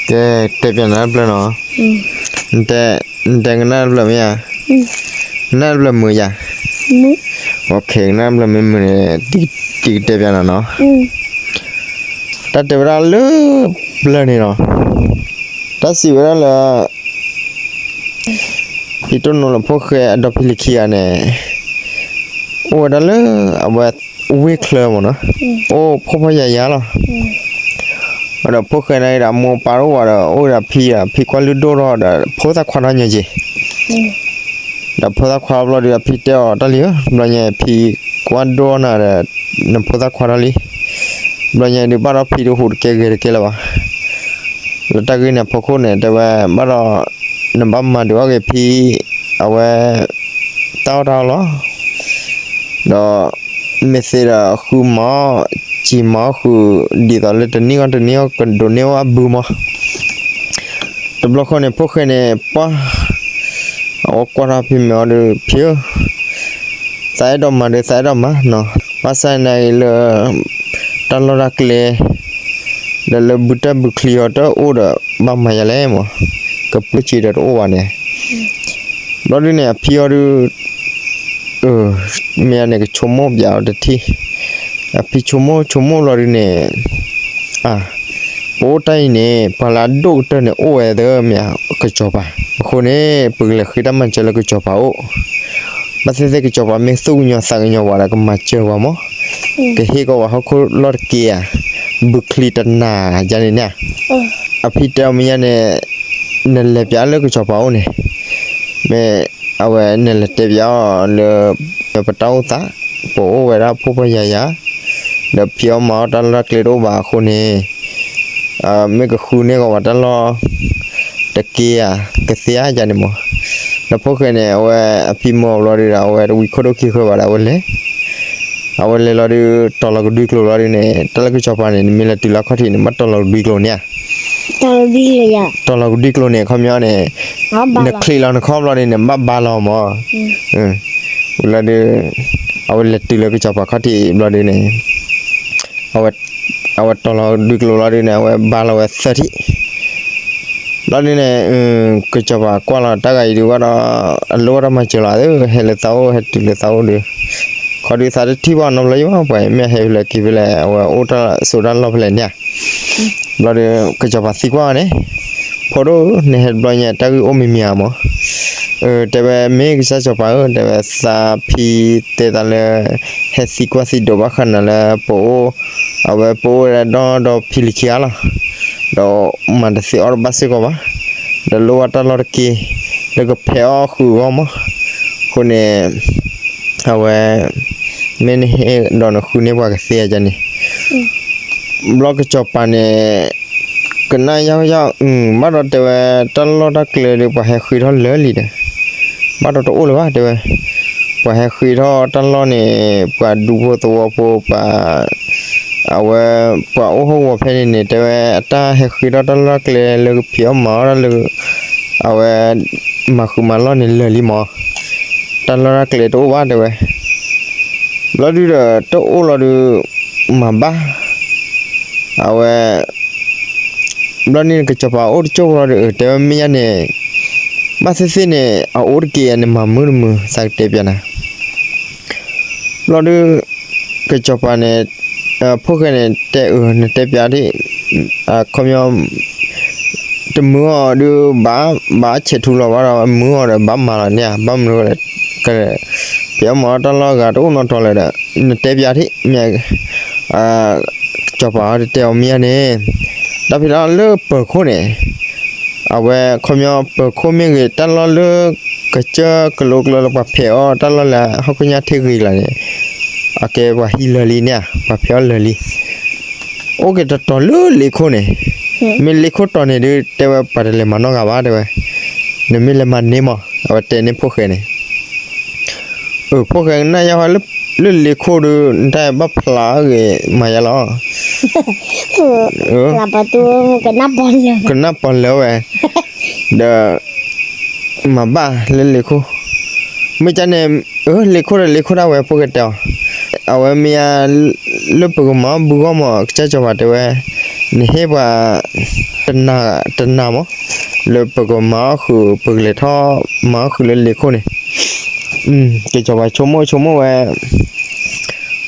ကဲ, တဲပျးနၤတဖျၢၣ်နီၤ. နတဲကနၣ်တဖျၢၣ်မ့ၢ်ဧါ. ကနၣ်တဖျၢၣ်မုာ်ယၤ. ကနၣ်တဖျၢၣ်မ့ၢ်မုာ်န့ၣ် တံၤကတဲပျးနၤနီၤ. တၢ်တဲဝဲဒၣ်လၢပျၢၤန့ၣ်နီၤ, တၢ်စံးဝဲဒၣ်လၢ ယတိၢ်နီၣ်လၢဖိၣ်ဃဲအဒီဖံလံၤခံဂၤန့ၣ် အိၣ်ဝဲဒၣ်လၢအဝဲဝ့ၢ်ချၢမ့ၢ်နီၤ, အိၣ်ဖှီၣ်ဖှီၣ်ယာ်ယာ်လီၤ. ဒီးဖိၣ်ဃဲန့ၣ်ဒီးအမိၢ်ပၢ်တအိၣ်ဘၣ်ဒီး အိၣ်ဒီးအဖံဒီး အဖံကွၢ်လုၢ်ဒိၣ်ထီၣ်ဒီး ဖိသၣ်ခွါထီၣ်ညီက့ၤ ဒီးဖိသၣ်ခွါဘျီဒီး အဖံတဲအီၤတၢ်လံဧၢ, ဘျီညါဖံကွၢ်ဒိၣ်နၤဒီး နဖိသၣ်ခွါထီၣ်လံ. ဘျီညါဒုးဘၣ်ဒီးဖံဒုးဟူးတကဲဂဲၤတကဲလၢၤဘၣ်. လၢတၢ်ဂ့ၢ်န့ၣ်အဖီခိၣ်န့ၣ် တဲဝဲဘၣ်ဒီး နဘၣ်မၤဒုးအီၣ်က့ၤဖံ အဝဲ တၢ်အီၣ်တၢ်အီလီၤ. ဒီး မ့ၢ်သ့ဒီးဃုမၤအီၣ် စံးမၤအီၣ်ဃုာ် ဒ်သိးလၢတနံၣ်ဂီၢ်တနံၣ်ဂီၢ်ကဒိးန့ၢ်အီၣ်အဘုမး. တဘျီဃီန့ၣ် ဖိၣ်ဃဲန့ၣ် ပှၢ် အဝဲကွၢ်ထီၣ်ဖံမဲာ်အီၤဒီး ဖံဧၢ, သးအဲၣ်ဒိးမၤဒီးသးအဲၣ်ဒိးမၤနီၤ, ဘၣ်ဆၣ်သနာ်က့လၢ တၢ်လီၢ်တၢ်ကျဲ ဒီးလၢဘုတၢ်ဘုချံအီၤတအိၣ်ဒီး ဘၣ်မၤယၤလဲၣ်မး, ကပၢဆံးဒီးတအိၣ်ဘၣ်န့ၣ်. ဘျီဒုန့ၣ် အဖံအီၤဒု မ့ၢ်အန့ၣ် ကဆိကမိၣ်ပျးအီၤတထံၣ်, အဖံဆိကမိၣ်ဆိကမိၣ်ဘျီဒုန့ၣ် အၢ ပအိၣ်တၢ်အံၤန့ၣ် ပှၤလၢအဒိၣ်ကတၢၢ်န့ၣ် အိၣ်ဝဲသၢမ့ၢ်ဧါ, ကစီၤပၤ. အဃိန့ၣ် ပကလဲၤဃ့တၢ်မၤစၢၤလၢကစီၤပၤအိၣ်, ဘၣ်သ့ၣ်သ့ၣ်ကစီၤပၤမ့ၢ်သူၣ်ကညီၤသးကညီၤပှၤဒီး ကမၤစၢၤပှၤမး, ကဟ့ၣ်ကီးပှၤဟီၣ်ခိၣ်လီၢ်တက့ၢ်ဧါ, ဘုချံတနၤယါန့ၣ်န့ၣ်ဧါ. အဖံတဲအီၤမ့ၢ်ညါန့ၣ် နလဲၤပျးလၢကစီၤပၤအိၣ်န့ၣ်, မ့ၢ်အဝဲနလဲၤတဲပျးအီၤလၢ ပတၢ်အိၣ်သး ပအိၣ်ဝဲဒၣ်ဖှီၣ်ဖှီၣ်ယာ်ယာ်, ဒီးဖံးအီၣ်မၤအီၣ်တၢ်လီၢ်တၢ်ကျဲတအိၣ်ဘၣ်အဃိန့ၣ် မ့ၢ်ကဃုန့ၢ်ကီးပှၤတၢ်လီၢ်တက့ၢ်ဧါ, ကသ့ဧါယါန့ၣ်မး. ဒီးဖိၣ်ဃဲန့ၣ် အဝဲအဖံမၤအီၤဘျီဒုဒီး အဝဲတဝံခိၣ်ဒိၣ်ခံဃၢဘၣ်ဒီး အဝဲလဲၤ, အဝဲလဲၤလီၤဒုး တီၤလီၤကဒွံကျိၤလီၤဒုန့ၣ် တၢ်လၢကစီၤပၤန့ၣ် နမ့ၢ်လဲၤတုၤလၢအခီၣ်ထံးန့ၣ် ဘၣ်တီၤလီၤကဒွံကျိၤန့ၣ်ဧါ. တီၤလီၤကဒွံကျိၤန့ၣ် အခီပညီန့ၣ် နချံးလီၤနခီၣ်ဘျီန့ၣ် နဘၣ်ဘါလီၤမး. ဝံၤလီၤဒုး အဝဲလဲၤတုၤလၢကစီၤပၤခီၣ်ထံးဘျီဒုန့ၣ် အဝဲတီၤလီၤကဒွံကျိၤလီၤဒုန့ၣ် အဝဲဘါလီၤဝဲသၢထံၣ်. ဘျီဒုန့ၣ် ကစီၤပၤကွၢ်လီၤတၢ်ဂၤအံၤဒုးဘၣ်ဒီး အလိၣ်ဘၣ်တၢ်မၤစၢၤလီၤ ဟဲလၢသးအိၣ် ဟဲတုၤလၢသးအိၣ်ဒုး ခီဒုးသးတထံၣ်ဘၣ်နီတဘျီယဘၣ် ပှၤမ့ၢ်ဟဲဖဲလဲၣ်က့ၤဖဲလဲၣ် အဝဲအိၣ်တၢ်ဆိးတၢ်လီၢ်ဖဲလဲၣ်န့ၣ်ဧါ. ဘျီဒုး ကစီၤပၤသံကွၢ်အီၤန့ၣ် ဖိဒိၣ် နဟဲတဘျီညါ တၢ်ဂ့ၢ်အိၣ်မံၤမံၤဧါမး. တဲဝဲမ့ၢ်ကစၢ်စီၤပၤဧၢ တဲဝဲသးဖံတဲသးလၢ ဟဲသံကွၢ်သံဒိးဘၣ်ဃးနၤလၢပအိၣ် အဝဲပအိၣ်ဝဲဒၣ်ဒီဒီဖံလံၤခံဂၤလီၤ. ဒီးမၤတသ့အီၣ်တဘၣ်စ့ၢ်ကီးဘၣ် ဒီးလိၣ်ဘၣ်တၢ်လီၢ်တက့ၢ် လၢကဖဲးအီၣ်ဃုာ်အဂီၢ်မး. အဃိန့ၣ် အဝဲ မ့ၢ်နဟဲဒီးနဃုန့ၢ်ပှၤကသ့ဧါန့ၣ် ဘျီကစီၤပၤန့ၣ် ကနၣ်ယၢ်ယၢ် ဘၣ်ဒီးတဲဝဲ တၢ်လီၢ်တၢ်ကျဲဒီး ပှၤဟဲဃ့ထီၣ်လၢာ်လံဒီး ဘၣ်ဒီးတအိၣ်လၢၤဘၣ်တဲဝဲ ပှၤဟဲဃ့ထီၣ်တၢ်လီၢ်န့ၣ် ပှၤဒူဖိသဝီဖိ ပှၤ အဝဲ ပှၤအိၣ်ဟီၣ်ကဝီၤဖဲန့ၣ်န့ၣ် တဲဝဲ အတၢ်ဟဲဃ့ထီၣ်တၢ်လီၢ်တၢ်ကျဲလၢကဖံးအီၣ်မၤအီၣ်တၢ်လၢ အဝဲ မၤဃုာ်မၤလီၢ်န့ၣ်လၢာ်လံမး တၢ်လီၢ်တၢ်ကျဲတအိၣ်ဘၣ်တဲဝဲ ဘျီဒုဒီး တအိၣ်လီၤဒု မၤဘၣ် အဝဲ ဘျီန့ၣ်ကစီၤပၤအိၣ်တကၠိၢ်ဘျီဒီး တဲဝဲမ့ၢ်ညါန့ၣ် ဘၣ်သ့ၣ်သ့ၣ်န့ၣ် အအိၣ်တက့ၢ်န့ၣ် မၤမုာ်တမုာ် သးကတဲပျးနၤ ဘျီဒု ကစီၤပၤန့ၣ် ဖိၣ်ဃဲန့ၣ် တဲအၢ နတဲပျးဒ် အခီပညီ တမုာ်အီၤဒု ဘၣ် ဘၣ်ဆဲးထူလီၤဘၣ်ဒီး မုာ်အီၤဒီး ဘၣ်မၤလီၤန့ၣ် ဘၣ်မနုၤလဲၣ် က ဖံးအီၣ်မၤအီၣ်တၢ်လီၢ်ဂၤတအိၣ်နီတတီၤလၢၤဒီး နတဲပျးထံၣ် မ့ၢ် ကစီၤပၤတတဲအီၤမ့ၢ်ဧါန့ၣ် တၢ်ဖံးတၢ်လီၢ်လၢပၢၤခိၣ်န့ၣ် အဝဲခီပညီပၢၤခိၣ်မ့ၢ်ဂ့ၤ တၢ်လီၢ်လၢကစၢၢ်ကလိကျၢၤလၢပှၤဖဲးအီၣ်တၢ်လီၢ်လၢဟီၣ်ခိၣ်ညါထံဂ့ၤကျါန့ၣ် အကဲပှၤဟံးလၢာ်လံန့ၣ် ပှၤဖဲးအီၣ်လၢာ်လံ အိၣ်က့ၤတတီၤလၢလ့ခိၣ်န့ၣ် မ့ၢ်လ့ခိၣ်တီၤန့ၣ်ဒု တဲဝဲပှၤတလဲၤမၤနီတဂၤဘၣ်တဲဝဲ နမ့ၢ်လဲၤမၤန့ၢ်မး အဝဲတဲန့ၢ်ဖိၣ်ဃဲန့ၣ် အၢ ဖိၣ်ဃဲကနၣ်ယါဃီ လၢလ့ခိၣ်ဒု နတၢ်ဘၣ်ဖျါဂ့ၤမၤယါလီၤ ကနၣ်ပီၤလၢဝဲ ဒီး မၤဘၣ်လၢလ့ခိၣ် မ့ၢ်ကန့ၣ် အၢ လ့ခိၣ်ဒီးလ့ခိၣ်ဒၣ်ဝဲဖိၣ်ဃဲတဲအီၤ အဝဲမ့ၢ်ယါ လၢပကမၤအီၣ်ဘုဂီၢ်မး ကစၢ်စီၤပၤတဲဝဲ နဟ့ၣ်ပှၤ တနၤမး လၢပကမၤအီၣ်ဃုာ် ပကလဲၤထီၣ်မၤအီၣ်ဃုာ်လၢလ့ခိၣ်န့ၣ်, ကစီၤပၤဆိကမိၣ်ဆိကမိၣ်ဝဲ,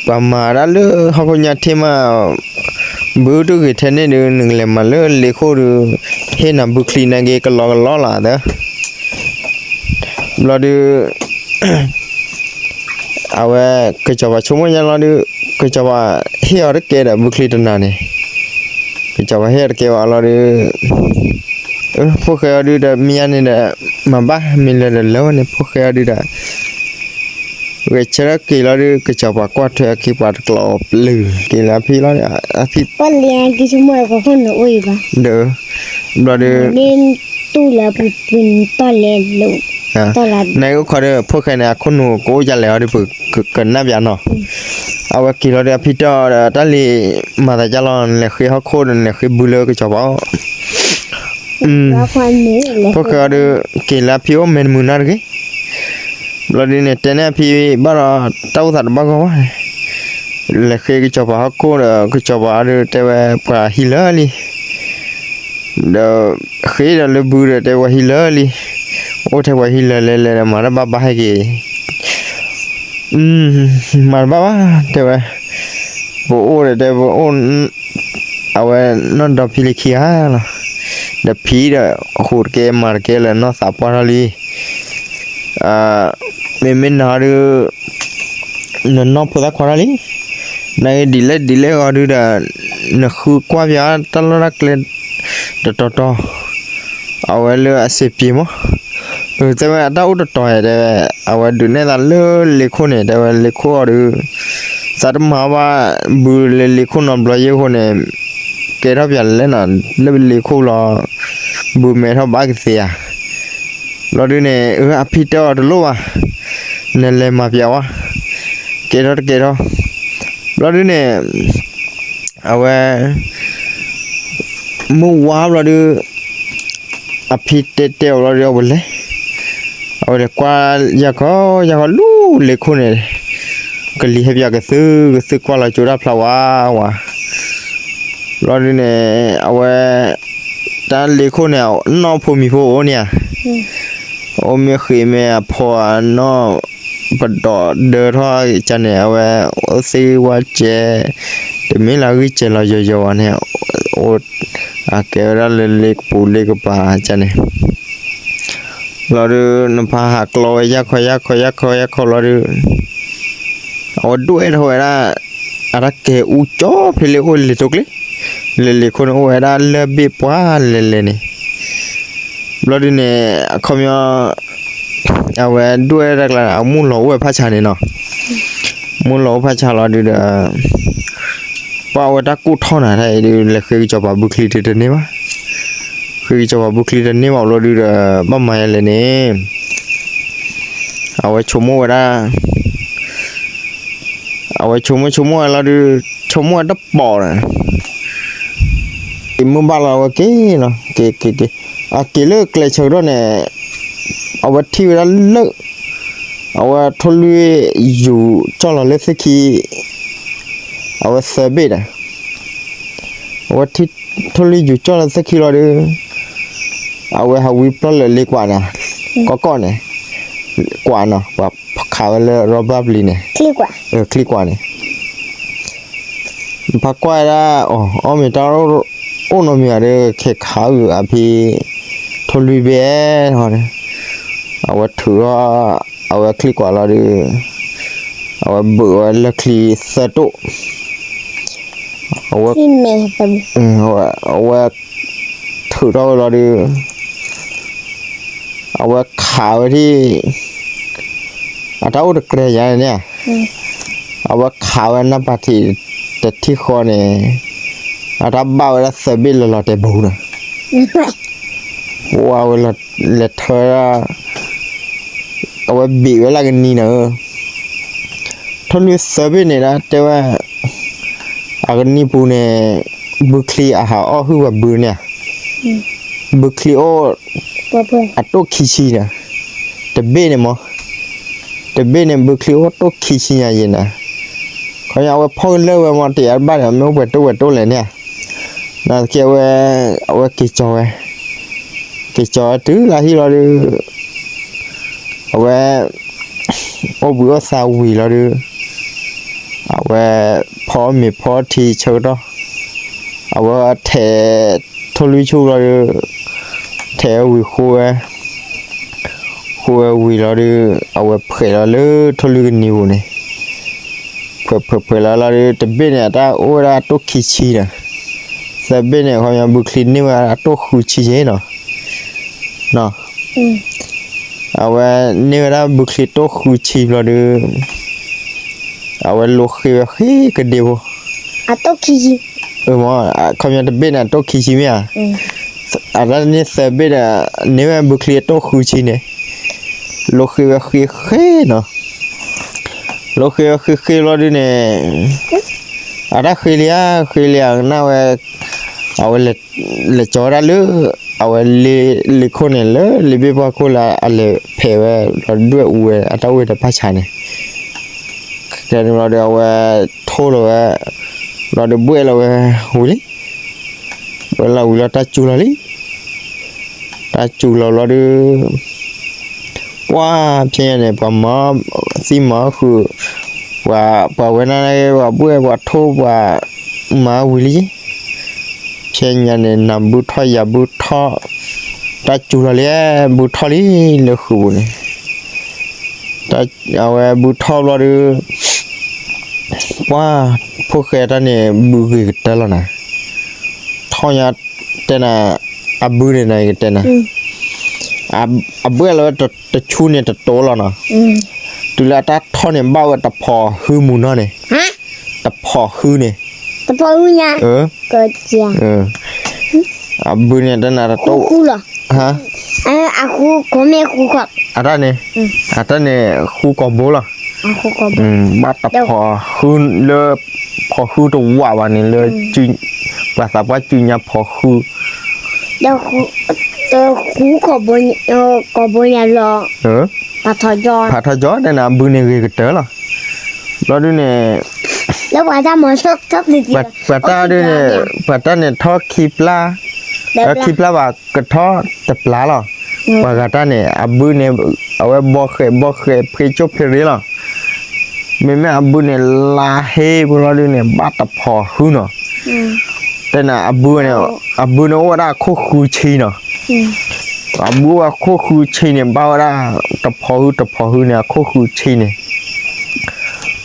ပှၤမၤဒၣ်လၢဟီၣ်ခိၣ်ညါထံၣ်မး, ဘုတဂ့ၤထဲန့ၣ်ဒုး နကလဲၤမၤလၢလ့ခိၣ်ဒုး, ဟ့ၣ်နၤဘုချံန့ၣ်က့ၤကလီကလီလီၤသၢ ဘျီဒုး အဝဲ ကစီၤပၤဆိကမိၣ်ညါလီၤဒုး, ကစီၤပၤဟ့ၣ်အီၤတကဲဒီး ဘုချံတနၤန့ၣ်, ကစီၤပၤဟ့ၣ်အီၤတကဲဘၣ်လီၤဒုး, ဖိၣ်ဃဲအီၤဒုးဒီး မ့ၢ်ယါန့ၣ်ဒီး မၤဘၣ်မ့ၢ်လၢာ်ဒီးလၢာ်ဝဲန့ၣ် ဖိၣ်ဃဲအီၤဒုးဒီး ဂဲၤဆၢထၢၣ်က့ၤလီၤဒုး ကစီၤပၤကွၢ်ထွဲအခံပှၤတကျိးပျုၢ်က့ၤလၢအဖံလီၤ, အဖံ ပှၤလၢကဆိကမိၣ်လၢပခိၣ်နူာ်အိၣ်အံၤဘၣ်, ဒီး ဘျီဒုး မ့ၢ်တူၢ်လၢပှၤပှ့ၤနံၤတီၢ်လဲၤလိာ်, နအိၣ်ခိးဒီး ဖိၣ်ဃဲန့ၣ် အခိၣ်နူာ်ကအိၣ်ယၤလဲၣ်အီၤဒုး ပကနၣ်ပျးနီၤ, အဝဲက့ၤလီၤဒီး အဖံတဲအီၤဒီး တၢ်လံၤမၤသးဒ်လဲၣ်လီၤ နလဲၤဃ့ဟီၣ်ခိၣ်ဒီး နလဲၤဃ့ဘုလၢကစီၤပၤအအိၣ် ဖိၣ်ဃဲအီၤဒုး က့ၤလၢအဖံအိၣ်မဲာ်တမုာ်နီတဂ့ၤ, ဘျီဒုးန့ၣ် တဲန့ၢ်အဖံဘၣ်ဒီး တၢ်အိၣ်သးတဘၣ်ဂီၢ်ဘၣ်, လဲၤဃ့ကစီၤပၤဟီၣ်ခိၣ်ဒီး ကစီၤပၤအီၤဒုး တဲဝဲပှၤဟံးလၢာ်လံ, ဒီး ဃ့ဒီးလၢဘုဒီး တဲဝဲဟံးလၢာ်လံ, အိၣ်ထဲပှၤဟံးလၢာ်လဲၤလဲၤဒီး မၤတၢ်ဘၣ်ဘၣ်ဟဲက့ၤ မၤတဘၣ်ဘၣ် တဲဝဲ, ပအိၣ်ဒီးတဲပအိၣ်, အဝဲနီၢ်ဒီဖံလၢခံဂၤလီၤ, ဒီးဖံဒီး ဟူးတကဲမၤတကဲလၢၤ နီၢ်သးပှၢ်ထီၣ်လံ, မ့မ့ၢ်နၤဒုး နနီၢ်ဖိသၣ်ခွါထီၣ်လံ, နဂ့ၤဒ်လဲၣ်ဒ်လဲၣ်ဂီၤဒုးဒီး နဃုကွၢ်ပၠးတၢ်လီၢ်တၢ်ကျဲ တတီၤတီၤ အဝဲလၢအစ့ပံၤမး, တဲဝဲအတၢ်အိၣ်တတီၤဧါ တဲဝဲ, အဝဲဒုးနဲၣ်သးလၢလ့ခိၣ်န့ၣ် တဲဝဲလ့ခိၣ်အီၤဒုး, သးတမၤဘၣ် ဘုလၢလ့ခိၣ်နီတဘျီယဲၢ်ဃိန့ၣ်, ကဲထီၣ်ပၠးလဲၣ်နီၤ လၢလ့ခိၣ်လီၤ, ဘုမဲထီၣ်ဘၣ်ကသ့ဧါ, ဘျီဒုးန့ၣ် အဖံတဲအီၤတလိၣ်ဘၣ်, နလဲၤမၤပၠးဝဲ, ကဲထီၣ်တကဲထီၣ်, ဘျီဒုးန့ၣ် အဝဲ မုၢ်ဝါဘျီဒုး အဖံတဲတဲအီၤဘျီဒုး အဝဲလဲၤ, အဝဲလဲၤကွၢ်ယၢ်ခီယၢ်ခီလူၤလ့ခိၣ်န့ၣ်, ကလံၤဟဲပၠးကသုၣ်ကသုၣ်ကွၢ်လီၤကၠိတၢ်ဖျါဝါဝါ, ဘျီဒုးန့ၣ် အဝဲ တၢ်လ့ခိၣ်န့ၣ် နီၢ်ဖိမံၤဖိအိၣ်န့ၣ်ဧါ, အိၣ်မ့ၢ်ဃ့မ့ၢ်အဖီအနီၢ် ပဒိးဒၢထီၣ်ကန့ၣ် အဝဲ အိၣ်သ့ဝါစဲး, တမ့ၢ်လၢအဂံၢ်စဲးလီၤယိာ်ယိာ်ဘၣ်န့ၣ်, အိၣ် အကဲဝဲဒၣ်လၢလ့ကပူၤလ့ကပၤကန့ၣ်, ဘျီဒုး နဖးဟးကျီဝဲယၢ်ခီယၢ်ခီယၢ်ခီယၢ်ခီဘျီဒုး အဝဲဒွဲၣ်ထီၣ်ဝဲဒၣ် အတၢ်ကဲအူကၠီဖဲလၢအိၣ်လံာ်တိကျ့, လၢလ့ခိၣ်န့ၣ်အိၣ်ဝဲဒၣ်လၢၢ်ဘ့ၣ်ပှၢ်လဲၤလဲၤန့ၣ်, ဘျီဒုးန့ၣ် အခီပညီ အဝဲဒွဲၣ်တၢ်ကျါ အမူၢ်လီၤအိၣ်ဝဲဖးဆါန့ၣ်နီၤ, မူၢ်လီၤအိၣ်ဖးဆါလီၤဒုးဒီး ပှၤအဝဲတၢ်ကိၢ်ထီၣ်နၤတၢ်အံၤဒုး လဲၤဃ့ကစီၤပၤဘုချံတန့ၢ်ဘၣ်, ဃ့ကစီၤပၤဘုချံတန့ၢ်ဘၣ်ဘျီဒုးဒီး ဘၣ်မၤယဲလဲၣ်န့ၣ် အဝဲဆိကမိၣ်ဝဲဒၣ်, အဝဲဆိကမိၣ်ဆိကမိၣ်ဝဲလီၤဒုး, ဆိကမိၣ်ဝဲတပီၤဒီး က့ၤမုၢ်ဘၣ်လီၤအဝဲက့ၤလီၤ, က့ၤက့ၤက့ၤ, အက့ၤလၢကျဲဆၢကတီၢ်န့ၣ် အဝဲထံၣ်ဝဲဒၣ်လၢ အဝဲထိၣ်လွံၢ်ယူၤကၠီၣ်လီၤလၢသ့ၣ်ခံ, အဝဲသၢဘ့ၣ်ဒီး အဝဲထိၣ်လွံၢ်ယူၤကၠီၣ်လီၤသ့ၣ်ခံလီၤဒုး, အဝဲဟးဝံပျီၢ်လၢလ့ကွးန့ၣ်, ကီၢ်ကီၢ်န့ၣ်, ကွးနီၤ, ပှၤခးဝဲလၢရီဘၣ်ပျံၤန့ၣ်, ချံကွးန့ၣ် ဖးကွၢ်ဝဲဒၣ်, အီၣ်မ့ၤတၢ်အိၣ်နီတမံၤဧါဒီး ခဲခးအုးအဖံ ထိၣ်လွံၢ်ဘ့ၣ်ဟီန့ၣ်, အဝဲထုးထီၣ် အဝဲချံကွးလီၤဒုး, အဝဲဘုးဝဲလၢချံသၢတိၣ်, အဝဲ အဝဲထုးထီၣ်ဝဲလီၤဒုး, အဝဲခးဝဲဒၣ် အတၢ်အိၣ်တကြဲးယါန့ၣ်, အဝဲခးဝဲနၢ်ပၢၢ်ထံးတထံၣ်ဃီန့ၣ်, အတၢ်ဘၣ်ဝဲဒၣ်သၢဘ့ၣ်လီၤလီၤတဲာ်ဘိဒီး, ပှၤဝဲလဲၤထၢဒၣ်, အဝဲဘ့ၣ်ဝဲလၢကနံၤန့ၣ်ဧၢ, ထိၣ်လွံၢ်သၢဘ့ၣ်န့ၣ်ဒၣ်တဲဝဲ အကနံၤပူၤန့ၣ် ဘုချံအဟးအီၣ်ဟုၣ်ဝဲဘုန့ၣ်, ဘုချံအိၣ် အတိၣ်ခံဆံန့ၣ်, တဘ့ၣ်န့ၣ်မး, တဘ့ၣ်န့ၣ် ဘုချံအိၣ်တိၣ်ခံဆံညါယဲၢ်န့ၣ်, ခီဖျိအဝဲဖီၣ်ကလၢၢ်ဝဲမး တယၤတဘၣ်ဒီး မ့ၢ်အိၣ်ပှဲၤတိၣ်ဝဲတိၣ်လဲၣ်န့ၣ်, နာ်သက့အဝဲ, အဝဲက့ၤကၠီၤဝဲ, က့ၤကၠီၤဝဲတုၤလၢဟံၣ်လီၤဒုး, အဝဲ အိၣ်ဘှံးအိၣ်သါဝံၤလီၤဒုး, အဝဲဖီအီၣ်မ့ၤဖီအီထံဆၢကတီၢ်, အဝဲထဲးထိၣ်လွံၢ်ဆူၣ်လီၤဒုး, ထဲးဝံၤဃိဝဲ, ဃိဝဲဝံၤလီၤဒုး, အဝဲဖှဲးလီၤလၢထိၣ်လွံၢ်ကနံၤပူၤန့ၣ်, ဖှဲးဖှဲးဖှဲးလီၤလီၤဒုး တဘ့ၣ်န့ၣ် အတၢ်အိၣ်ဝဲဒၣ်တိၢ်ခံဆံဒီး, သၢဘ့ၣ်န့ၣ် ခီပညီဘုချံန့ၢ်ဝဲဒၣ်တိၢ်ဃုဆံယဲနီၤ, အဝဲန့ၢ်ဝဲဒၣ်ဘုချံတိၢ်ဃုဆံဘျီဒုး, အဝဲလိဃ့ဝဲဃ့ကဒ့ဖိ, အခီပညီတဘ့ၣ်န့ၣ် အတိၢ်ခံဆံမ့ၢ်ဧါ, အတၢ်န့ၢ်သၢဘ့ၣ်ဒီး, န့ၢ်ဝဲဘုချံအတိၢ်ဃုဆံန့ၣ်, လိဃ့ဝဲဃ့ဃ့နီၤ, လိဃ့ဝဲဃ့ဃ့ဘျီဒုးန့ၣ်, အတၢ်ဃ့လံဧါ, ဃ့လံဧါ, ကနၣ်ဝဲ, အဝဲလဲၤကၠီၤဝဲဒၣ်လၢ, အဝဲလ့လ့ခိၣ်န့ၣ် လၢလ့ဘ့ၣ်ပှၢ်ခိၣ်လၢအလဲၤဖဲးဝဲလီၤဒွဲၣ်အူဝဲအတၢ်ဝ့ၢ်တဖၣ်ဆါန့ၣ်, ကဲန့ၣ်ဘျီဒီး အဝဲထိၣ်လီၤဝဲ, ဘျီဒီးဘှဲၣ်လီၤဝဲဝံၤလံ, ဘှဲၣ်လီၤဝံၤလီၤတၢ်စူၤလီၤလံ, တၢ်စူၤလီၤဘျီဒုး ပှၢ်ဖဲညါန့ၣ် ပှၤမၤသံမၤဃုာ်, ပှၤဝဲဒၣ်ပှၤဘှဲၣ်ပှၤထိၣ်ပှၤမၤဝံၤလံ, ဖဲညါန့ၣ် နၤဘုထီၣ်ယၤဘုထီၣ်, တၢ်စူၤလီၤလံ, ဘုထီၣ်လံလၢဃုာ်ပူၤန့ၣ်, အဝဲဘုထီၣ်ဘျီဒုး ပှၢ်, ဖိၣ်ဃဲတၢ်န့ၣ် ဘုဂ့ၤကတၢၢ်လီၤနၤ, ထီၣ်ညါတဲနၤ, အဘုန့ၣ်နၤဂ့ၤကတဲနၤ, အဘှဲၣ်လီၤဝဲတဆူန့ၣ်တတိၤလီၤနီၤ, တုၤလၢအတၢ်ထီၣ်န့ၣ် ဘၣ်ဝဲတဖိးဟုမုၢ်နီၢ်န့ၣ်, တဖိးဟုန့ၣ်, အဘုန့ၣ်တနၤတတိၤ, အတၢ်န့ၣ်, အတၢ်န့ၣ်ဃူကိာ်ဘိလီၤ, ဘၣ်တဖိးဟုလၢ, ဖိးဟုတဝးဘၣ်န့ၣ်လၢ, ပှၤသးပှၢ်စုညါဖိးဟု, တဃူကိာ်ဘိ, ဖးထီၣ်ကၠီတဲနၤ အဘုန့ၣ်ဂ့ၤကတၢၢ်လီၤ, ဘျီဒုန့ၣ်, ပှၤတၢ်ဒုန့ၣ်, ပှၤတၢ်န့ၣ်ထီၣ်ခံပျၢ်, ခံပျၢ်ဘၣ်ကထီၣ်တပျၢ်လီၤ, ပှၤဂၤတၢ်န့ၣ် အဘုန့ၣ်, အဝဲဘီဃဲးဘီဃဲးဖှ့ကၠိၣ်ဖ့ရ့လီၤ, မ့မ့ၢ်အဘုန့ၣ် လါဟ့ဖိလီၤဒုန့ၣ် ဘၣ်တဖိးဟုနီၤ, တဲနၤအဘုန့ၣ်, အဘုန့ၣ်အိၣ်ဝဲဒၣ်အခိၣ်ဃုဆံနီၤ, အဘုအခိၣ်ဃုဆံန့ၣ် ဘၣ်ဝဲဒၣ်တဖိးဟုတဖိးဟုန့ၣ် အခိၣ်ဃုဆံန့ၣ်,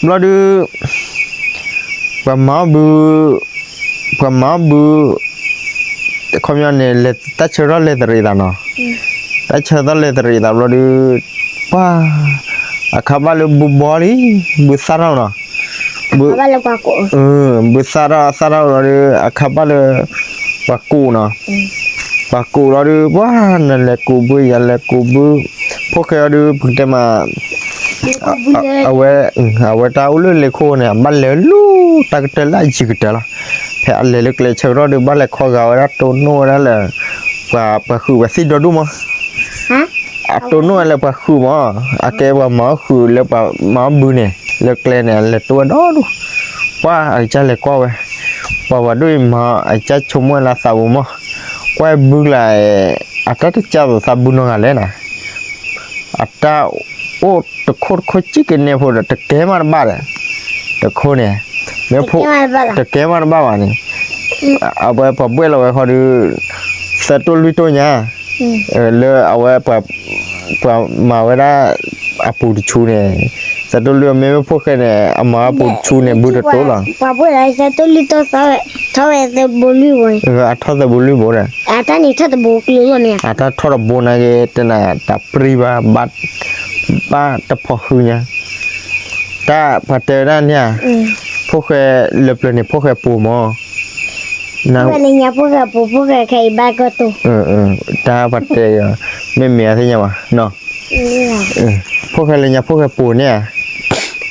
ဘျီဒု ပှၤမၤအီၣ်ဘု, ပှၤမၤအီၣ်ဘု, ခီပညီန့ၣ် တၢ်ဆၢထီၣ်လဲၤတရံးသးနီၤ, တၢ်ဆၢထီၣ်လဲၤတရံးသးဘျီဒု, ပှၢ်, အခါဘၣ်လၢဘုဘီလံ, ဘုသၣ်ထီၣ်နီၤ, ဘုသၣ်ထီၣ်သၣ်ထီၣ်ဘျီဒု အခါဘၣ်လၢ, ပှၤကူးနီၤ, ပှၤကူးလီၤဒု ပှၢ်, နလဲၤကူးဘုယလဲၤကူးဘု, ဖိၣ်ဃဲအီၤဒု ပကတဲမး အဝဲ, အဝဲတၢ်အိၣ်လၢလ့ခိၣ်န့ၣ် အဘၣ်လဲၤလူၤတၢ်ကတၢၢ်လၢအယံၤကတၢၢ်လီၤ, ဖဲအလဲၤလၢကျဲဆၢကတီၢ်ဒု ဘၣ်လဲၤခီဂာ်ဝဲဒၣ်တိၢ်နီၣ်ဝဲဒၣ်လၢ, ပှၤ, ပှၤဃုာ်ပှၤသံၣ်ဒီဒူၣ်မး, အတိၢ်နီၣ်ဝဲလၢပှၤဃုာ်မး, အကဲပှၤမၤအီၣ်ဃုာ်လၢပှၤမၤအီၣ်ဘုန့ၣ် လၢကျဲန့ၣ် အလဲၤတိၢ်ဝဲဒီဒူၣ်, ပှၢ်အကစၢ်လဲၤကွၢ်ဝဲ, ပှၤဝၤဒိၣ်အံၤမၤအကစၢ်ဆိကမိၣ်ဝဲလၢသးပူၤမး, ကွၢ်ဘုလၢ, အတၢ်တကၢ်သိးသးဘုနီၢ်ဂၤလဲၣ်နၤ အတၢ်အိၣ်တခိၣ်တခိၣ်စ့ၢ်ကီးန့ၣ်ဖိဒီး တကဲမးတဘၣ်ဒီး, တခိၣ်န့ၣ်, မ့ၢ်ဖိ, တကဲမးတဘၣ်ဘၣ်န့ၣ်, အဝဲပှၤဘှဲၣ်လီၤဝဲဃီဒီး, သၢတိၢ်လွံၢ်တိၢ်ညါ, လၢအဝဲ, ပှၤမၤဝဲဒၣ်, အပူၤတဆူန့ၣ်, သၢတိၢ်လွံၢ်မ့မ့ၢ်ဖိၣ်ဃဲန့ၣ် အမၤအပူၤတဆူန့ၣ် ဘုတတိၢ်လီၤ, အထီၣ်သၢဘိလွံၢ်ဘိဒီး, အတၢ်ထီၣ်တဘိန့ၣ်က့ၤ တနၤ တၢ်ပြံဘၣ်, ဘၣ်တဖိးဟုညါ, တၢ်ပှၤတဲဝဲဒၣ်န့ၣ်ဧါ, ဖိၣ်ဃဲလၢပျၢၤန့ၣ် ဖိၣ်ဃဲပူၤမး, ဖိၣ်ဃဲလၢညါဖိၣ်ဃဲပူၤ ဖိၣ်ဃဲခဲအံၤဘၣ်ကီၢ်တိၢ်, တၢ်ပှၤတဲ, မ့ၢ်မ့ၢ်အသ့ၣ်ညါဘၣ်, ဖိၣ်ဃဲလၢညါဖိၣ်ဃဲပူၤန့ၣ်ဧါ,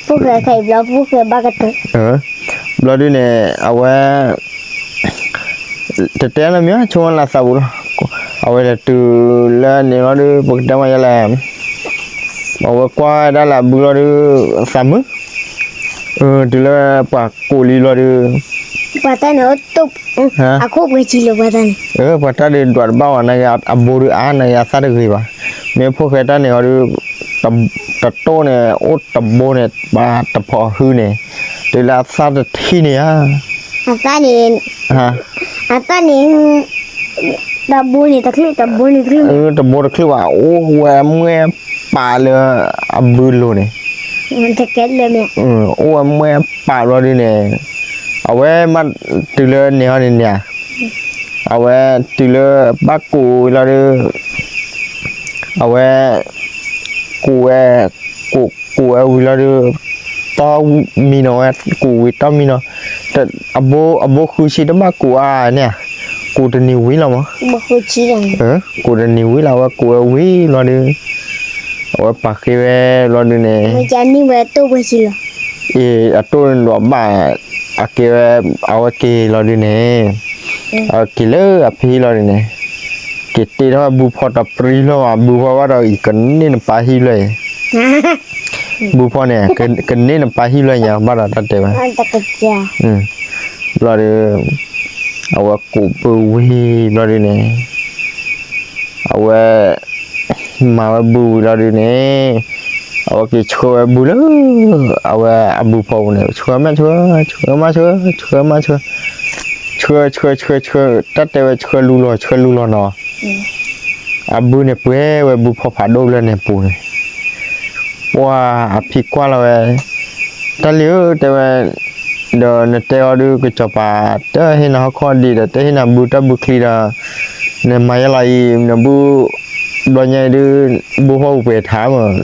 ဖိၣ်ဃဲခဲအံၤဘျီဖိၣ်ဃဲဘၣ်ကီၢ်တိၢ်, ဘျီဒုန့ၣ် အဝဲ တတဲလၢမ့ၢ်ဆိကမိၣ်လၢသးပူၤလီၤ, အဝဲလဲၤတုၤလၢန့ၣ်လီၤဒု ပကတဲမးယလဲၣ်, အဝဲကွၢ်ဒၣ်လၢအဘုလီၤဒု သးမုာ်, တုၤလၢပှၤကူးလံလီၤဒု, ပှၤတၢ်န့ၣ် အခိၣ်ပှဲၤဆံလီၤပှၤတၢ်န့ၣ်. ပှၤတၢ်ဒုးဒွးတဘၣ်ဝဲ နဂ့ၤ အဘိဒုးအါ နဂ့ၤ အသၣ်တဂ့ၤဘၣ်. မ့ၢ်ဖိၣ်ဃဲတၢ်န့ၣ်အီၤဒုး တတိၢ်န့ၣ် အိၣ်တဘိန့ၣ် ပှၤတဖိးဟုန့ၣ် တုၤလၢအသၣ်တထံၣ်န့ၣ်ဧါ. အသၣ်န့ၣ် အသၣ်န့ၣ် တဘိန့ၣ် တချုး တဘိန့ၣ်တချုး တဘိတချုးဘၣ် အိၣ်ဝဲမွဲပာ်လၢအဘုလိၤန့ၣ် အိၣ်ဝဲမွဲပာ်ဘျီဒုန့ၣ် အဝဲမ့ၢ်တုၤလၢန့ၣ်ဟီန့ၣ်န့ၣ် အဝဲတုၤလၢဘၣ်ကူးဝံၤလီၤဒု အဝဲ ကူးဝဲ ကူးဝဲဝံၤလီၤဒု တီမံနီၤဝဲ ကူးဝံၤတီမံနီၤ အဘိ အဘိဃုဆံတဘၣ်ကူးအါန့ၣ် ကူးတနံၤဝံၤလီၤမး ကူးတနံၤဝံၤလီၤ အဝဲကူးဝဲဝံၤလီၤဒု အဝဲပာ်ဃ့ဝဲလီၤဒုန့ၣ် အတိၢ်ဒွးဘၣ် အကဲဝဲ အဝဲက့ၤလီၤဒုန့ၣ် အဝဲက့ၤလၢအဖံလီၤဒုန့ၣ် က့ၤတ့ထီၣ်ဘုဖီတပြံဖျၢၣ်ဘၣ် ဘုဖီဘၣ်ဒီးအံၤ ကန့ၢ်နပၢ်ဟံၣ်ဖျၢၣ်အံၤ ဘုဖီန့ၣ် ကန့ၢ်နပၢ်ဟံၣ်ဖျၢၣ်ညါဘၣ်ဒီးတၢ်တဲဝဲ ဘျီဒု အဝဲကူးဘုဝံၤဘျီဒုန့ၣ် အဝဲ မၤဝဲဘုဝံၤလီၤဒုန့ၣ် အဝဲက့ၤဆှၢဝဲဘုလၢ အဝဲအဘုဖီပူၤန့ၣ် ဆှၢမးဆှၢ ဆှၢမးဆှၢ ဆှၢမးဆှၢ ဆှၢ ဆှၢ ဆှၢ ဆှၢ တၢ်တဲဝဲဆှၢလူလီၤ ဆှၢလူလီၤနီၤ အဘုန့ၣ်ပှဲၤဝဲဘုဖီဖးဒိၣ်ဖျၢၣ်န့ၣ်ပူၤန့ၣ် ပှၤအဖံကွၢ်လီၤဝဲ တၢ်လံၤဧၢ တဲဝဲ ဒီးနတဲအီၤဒုး ကစီၤပၤ တဟ့ၣ်နၤဟီၣ်ခိၣ်ဒံးဒီး တဟ့ၣ်နၤဘုတၢ်ဘုချံဒီး နမၤယဲလီၤအံၤ နဘု ဘျီညါအံၤဒုး ဘုဖီပူၤပှဲၤထါမး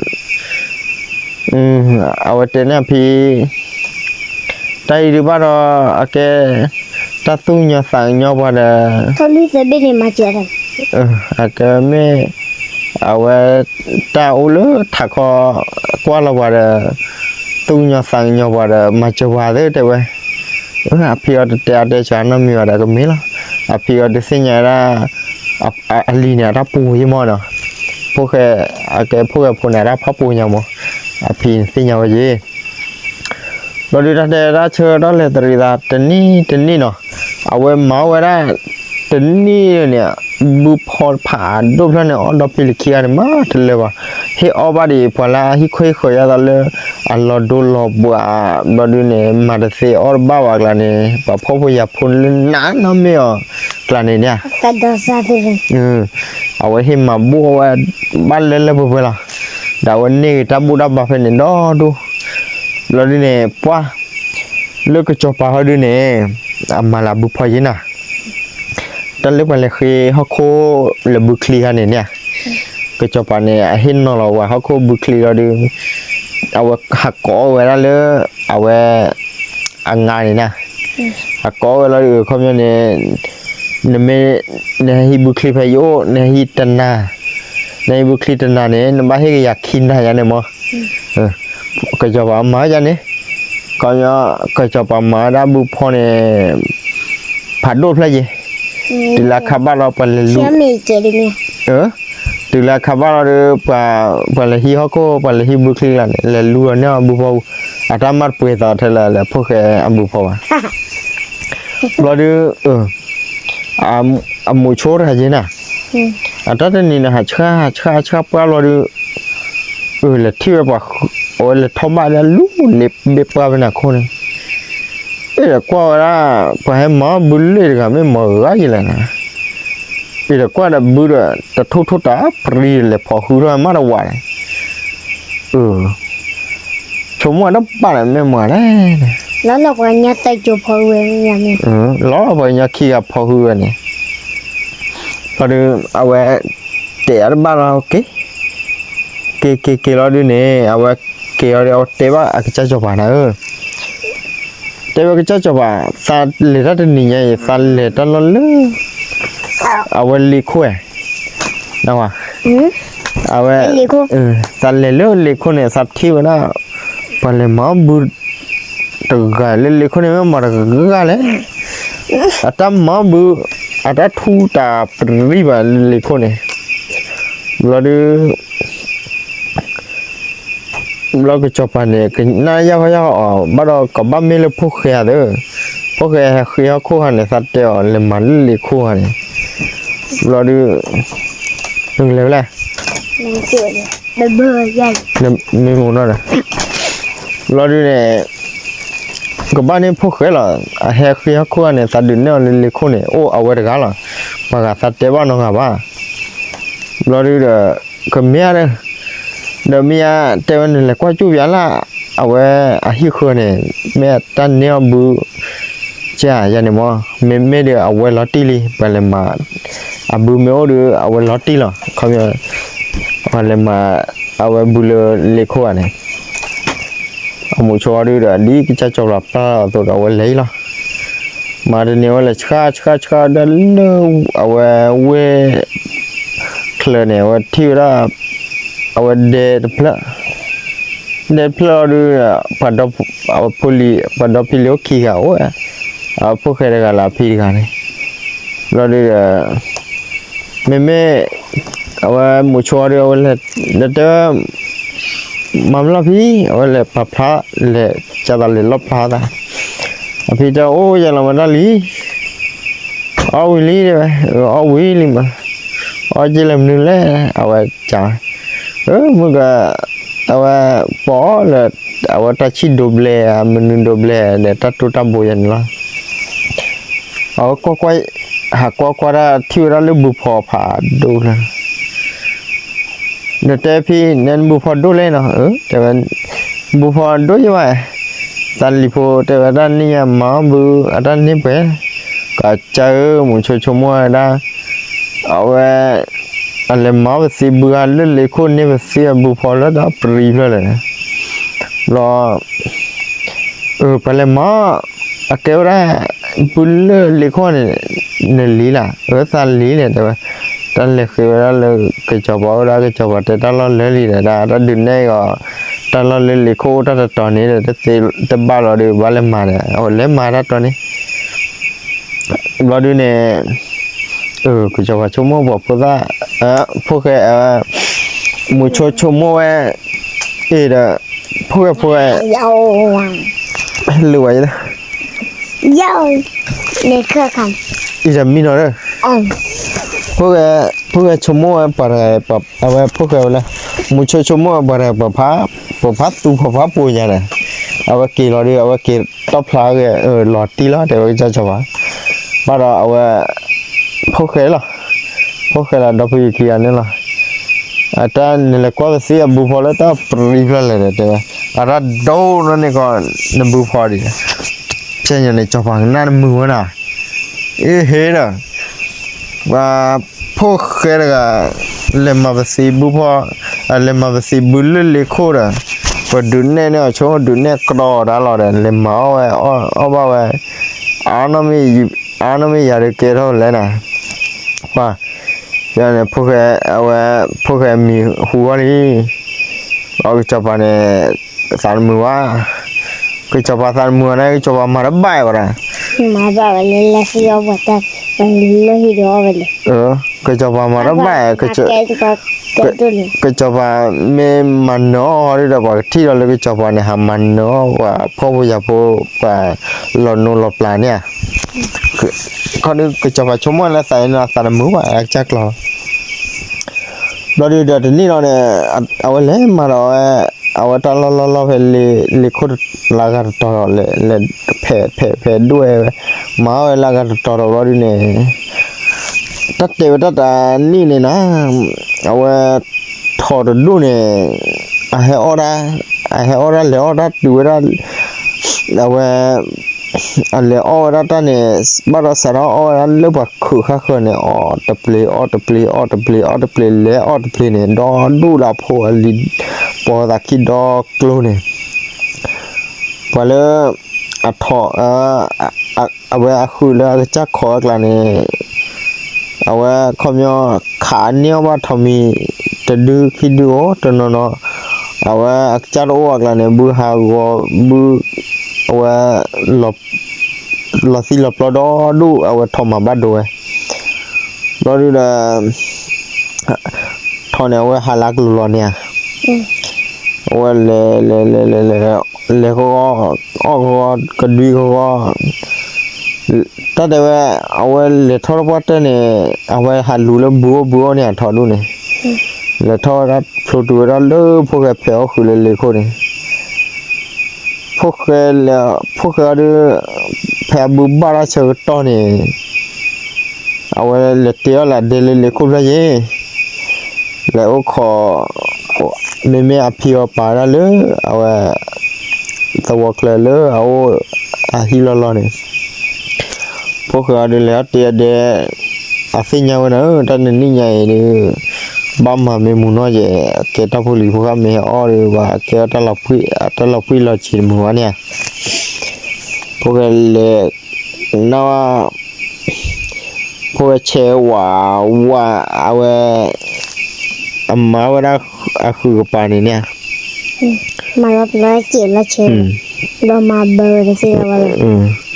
အဝဲတဲန့ၢ်အဖံ တၢ်အံၤဒုးဘၣ်ဒီး အကဲ တၢ်သူၣ်ကညီၤသးကညီၤပှၤဒီး အကဲမ့ၢ် အဝဲ တၢ်အိၣ်လၢထးခီ ကွၢ်လီၤပှၤဒီး သူၣ်ကညီၤသးကညီၤပှၤဒီး မၤစၢၤပှၤသ့တဲဝဲ အဖံအီၤတတဲအီၤတဲစှၤနီတမံၤဘၣ်ဒီးကမ့ၢ်လီၤ အဖံအီၤဒုးသ့ၣ်ညါဝဲဒၣ် အလံၤန့ၣ် အတၢ်ပူၤယံမးနီၤ ဖိၣ်ဃဲ အကဲဖိၣ်ဃဲဖိန့ၣ် အတၢ်ဖးပူၤညါမး အဖံန့ၣ်သ့ၣ်ညါဝဲယ့ၣ် ဘျီဒုးတၢ်တဲတၢ်ဆၢထီၣ်လဲၤတရံးသး တနံၣ်တနံၣ်နီၤ အဝဲမၤအီၣ်ဝဲဒၣ် တနံၣ်န့ၣ် ဘုဖီဖးဒိၣ်ဖျၢၣ်န့ၣ် အီၣ်ဒီဖံလၢခံဂၤန့ၣ် မၤတလၢၤဘၣ် ဟ့ၣ်အီၣ်ဘၣ်ဒံး ပှၤလၢအဟံၣ်ခိၣ်ဟံၣ်ဃီၤယါသးလၢ အလီၤဒိလီၤဘှး ဘျီဒုးန့ၣ် မၤတသ့အီၣ်တဘၣ်ဘၣ်ကျါန့ၣ် ပှၤဖှီၣ်ဖိယာ်ဖိလၢနးနီၢ်မ့ၢ်အီၤ ကျါန့ၣ်န့ၣ် အဝဲဟ့ၣ်မၤဘူၣ်အီၣ်ဝဲ ဘၣ်လၢလၢပှဲၤပှဲၤလီၤ ဒီးအဝဲန့ၢ်ဂ့ၤတၢ်ဘူၣ်တၢ်ဘါဖဲန့ၣ်ဒီဒူၣ် ဘျီဒုးန့ၣ် ပှၢ် လၢကစီၤပၤဟီဒုးန့ၣ် အမၤလၢအဘုဖီယ့ၣ်နၤ တၢ်လၢပှၤလဲၤဃ့ဟီၣ်ခိၣ်လၢဘုချံခါန့ၣ်န့ၣ် ကစီၤပၤန့ၣ် အဟ့ၣ်နီၤလီၤဝဲဟီၣ်ခိၣ်ဘုချံလီၤဒုး အဝဲဟးကိးဝဲဒၣ်လၢ အဝဲ အငါန့ၣ်န့ၣ် ဟးကိးဝဲလီၤဒုး ခီပညီန့ၣ် နမ့ၢ် နဟဲဟံးဘုချံဖဲယအိၣ် နဟဲဟံးတနၤ နဟဲဟံးဘုချံတနၤန့ၣ် နဘၣ်ဟ့ၣ်က့ၤယၤခံနၤယါန့ၣ်မး ကစီၤပၤမၤဝဲဒ်န့ၣ် ခီပညီ ကစီၤပၤမၤဝဲဒၣ်ဘုဖီန့ၣ် ဖးဒိၣ်ဖျၢၣ်ယ့ၣ် တုၤလၢအခါဘၣ်လီၤပှၤလဲၤလူ တုၤလၢအခါဘၣ်လီၤဒီး ပှၤလဲၤဟံးဟီၣ်ခိၣ် ပှၤလဲၤဟံးဘုချံကျါန့ၣ် လဲၤလူလီၤန့ၢ်အဘုဖီပူၤ အတၢ်မၤတပှဲၤသးထဲလၢာ်လၢဖိၣ်ဃဲအဘုဖီဘၣ် ဘျီဒုး အမိၢ်ဆိတဂၤယ့ၣ်နၤ အတၢ်တနံၤန့ၣ် ဟးဆှၣ်ဟးဆှၣ်ဟးဆှၣ်ပှၢ်ဘျီဒုး အလဲၤထံၣ်ဝဲပှၤ အဝဲလဲၤထီၣ်ဘၣ်ဒၣ်လူၤလ့ၤဘ့ၣ်ပှၢ်ဖဲန့ၣ်အခိၣ်န့ၣ် အဒီးကွၢ်ဝဲဒၣ် ပှၤဟဲမၤဘုလ့ၣ်တဂၤမ့ၢ်မၤဂၤယလဲၣ်နၤ အဒီးကွၢ်ဒီးဘုဒီး တထိၣ်ထိၣ်တၢ်ပြံလဲၤဖီၣ်ဟုထီၣ်မးတဝးန့ၣ် ဆိကမိၣ်တဘၣ်ဒီးမ့ၢ်မၤလဲၣ် လီၤလီၤပှၤကညီတၢ်ကၠိဖီၣ်ဝဲ လီၤလီၤပှၤကညီခံဂၤဖီၣ်ဟုဝဲန့ၣ် ဘျီဒုး အဝဲ တဲအီၤတဘၣ်လီၤ က့ၤ က့ၤက့ၤက့ၤလီၤဒုးန့ၣ် အဝဲက့ၤအီၤဒီး အဝဲတဲဘၣ်အကစၢ်စီၤပၤနၤဧၢ တဲဝဲကစၢ်စီၤပၤ သးလဲၤတၢ်တနံၤညါအံၤ သးလဲၤတၢ်လီၢ်လၢ အဝဲလ့ခိၣ်ဝဲ အဝဲ သးလဲၤလၢလ့ခိၣ်န့ၣ် သးထံၣ်ဝဲဒၣ် ပှၤလဲၤမၤဘု တဂၤလၢလ့ခိၣ်န့ၣ် မ့ၢ်မၤတဂၤလဲၣ် အတၢ်မၤဘု အတၢ်ထူတၢ်ပြံဘၣ်လၢလ့ခိၣ်န့ၣ် ဘျီဒုး ဘျီကစီၤပၤန့ၣ် ကနၣ်ယၢ်ဃီယၢ်ဃီအီၤ ဘၣ်ဒီးကဘၣ်မ့ၢ်လၢဖိၣ်ဃဲဧါသၢ, ဖိ ဖိၣ်ဃဲဟဲဃ့ဟီၣ်ခိၣ်ခါန့ၣ် သးတဲအီၤလဲၤမၤလၢလ့ခိၣ်ခါန့ၣ်, ဘျီဒုး နကလဲၤဖဲလဲၣ်, မ့ၢ်မိၢ်နီၢ်ဒီး, ဘျီဒုးန့ၣ် ကဘၣ်န့ၢ်ဖိၣ်ဃဲလီၤ. အဟဲဃ့ဟီၣ်ခိၣ်ခါန့ၣ် သးဒုးနဲၣ်အီၤလၢလ့ခိၣ်န့ၣ် အိၣ်အဝဲတဂၤလီၤ. ပှၤဂၤသးတဲဘၣ်နီတဂၤဘၣ်. ဘျီဒုးဒီး ကမ့ၢ်ဧါဒီး, ဒီးမ့ၢ်ဧါတဲဝဲ နလဲၤကွၢ်ကၠူၣ်ပၠးလၢ် အဝဲအဟံၣ်ဃၢၤန့ၣ် မ့ၢ်တၢ်နဲအီၣ်ဘု, ကယၤန့ၣ်မ့ၢ် မ့မ့ၢ်ဒီးအဝဲလီၤတံၢ်လံ ပှၤလဲၤမၤ, အဘုမ့ၢ်အိၣ်ဒီး အဝဲလီၤတံၢ်လီၤ. ခီပညီ ပှၤလဲၤမၤ အဝဲဘုလၢလ့ခိၣ်ဂၤန့ၣ် အမိၤဆိဒုဒီး ဒ်ကစၢ်စီၤပၤပျၢ်အသိးဒီး အဝဲလဲၤအံၤလီၤ. မၤတန့ၢ်ဝဲလဲၤဆှၣ်ဆှၣ်ဆှၣ်ဒၣ်လၢ အဝဲဝ့ၢ် ချၢန့ၣ် အဝဲထံၣ်ဝဲဒၣ် အဝဲဒဲတဖျၢၣ်, ဒဲတဖျၢၣ်အီၤဒုဒီး ပှၤဒီဖိလံၤ ပှၤဒီဖံလံၤအိၣ်ခံဂၤအိၣ်ဝဲ, အဖိၣ်ဃဲတဂၤလၢအဖံတဂၤန့ၣ်, ဘျီဒုဒီး မ့မ့ၢ် အဝဲမိၤဆိဒု အဝဲလဲၤ တဲ မၤမလီၢ်ဖံ, အဝဲလဲၤပာ်ဖျါ လဲၤကၢ်သးလဲၤလီၣ်ဖျါသး, အဖံတဲ အိၣ်ယလီၤမတၢ်လံ, အီၣ်ဝံၤလံတဲဝဲ, အီၣ်ဝံၤလံမး, အီၣ်က့ၤလၢမနုၤလဲၣ် အဝဲကၢ်, မုၢ်က အဝဲ ပအီၣ်လၢ အဝဲတၢ်ဆံၣ်ဒိဘျဲၣ် မနုၤဒိဘျဲၣ်ဒီး တၢ်တိၢ်တၢ်ဘိယၤန့ၣ်လီၤ. အဝဲကွၢ်ကွၢ် ဟးကွၢ်ကွၢ်တၢ်ထံၣ်ဝဲဒၣ်လၢဘုဖီဖးဒိၣ်လီၤ. ဒီးတဲဖံ နဲနဘုဖီဒိၣ်လဲၣ်နီၤ, တဲဝဲ ဘုဖီဒိၣ်ယဘၣ်, သးလံၤဖိတဲဝဲတၢ်န့ၣ်ညါမၤအီၣ်ဘု အတၢ်န့ၢ်ပှဲၤ, ကစၢ်ဧၢ မိၤဆိဆိကမိၣ်ဝဲဒၣ် အဝဲ အလဲၤမၤအီၣ်ပသံဘုဧါ လၢလ့ခိၣ်န့ၢ်ပသံအဘုဖီလၢတၢ်ပြံဖျၢၣ်လဲၣ်, ဘျီ ပှၤလဲၤမၤ အကဲဝဲဒၣ် ဘုလၢလ့ခိၣ်န့ၣ် နလံၤလၢ်, အၢ သးလံၤန့ၣ် တဲဝဲ, တၢ်လဲၤဃ့ဝဲဒၣ်လၢကစီၤပၤအိၣ်ဒၣ် ကစီၤပၤတဲတၢ်လီၢ်လၢလံၤဒီး တၢ်ဒုးနဲၣ်အီၤ တၢ်လီၢ်လၢလ့ခိၣ်အိၣ်တၢ်တတီၤန့ၣ်ဒီး တသ့တဘၣ်လီၤဒီး ဘၣ်လဲၤမၤဒီး အဝဲလဲၤမၤတၢ်တီၤန့ၣ် ဘျီဒုန့ၣ် ကစီၤပၤဆိကမိၣ်ပှၤဖိသၣ် ဖိၣ်ဃဲ မုဆိဆိကမိၣ်ဝဲ အ့ဒီး ဖိၣ်ဃဲဖိၣ်ဃဲ လၢဝဲ အံၤဒီးမံနီၤ ဖိၣ်ဃဲဆိကမိၣ်ဝဲပှၤတဂၤ အဝဲဖိၣ်ဃဲဝဲလၢ မုဆိဆိကမိၣ်ဝဲပှၤတဂၤ ပှၤဖးသူၣ်ဖီၣ်ဖးပူၤညါဒီး အဝဲက့ၤလီၤဒီး အဝဲက့ၤတီၣ်ဖျါဂ့ၤ လီၤတံၢ်လီၤ တဲဝဲကစၢ်စီၤပၤ ဘၣ်ဒီးအဝဲ ဖိၣ်ဃဲလီၤ ဖိၣ်ဃဲလၢဒီဖုယခံဂၤန့ၣ်လီၤ အတၢ်နလဲၤကွၢ်ပသံအဘုဖီလၢတၢ်ပြံဖျၢၣ်လဲၣ်ဒီးတဲဝဲ အတၢ်ဒိၣ်နီၢ်န့ၣ်ကီး နဘုဖီဒံး ဖဲညါန့ၣ်စီၤပၤကနၣ်တမုာ်ဝဲနီၤ အ့ဟ့ဒီး ပှၤဖိၣ်ဃဲတဂၤ လဲၤမၤပသံဘုဖီ လဲၤမၤပသံဘုလၢလ့ခိၣ်ဒီး ပှၤဒုးနဲၣ်န့ၢ်အီၤဆိ ဒုးနဲၣ်ကဒီးတၢ်လီၤဒီး လဲၤမၤအီၣ်ဝဲ အီၣ်ဘၣ်ဝဲ အါနီၢ်မ့ၢ်ယၤဒီးကဲထီၣ်လဲၣ်နၤ ပှၤ ယန့ၣ် ဖိၣ်ဃဲ အဝဲ ဖိၣ်ဃဲမံၤဟူဂီၢ်လံ အကစီၤပၤန့ၣ် သးတမုာ်ဘၣ် ကစီၤပၤသးတမုာ်ဘၣ်န့ၣ် ကစီၤပၤမၤတဘၣ်ဝဲဒၣ် မၤဘၣ်ဝဲလၢလၢဟံၣ်အီၣ်ပှၤတၢ် လၢဟံၣ်ဒီးအီၣ်ဝဲလဲၣ် ကစီၤပၤမၤတဘၣ် ကစီၤပၤမ့ၢ်မၤနၢၤအီၣ်ဒီး ပှၤကထံၣ်ဒီးလၢကစီၤပၤန့ၣ် ဟးမၤနၢၤအီၣ်ပှၤဖှီၣ်ဖိယာ်ဖိ ပှၤလီၤနိလီၤပျၢ်န့ၣ်ဧါ ခီဒုးကစီၤပၤဆိကမိၣ်လၢသးအံၤန့ၣ် သးတမုာ်ဘၣ် အကစၢ်ကျီၤ ဘျီဒုးဒီးတနံၣ်လီၤန့ၣ် အဝဲလဲၤမၤဒီးဝဲ အဝဲတၢ်လီၢ်လီၢ်လီၢ်ဖဲလ့ခိၣ်လၢအဂၤတတီၤဒီး လဲၤဖဲးဖဲးဖဲးဒိၣ်ဝဲ မၤဝဲလၢအဂၤတတီၤဒီးဘျီဒုးန့ၣ် တၢ်တဲဝဲတၢ်တနံၣ်န့ၣ်နၤ အဝဲ ထိးတဒူၣ်န့ၣ် အဟဲအီၣ်ဒၣ် အဟဲအီၣ်ဒၣ်လဲၤအီၣ်ဒၣ်တုၤဝဲဒၣ် အဝဲ အလဲၤအီၣ်ဝဲဒၣ်တၢ်န့ၣ် ဘၣ်ဒီးစးထီၣ်အီၣ်ဝဲဒၣ်လၢပှၤခုးခါဃၢၤန့ၣ် အီၣ်တပျ့ၤ အီၣ်တပျ့ၤ အီၣ်တပျ့ၤ အီၣ်တပျ့ၤ လဲၤအီၣ်တပျ့ၤန့ၣ် ဒီဒူၣ်ဒီးဖိအလံၤ ပိာ်သးခံဒီကျိန့ၣ် ပှၤလၢ အထိး အဝဲအဃုာ်လၢအကစၢ်ခိးအကျါန့ၣ် အဝဲခီပညီ ခးန့ၢ်အီၣ်ဘၣ်ထိးမံၤ တဒုခံဒုအိၣ်တနီၤနီၤ အဝဲအကစၢ်တအိၣ်အကျါန့ၣ် ဘုဟးဂီၤဘု အဝဲ လီၤသံလီၤပျီဒီဒူၣ် အဝဲထိးမၤဘၣ်ဒိဝဲ ဘျီဒုးဒီး ထိးန့ၣ် အဝဲဟးလၢကလူးလီၤန့ၣ်ဧါ အဝဲလဲၤလဲၤလဲၤလဲၤလဲၤ လဲၤဃီဃီ အီၣ်ဃီဃီ ကဒွံဃီဃီ တၢ်တဲဝဲ, အဝဲလဲၤထီၣ်တပှၢ်တၢၢ်န့ၣ်, အဝဲဟးလူၤလၢဘုအိၣ်ဘုအိၣ်န့ၣ် အထီဒူၣ်န့ၣ်, လဲၤထီၣ်ဝဲဒၣ်ဖျိတုၤဝဲဒၣ်လၢဖိၣ်ဃဲဖဲအီၣ်ဃုာ်လၢလ့ၤခိၣ်န့ၣ်, ဖိၣ်ဃဲ, ဖိၣ်ဃဲအီၤဒုး, ဖဲအဘုဘၣ်တၢ်ဆၢကတီၢ်န့ၣ်, အဝဲလဲၤတ့အီၣ်လၢအဒဲလၢလ့ၤခိၣ်ဖျၢၣ်ယ့ၣ် လဲၤအိၣ်ခိး, မ့မ့ၢ်အဖံအီၤပာ်ဝဲဒၣ်လၢ, အဝဲ, သဝီချၢလၢအအိၣ်, အဟံၣ်လီၢ်လီၢ်န့ၣ်, ဖိၣ်ဃဲအီၤဒုးလဲၤအီၣ်တ့အဒဲ, အသ့ၣ်ညါဝဲန့ၣ် တၢ်နနံၣ်ညါအံၤဒုး, ဘၣ်မၤမ့ၢ်မုာ်နီၢ်ယဲၢ်, ကဲတၢ်ဖိလံၤဖိဃၢ်မ့ၢ်ဟဲအီၣ်ဒီး ပှၤကဲအီၣ်တၢ်လီၤပှံၢ်, တၢ်လီၤပှံၢ်လီၤဆံးတမုာ်ဘၣ်န့ၣ်ဧါ, ဖိၣ်ဃဲလဲၤ, နၢ် ဖိၣ်ဃဲဆဲးဝးဝး, အဝဲ, အမၤဝဲဒၣ်အဃုာ်ကပၤန့ၣ်န့ၣ်, မၤလီၤပျီကဲးလီၤဆဲး, ဒီးမၤဘၢဝဲတသ့လီၤဝဲလီၤ,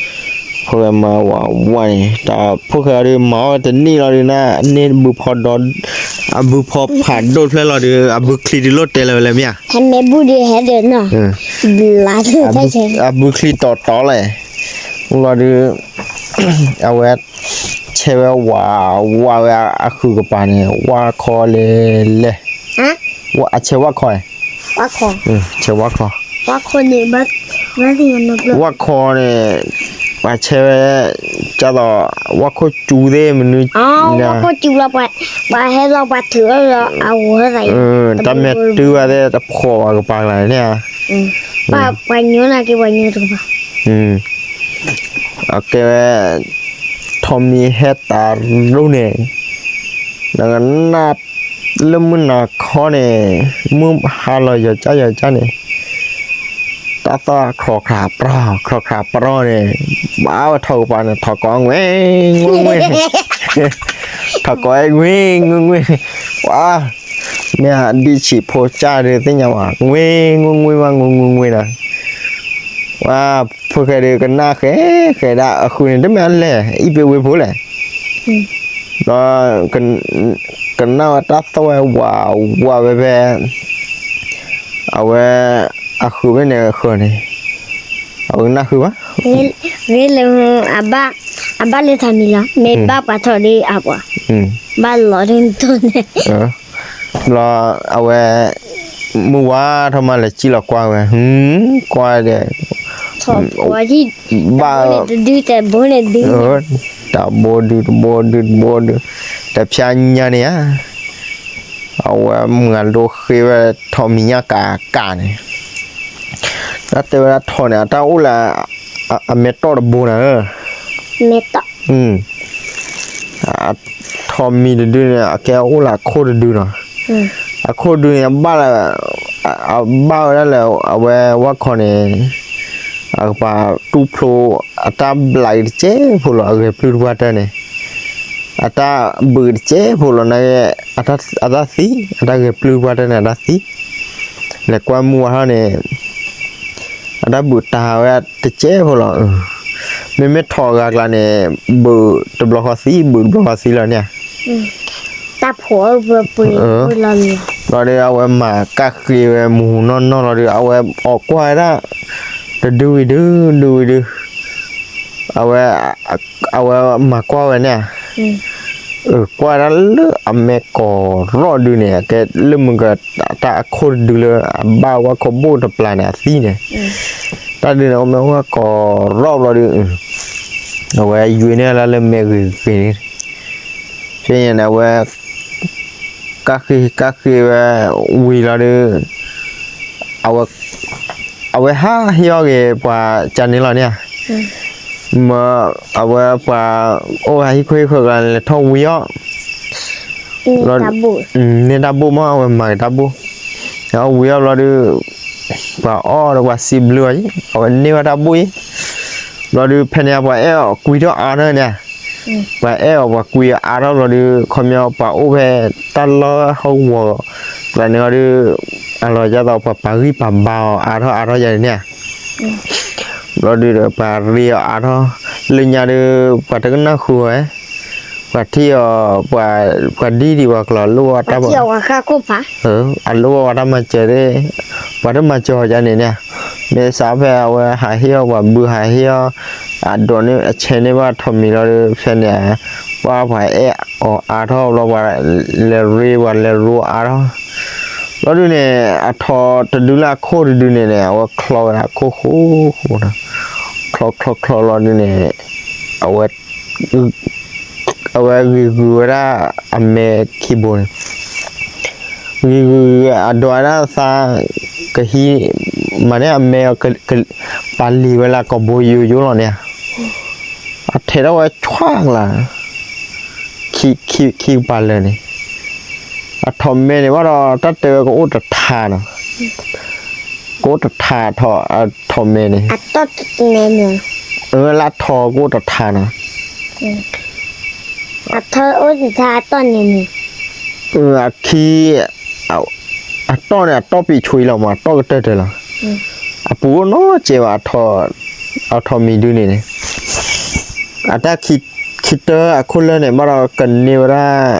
ဖိၣ်ဃဲမၤဝးဝးန့ၣ် တၢ်ဖိၣ်ဃဲအီၤဒုးမၤအီၣ်ဝဲတနံၣ်လီၤဒုးန့ၣ်, န့ၢ်ဘုဖီဒီ, အဘုဖီဖးဒိၣ်ဖျၢၣ်လီၤဒုး အဘုချံဒုးလိၣ်တဲလၢၤဝဲလၢမ့ၢ်ဧါ, ဟဲမ့ၢ်ဘူၣ်ဒုးဟဲဒုးနီၤ, အဘုချံတီတီလဲၣ်, လီၤဒုး အဝဲ, ဆဲးဝဲဝးဝးဝဲအဃုာ်ကပၤန့ၣ် ဝါခီလဲၤလဲၤ, အဆဲးဝါခီ, ဆဲးဝါခီ, ဝါခီန့ၣ်, ပှၤဆဲးဝဲ, ကသိး, ဝါခိၣ်စူၤသ့ၣ်မနုၤ, ဝါခိၣ်စူၤလီၤ, ပှၤဟဲလီၤပှၤထုးအီၤလီၤအဝဲ, တၢ်မဲာ်တုၤဝဲသ့ၣ် တဖှီၣ်ဘၣ်ကပၤကျါန့ၣ်ဧါ, ပှၤညိနၤက့ၤပှၤညိတကပၤ, အကဲဝဲ, ထီးမံၤဟဲတၢ်ရူၢ်န့ၣ်, နကနၣ်, လၢမုၢ်နၤခီန့ၣ်, မုၢ်ဟါလီၤယီၤကၢ်ယီၤကၢ်န့ၣ်, တၢ်သီၣ်ခီၣ်ခၣ်ပြီ, ခီၣ်ခၣ်ပြီန့ၣ်, ဘၣ်ဝဲထီၣ်ကပၤန့ၣ် ထီၣ်ကိးငွ့ၣ်ငွ့ၣ်, ထီၣ်ကိးဝဲငွ့ၣ်ငွ့ၣ်ငွ့ၣ်, ပှၤ, မ့ၢ်ဒံၣ်ဆံးဖိကၢ်ဒုးသ့ၣ်ညါဘၣ် ငွ့ၣ်ငွ့ၣ်ငွ့ၣ်မး ငွ့ၣ်ငွ့ၣ်ငွ့ၣ်ဒီး, ပှၤ, ဖိၣ်ဃဲဒုးကနၣ်ဃဲဃဲဒၣ်အဃုာ်န့ၣ် တမ့ၢ်အလဲၣ် အံၤပ့ၤဝ့ၤဖိလဲၣ်, ဒီး, ကနၣ်ဝဲတၢ်သီၣ်ဝဲဝးဝးဝဲဖဲ အဝဲ, အဃုာ်ဖဲန့ၣ်ဃၢၤန့ၣ်, အဝဲကနၣ်ဃုာ်ဘၣ်, ဂ့ၤလၢ, အဘၣ်လၢထီးမံၤလီၤ မ့ၢ်ဘၣ်ပှၤထီၣ်ဒ်အပှၤ, ဘၣ်လီၤဒ်နတိၢ်န့ၣ်, ဘျီ, အဝဲ, မုၢ်ဝါထီၣ်မးလဲၤစံၣ်လီၤကွၢ်ဝဲ, ကွၢ်ဒီး, ဘၣ်, တဘိန့ၣ်ဒုး, တဘိဒုးတဘိဒုးတဘိဒုး, တဖျါညါန့ၣ်ဧါ အဝဲမုၢ်ဂၤဒိဃ့ဝဲထီးမံၤညၣ်ကးကးန့ၣ်, တၢ်တဲဝဲဒၣ်ထီးန့ၣ် အတၢ်အိၣ်လၢ, အမဲာ်တီၢ်တဘိန့ၣ်, ထီးမံၤတဒုန့ၣ် အကဲအိၣ်လၢအခိၣ်တဒုနီၤ, အခိၣ်တဒုန့ၣ် အဘၣ်လၢ, အဘၣ်ဝဲဒၣ်လၢအဝဲဝါခီန့ၣ်, အကပၤတူၢ်ဖျိ, အတၢ်ဘျးက့ၤတစဲးဖိလီၤ အဂဲၤပျုၢ်တပှၢ်တၢၢ်န့ၣ်, အတၢ်ဘုးက့ၤတစဲးဖိလီၤ နာ်က့, အတၢ်သံ, အတၢ်ဂဲၤပျုၢ်တပှၢ်တၢၢ်န့ၣ် အတၢ်သံ, လဲၤကွၢ်မုၢ်ဝါထီၣ်န့ၣ်, အတၢ်ဘုးတၢ်ဝဲတစဲးဖိလီၤ, မ့မ့ၢ်ထီးအဂၤကျါန့ၣ်, ဘုးတဘျီဃီသံ ဘုးတဘျီဃီသံလီၤန့ၣ် တၢ်ဖိး, ဘျီဒီးအဝဲမၤကၣ်ဃ့ဝဲမူၤနီၢ်နီၢ်လီၤဒီး အဝဲအီၣ်ကွၢ်ဝဲဒၣ်, တဒုဝံၤဒု, ဒုဝံၤဒု, အဝဲ, အဝဲမၤကွၢ်ဝဲန့ၣ်, ကွၢ်ဝဲဒၣ်လၢအမဲာ်ကီၤရီၣ်ဒုန့ၣ် ကဲလၢမုၢ်က, တၢ်အခိၣ်တဒုလၢအဘၣ်ဝဲခိၣ်ဘိၣ်တပျၢ်န့ၣ်အသံန့ၣ်, တၢ်ဒုန့ၣ် အမဲာ်ဝဲကီၤရီၣ်ဘျီဒီး, အဝဲယွ့န့ၢ်လၢလၢမဲာ်ဂ့ၤဂ့ၤန့ၣ်, ဖဲန့ၣ်အဝဲ ကၣ်ဃ့ကၣ်ဃ့ဝဲဝံၤလီၤဒီး, အဝဲ, အဝဲဟးဟ့ၣ်အီၣ်က့ၤပှၤကန့ၣ်လီၤန့ၣ်ဧါ, မ့ၢ်အဝဲပှၤအိၣ်ဟးဟံၣ်ခိၣ်ဟံၣ်ဃၢၤကျါန့ၣ် လဲၤထီၣ်ဝံၤအီၣ်, န့ၢ်တၢ်ဘိၣ်မ့ၢ်အဝဲမၤက့ၤတၢ်ဘိၣ်, ဝံၤအီၣ်ဘျီဒီး, ပှၤအီၣ်ဒီးပှၤစံးဘျုးအီၤအံၤ အဝဲန့ၢ်ဝဲတၢ်ဘိၣ်အံၤ, ဘျီဒီးဖဲန့ၣ် ပှၤအဲၣ်အီၤကွံထီၣ်အါထီၣ်န့ၣ်, ပှၤအဲၣ်အီၤပှၤကွံအါထီၣ်ဘျီဒီး ခီပညီပှၤအိၣ်ဖဲတၢ်လီၢ်ဟီၣ်ကဝီၤကျါန့ၣ်ဒီး, အလီၤဒ်သိးပှၤပာ်ဂံၢ်ပာ်ဘါအီၤအါထီၣ်အါထီၣ်ယါန့ၣ်ဧါ, ဘျီဒီးပှၤရ့အီၤအါထီၣ်, လၢညါဒီး ပှၤတကနၣ်ဃုာ်ဝဲ, ပှၤထံၣ်အီၤ, ပှၤဒ်ဒံးပှၤကျီၤလိၣ်အတၢ်, အလိၣ်ဝဲတၢ်မၤစၢၤသ့ၣ်, ပှၤတမၤစၢၤအီၤယါန့ၣ်န့ၣ်ဧါ, မ့ၢ်စးဖဲအဝဲဟးဟ့ၣ်အီၤ ပှၤဘုဟးဟ့ၣ်အီၤ အဒိးန့ၢ်အဆဲန့ၢ်ဘၣ်ထိးမံၤလီၤဒီး ဖဲန့ၣ် ပှၤပှၤအဲၣ်အီၤအါထီၣ်ဘျီ ပှၤလဲၤရ့ပှၤလဲၤရိအါထီၣ် ဘျီဒုန့ၣ် အထိးတဒုလၢအခိၣ်တဒုန့ၣ်န့ၣ် အဝဲချီဝဲဒၣ်အခိၣ်ဃိဃိနီၤ, ချီချီချီလီၤဒုန့ၣ် အဝဲ အဝဲဂံၤဂုၤဝဲဒၣ်အမဲခံဘိန့ၣ်, ဂံၤဂုၤအဒိးဝဲဒၣ်သး ကဟံး မၤန့ၢ်အမဲ ပာ်လံၤဝဲလၢကိာ်ဘိယိယိလီၤန့ၣ်, အထဲးထီၣ်ဝဲဆွါကလါ ခံကပၤလၢာ်န့ၣ်, အထိးမဲန့ၣ်ဘၣ်ဒီး တၢ်တဲဝဲကအိၣ်တထးနီၤ, ကအိၣ်တထးအထိးမဲန့ၣ်, လၢအထိးကအိၣ်တထးနီၤ, အထိးန့ၣ် အတီၢ်န့ၣ် အတီၢ်ပံးဆွံလီၤမး အတီၢ်ကတၢၢ်တၢၢ်လီၤ, အပူၤအိၣ်နီတစဲးဘၣ် အထိးမံၤဒုန့ၣ်န့ၣ်, အတၢ်ခံတၢ်အခိၣ်လၢာ်န့ၣ် ဘၣ်ဒီးကန့ၢ်ဝဲဒၣ်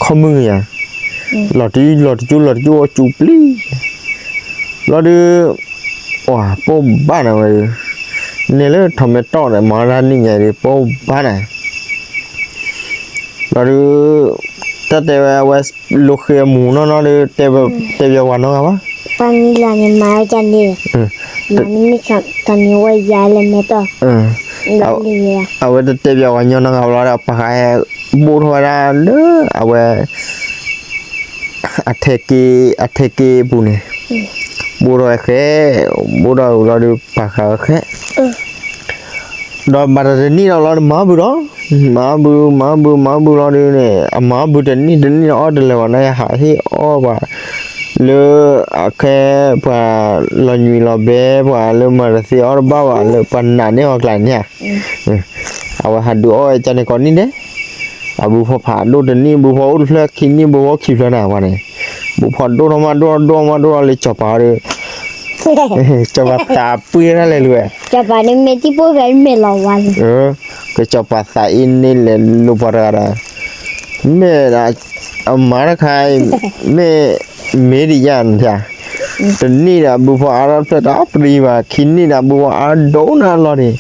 ခီမုၢ်ယါ, လီၤတယူၢ်လီၤတယူၢ်လီၤတယူၢ်အီၤစူၤပျံၤ, ဘျီဒု ပှၤပိာ်ဘၣ်နၤဝဲ, န့ၣ်လၢထိးမဲတီၢ်ဒီး မၤတၢ်နံၣ်ညါဒီး ပိာ်ဘၣ်နၤ, ဘျီဒု တၢ်တဲဝဲအဝဲ လိဃ့အမူးနီၢ်နီၢ်ဒီး တဲပျီဝဲနီတဂၤဘၣ်, ပှၤမံၤလီၤန့ၣ် မၤဝဲဒ်န့ၣ်, မၤန့ၢ်မ့ၢ်ဆီၣ်တန့ၢ်ဝဲယၤလၢမဲတီၢ်, အဝဲတတဲပျီဝဲညီနီတဂၤဘၣ်လီၤဒီး ပှၤဃးဟဲ ဘိၣ်ထီၣ်ဝဲဒၣ်လၢအဝဲ အထဲက့ၤ အထဲက့ၤပူၤန့ၣ်, ဘိၣ်ထီၣ်ဝဲဃဲ, ဘိၣ်ထီၣ်ဝဲလီၤဒီး ပှၤဃးဝဲဃဲ, ဒီးမၤတၢ်တနံၣ်ဒီးလီၤဒီး မၤဘု မၤဘု မၤဘုလီၤဒုန့ၣ် အမၤဘုတနံၣ်တနံၣ်ဒီး အီၣ်တလၢာ်ဘၣ်နီၤ ယဟးဟ့ၣ်အီၣ်ပှၤ လၢအခဲ ပှၤလီၤညွံးလီၤဘဲ ပှၤလၢမၤတသ့အီၣ်တဘၣ်ဘၣ် လၢပှၤနာ်န့ၢ်အီၤကျါန့ၣ်ဧါ, အဝဲဟးဒုးအီၣ်ဝဲကန့ၣ်ကိးနံၣ်ဒဲး, အဘုဖီဖးဒိၣ်တနံၣ် ဘုဖီအိၣ်တဖျၢၣ်ခံနံၣ် ဘုဖီအိၣ်ခံဖျၢၣ်န့ၣ် ပှၤန့ၣ်, ဘုဖီဒိၣ်ထီၣ်မးဒိၣ်ထီၣ်ဒိၣ်ထီၣ်မးဒိၣ်ထီၣ်လၢစီၤပၤဒီး စီၤပၤသးပှ့ၤတၢ်လဲၤလူၤဝဲ, စီၤပၤန့ၣ်မ့ၢ်တံၢ်ပိၢ်ဖဲမ့ၢ်လီၤဝါန့ၣ်, ကစီၤပၤသးအ့န့ၣ်လဲၤလူၤပှၤတဂၤဒီး, မ့ၢ်ဒၣ် အမၤတခါအံၤ, မ့ၢ် မ့ၢ်ဒ်ယၤန့ၣ်, တနံၣ်ဒီးဘုဖီအါထီၣ်ဖျၢၣ်တၢ်ပရံၤဘၣ် ခံနံၣ်ဒီးဘုဖီအါဒိၣ်နၤလီၤန့ၣ်,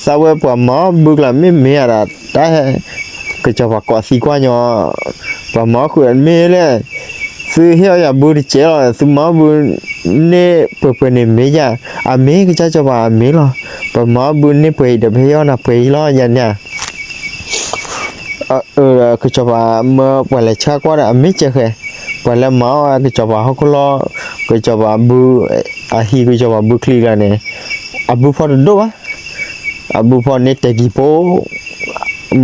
သးဝဲပှၤမၤအီၣ်ဘုကျါမ့ၢ်မ့ၢ်ဧါဒီး တၢ်ဟဲ ကစီၤပၤကိးသံကွၢ်ညီ, ပှၤမၤအီၣ်ဃုာ်မ့ၢ်လဲၣ်, သုဟ့ၣ်အီၣ်ယၤဘုတစဲးလီၤ သုမၤအီၣ်ဘုန့ၢ်ပှဲၤပှဲၤန့ၣ်မ့ၢ်ယၤ, အမ့ၢ်ကစၢ်စီၤပၤအမ့ၢ်လီၤ, ပှၤမၤအီၣ်ဘုန့ၢ်ပှဲၤအံၤဒီး ပဟ့ၣ်အီၣ်နၤပှဲၤအံၤလီၤယၤန့ၣ်, ကစီၤပၤမၢပှၤလဲၤဆှၢကွၢ်ဒီး အမ့ၢ်စၢၤဃဲၤ, ပှၤလဲၤမၤအီၣ်ဝဲကစီၤပၤဟီၣ်ခိၣ်လီၢ်, ကစီၤပၤဘု, အဟံးကစီၤပၤဘုချံကျါန့ၣ်, အဘုဖီတဒိၣ်ဘၣ်, အဘုဖီန့ၣ်တဲာ်ကံၤပိ,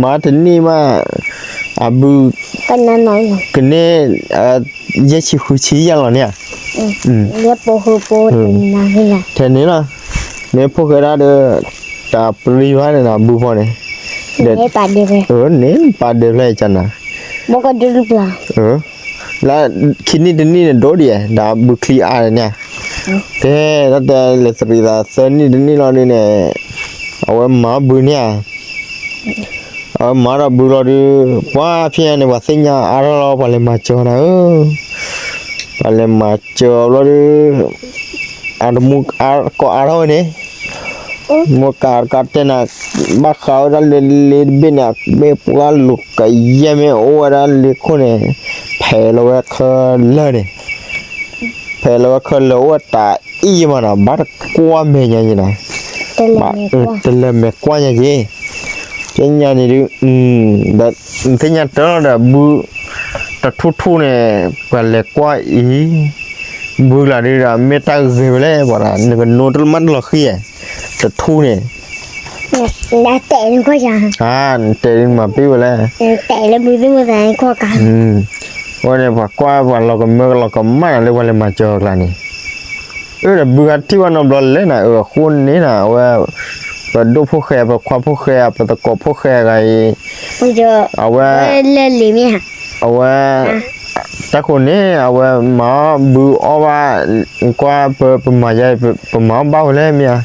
မၤတနံၣ်မး, အဘု, ကန့ၢ်, ယဲၢ်ဆံဃုဆံယဲၢ်လီၤန့ၣ်ဧါ, ထဲန့ၣ်လီၤ, မ့ၢ်ဖိၣ်ဃဲဒၣ်ဒီး, တၢ်ပရံၤဘၣ်န့ၣ်ဒီး ဘုဖီန့ၣ်, န့ၣ်ပာ်ဒဲးဖျဲၣ်ကနၤ, လၢခံနံၣ်တနံၣ်န့ၣ်ဒိၣ်ဒံးဧါ ဒီးဘုချံအါန့ၣ်ဧါ, ကဲတၢ်တဲလဲၤသရံးသးသၢနံၣ်တနံၣ်လီၤဒုန့ၣ်, အဝဲမၤဘုန့ၣ်ဧါ အဝဲမၤဒီးဘုလီၤဒုး, ပှၤဖဲညါန့ၣ် ပှၤသ့ၣ်ညါအါထီၣ်လီၤ ပှၤလဲၤမၤစၢၤနၤဧၢ, ပှၤလဲၤမၤစၢၤအီၤဘျီဒုး, အတမူ, ကိးအါထီၣ်ဝဲန့ၣ်, မ့ၢ်ကးတကးတဲနၤ, ဘၣ်ဃးဝဲဒၣ်လၢလ့တဘ့ၣ်န့ၣ် မ့ၢ်ပှၤလိာ်ကယဲၢ်မ့ၢ်အိၣ်ဝဲဒၣ်လ့ခိၣ်န့ၣ်, ဖဲးလီၤဝဲခဲလၢာ်န့ၣ် ဖဲးလီၤဝဲခဲလၢာ်အိၣ်ဝဲတၢ်အံၤမးနီၤ ဘၣ်တကွၢ်မဲာ်ညါက့ၤနီၤ, တလၢာ်မဲာ်ကွၢ်ညါက့ၤ, ကဲညါန့ၣ်ဒုး, ဒီး, သ့ၣ်ညါတၢ်လီၤဒီးဘု, တထူၣ်ထူၣ်န့ၣ်, ပှၤလဲၤကွၢ်အံၤ, ဘုကျါဒုးဒီး မ့ၢ်တၢ်ဂ့ၤဝဲလဲၣ် ပှၤဒီး နကနိတမၣ်တလီၤဃံဧါ, တထူၣ်န့ၣ် နတဲာ်ဒုးမၤပ့ၢ်ဝဲလဲၣ်, အဝဲန့ၣ် ပှၤကွၢ်ပှၤလီၤကမၢလီၤကမၣ်နၤလၢပှၤလဲၤမၤစၢၤအီၤကျါန့ၣ်, အၢဒီးဘုဂၤထံၣ်ဘၣ်နီတဘျီလဲၣ်နၤ အၢအဃိန့ၣ်နၤ အဝဲ, ပဒိၣ်ဖိၣ်ဃဲ ပခွါဖိၣ်ဃဲ ပသကိးဖိၣ်ဃဲဂၤအံၤ, အဝဲ, အဝဲ, တၢ်ဃိန့ၣ် အဝဲမၤအီၣ်ဘုအီၣ်ဘၣ်, ကွၢ်ပပမၤယါအံၤ ပမၤအီၣ်ဘၣ်ဝဲလဲၣ်မ့ၢ်ဧါ,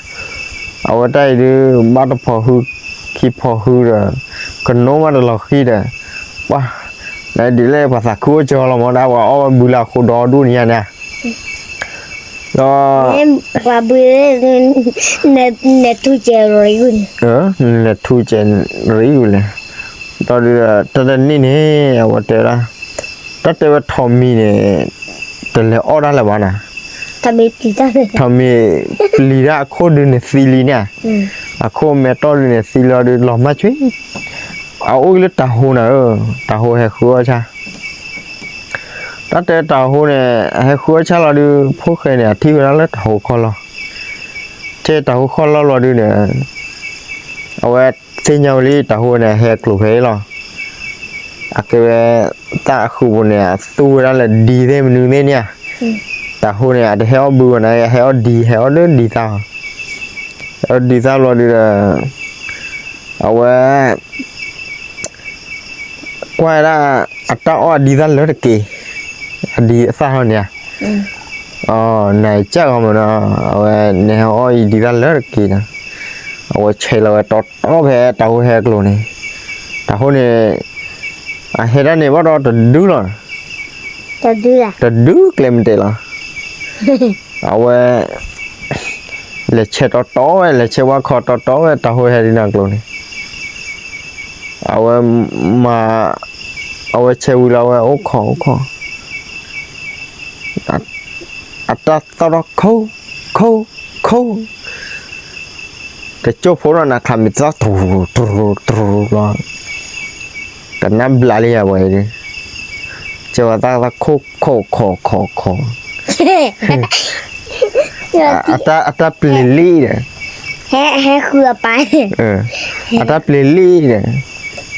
အဝဲတၢ်အံၤဒုး ဘၣ်တဖီၣ်ဟု, ခံဖီၣ်ဟုဒီး, ကနိမးတလီၤဃံဒီး, ပှၤ, နဒ်လဲၣ်ပှၤသးခုအိၣ်ကၢလီၤမး ဒၣ်ပှၤအီၣ်ဘၣ်ဘုလၢအဃိဒီဒူၣ်န့ၣ်ညါန့ၣ်, ဒီး ပှၤဘု နထူစဲးရံၣ်ဂုၤန့ၣ် နထူစဲးရံၣ်ဂုၤလဲၣ်, ဒီးဒုး တၢ်တနံၣ်န့ၣ် အဝဲတဲဝဲဒၣ်, တၢ်တဲဝဲထိးမံၤန့ၣ် တလဲၤအီၣ်တၢ်လၢၤဘၣ်နၤ, ထိးမံၤပျံၤတၢ်အခိၣ်ဒုးန့ၣ်သံလံန့ၣ်, အခိၣ်မဲာ်တီၢ်ဒုးန့ၣ်သံလီၤဒုး လီၤမၢ်ဆွံ, အအိၣ်လၢတၤဟိနၤဧၢ, တၤဟိဟဲဃုအီၣ်ဆၣ် တၢ်တဲတၤဟိန့ၣ် အဟဲဃုအီၣ်ဆၣ်လီၤဒုး ဖိၣ်ဃဲန့ၣ် အထံၣ်ဝဲဒၣ်လၢတၤဟိခီၣ်လီၢ်, ထဲတၤဟိခီၣ်လီၢ်လီၤဒုးန့ၣ် အဝဲသ့ၣ်ညါဝဲလံ တၤဟိန့ၣ် အဟဲကျိၤဖဲအံၤလီၤ, အကဲဝဲ တၢ်အဃုာ်ပူၤန့ၣ် အသူဝဲဒၣ်လၢဒံသ့ၣ်မနုၤသ့ၣ်န့ၣ်ဧါ, တၤဟိန့ၣ် အတဟဲအီၣ်ဘုဝဲန့ၣ် အဟဲအီၣ်ဒံ ဟဲအီၣ်လၢဒံသၣ်လီၤ, ဟဲအီၣ်ဒံသၣ်လီၤဒုးဒီး အဝဲ ကွၢ်ဝဲဒၣ် အတၢ်အီၣ်အဒံသၣ်လၢတက့ၢ်, အဒံအသၣ်ထီၣ်န့ၣ်ဧါ, နကၢ်ဂီၤမးနီၤ, အဝဲန့ၣ်ဟဲအီၣ်အံၤဒံသၣ်လၢတက့ၢ်နီၤ, အဝဲဆဲးလီၤဝဲတီတီဖဲတၤဟိဟဲကျိၤန့ၣ်, တၤဟိန့ၣ် အဟဲဒၣ်န့ၣ်ဘၣ်ဒီးတဒုလီၤ, တဒုကျဲမ့ၢ်တဲလီၤ, အဝဲ လဲၤဆဲးတီတီဝဲ လဲၤဆဲးဝါခီတီတီဝဲ တၤဟိဟဲဒ်န့ၣ်အကျိၤန့ၣ်, အဝဲမၤ အဝဲဆဲးဝံၤလီၤ အဝဲအိၣ်ခိးအိၣ်ခိး အတၢ်သီၣ်ထီၣ်ခိၣ် ခိၣ် ခိၣ်, တကၠိၢ်ဖိဒီးနၤခးမံၤသီၣ်တရူးတရူးတရူးလီၤ, ကနၣ်ဘျးလံယၤဝဲအံၤ, ကၠိဝဲသၣ်သီၣ်ခိၣ်ခိၣ်ခိၣ်ခိၣ်ခိၣ် အတၢ်ပျံၤလံဒီး ဟဲဃုအပၢ် အတၢ်ပျံၤလံဒီး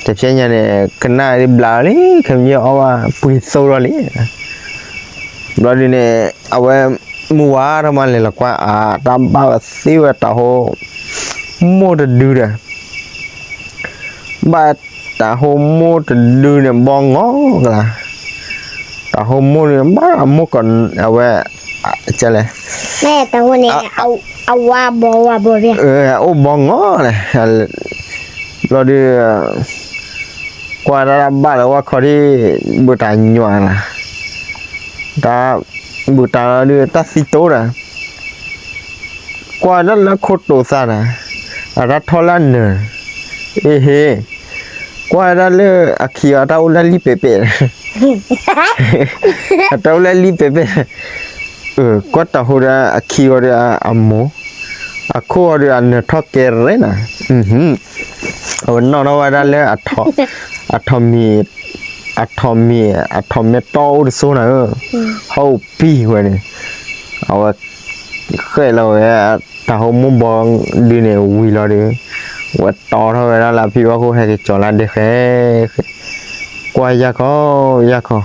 တဖျဲညါန့ၣ် ကနၣ်ဘျးလံ ခဲမုၢ်အီၣ်ဘၣ်ပှ့ၤသိလီၤလံ, ဘျီဒုးန့ၣ် အဝဲမုၢ်ဝါထီၣ်မးလဲၤလီၤကွၢ်အတၢ်ဘၣ်ဝဲသ့ဝဲတၤဟိ မိၢ်တဒုဒီး ဘၣ်တၤဟိမိၢ်တဒုန့ၣ် ဘီငီကလါ, တၤဟိမိၢ်န့ၣ် ဘၣ်အမိၢ်ကီး အဝဲ ကလဲၣ် တၤဟိန့ၣ် အဝါဘီဝါဘီ အိၣ်ဘီငီလဲၣ်, ဘျီဒုး ကွၢ်တၢ်ဘၣ်လၢဝါခီဒံး ဘုၣ်တၢ်ညွးလၢ တၢ်ဘုၣ်တၢ်လီၤဒုး တၢ်သံတိၢ်ဒီး ကွၢ်ဒၣ်လၢခိၣ်တိာ်သးဒီး အတၢ်ထီၣ်လၢအနၢၤ, အ့ဟ့, ကွၢ်ဒၣ်လၢအခံအီၤ အတၢ်အိၣ်လၢလံပဲပဲ, အတၢ်အိၣ်လၢလံပဲပဲ, ကွၢ်တၤဟိဒီးအခံအီၤဒီးအမိၢ်, အခိၣ်အီၤဒီးအနၢၤထီၣ်ကဲရဲနၤ, အဝဲနီၣ်ထီၣ်ဝဲဒၣ်လၢ အထိးမံၤ, အထိးမံၤ, အထိးမံၤတီၢ်အိၣ်တစိၢ်နၤဧၢ, ဟီၣ်ပံၤဝဲန့ၣ်, အဝဲ ဃဲးလီၤဝဲ တၤဟိမိၢ်ဘီဒုးန့ၣ်ဝံၤလီၤဒီး ဝဲတီထီၣ်ဝဲဒၣ်လၢအဖံဘၣ်ခိၣ် ဟဲက့ၤကၠီၤလၢဒဲဃဲ, ကွၢ်ယၢ်ခီ, ယၢ်ခီ,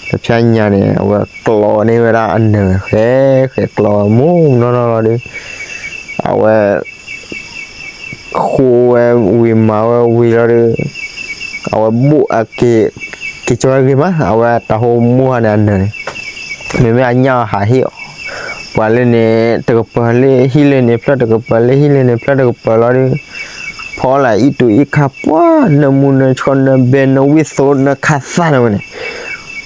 တဖျဲညါန့ၣ် အဝဲကျီန့ၢ်ဝဲဒၣ်အနၢၤဃဲ, ဃဲကျီမူနီၢ်နီၢ်လီၤဒီး အဝဲ ဃိဝဲဝံၤမၤဝဲဝံၤလီၤဒီး အဝဲဘိၣ်အက့ၤ, က့ၤကၠီၤဝဲဂ့ၤမး အဝဲတၤဟိမိၢ်ဟါန့ၣ်အနၢၤန့ၣ်, မ့မ့ၢ်အညၣ်အီၤဟးဟ့ၣ်အီၤ, ပှၤလၢန့ၣ်တကပၤလၢဟံၣ်လၢန့ၣ်ဖျၢၣ်တကပၤလၢဟံၣ်လၢန့ၣ်ဖျၢၣ်တကပၤလီၤဒီး ဖီလၢအံၣ်တူာ်အံၣ်ခါ ပှၤနၢမူနၢဆှီနၢဘဲနဝံၣ်သိ နခါသၣ်န့ၣ်ဝဲန့ၣ်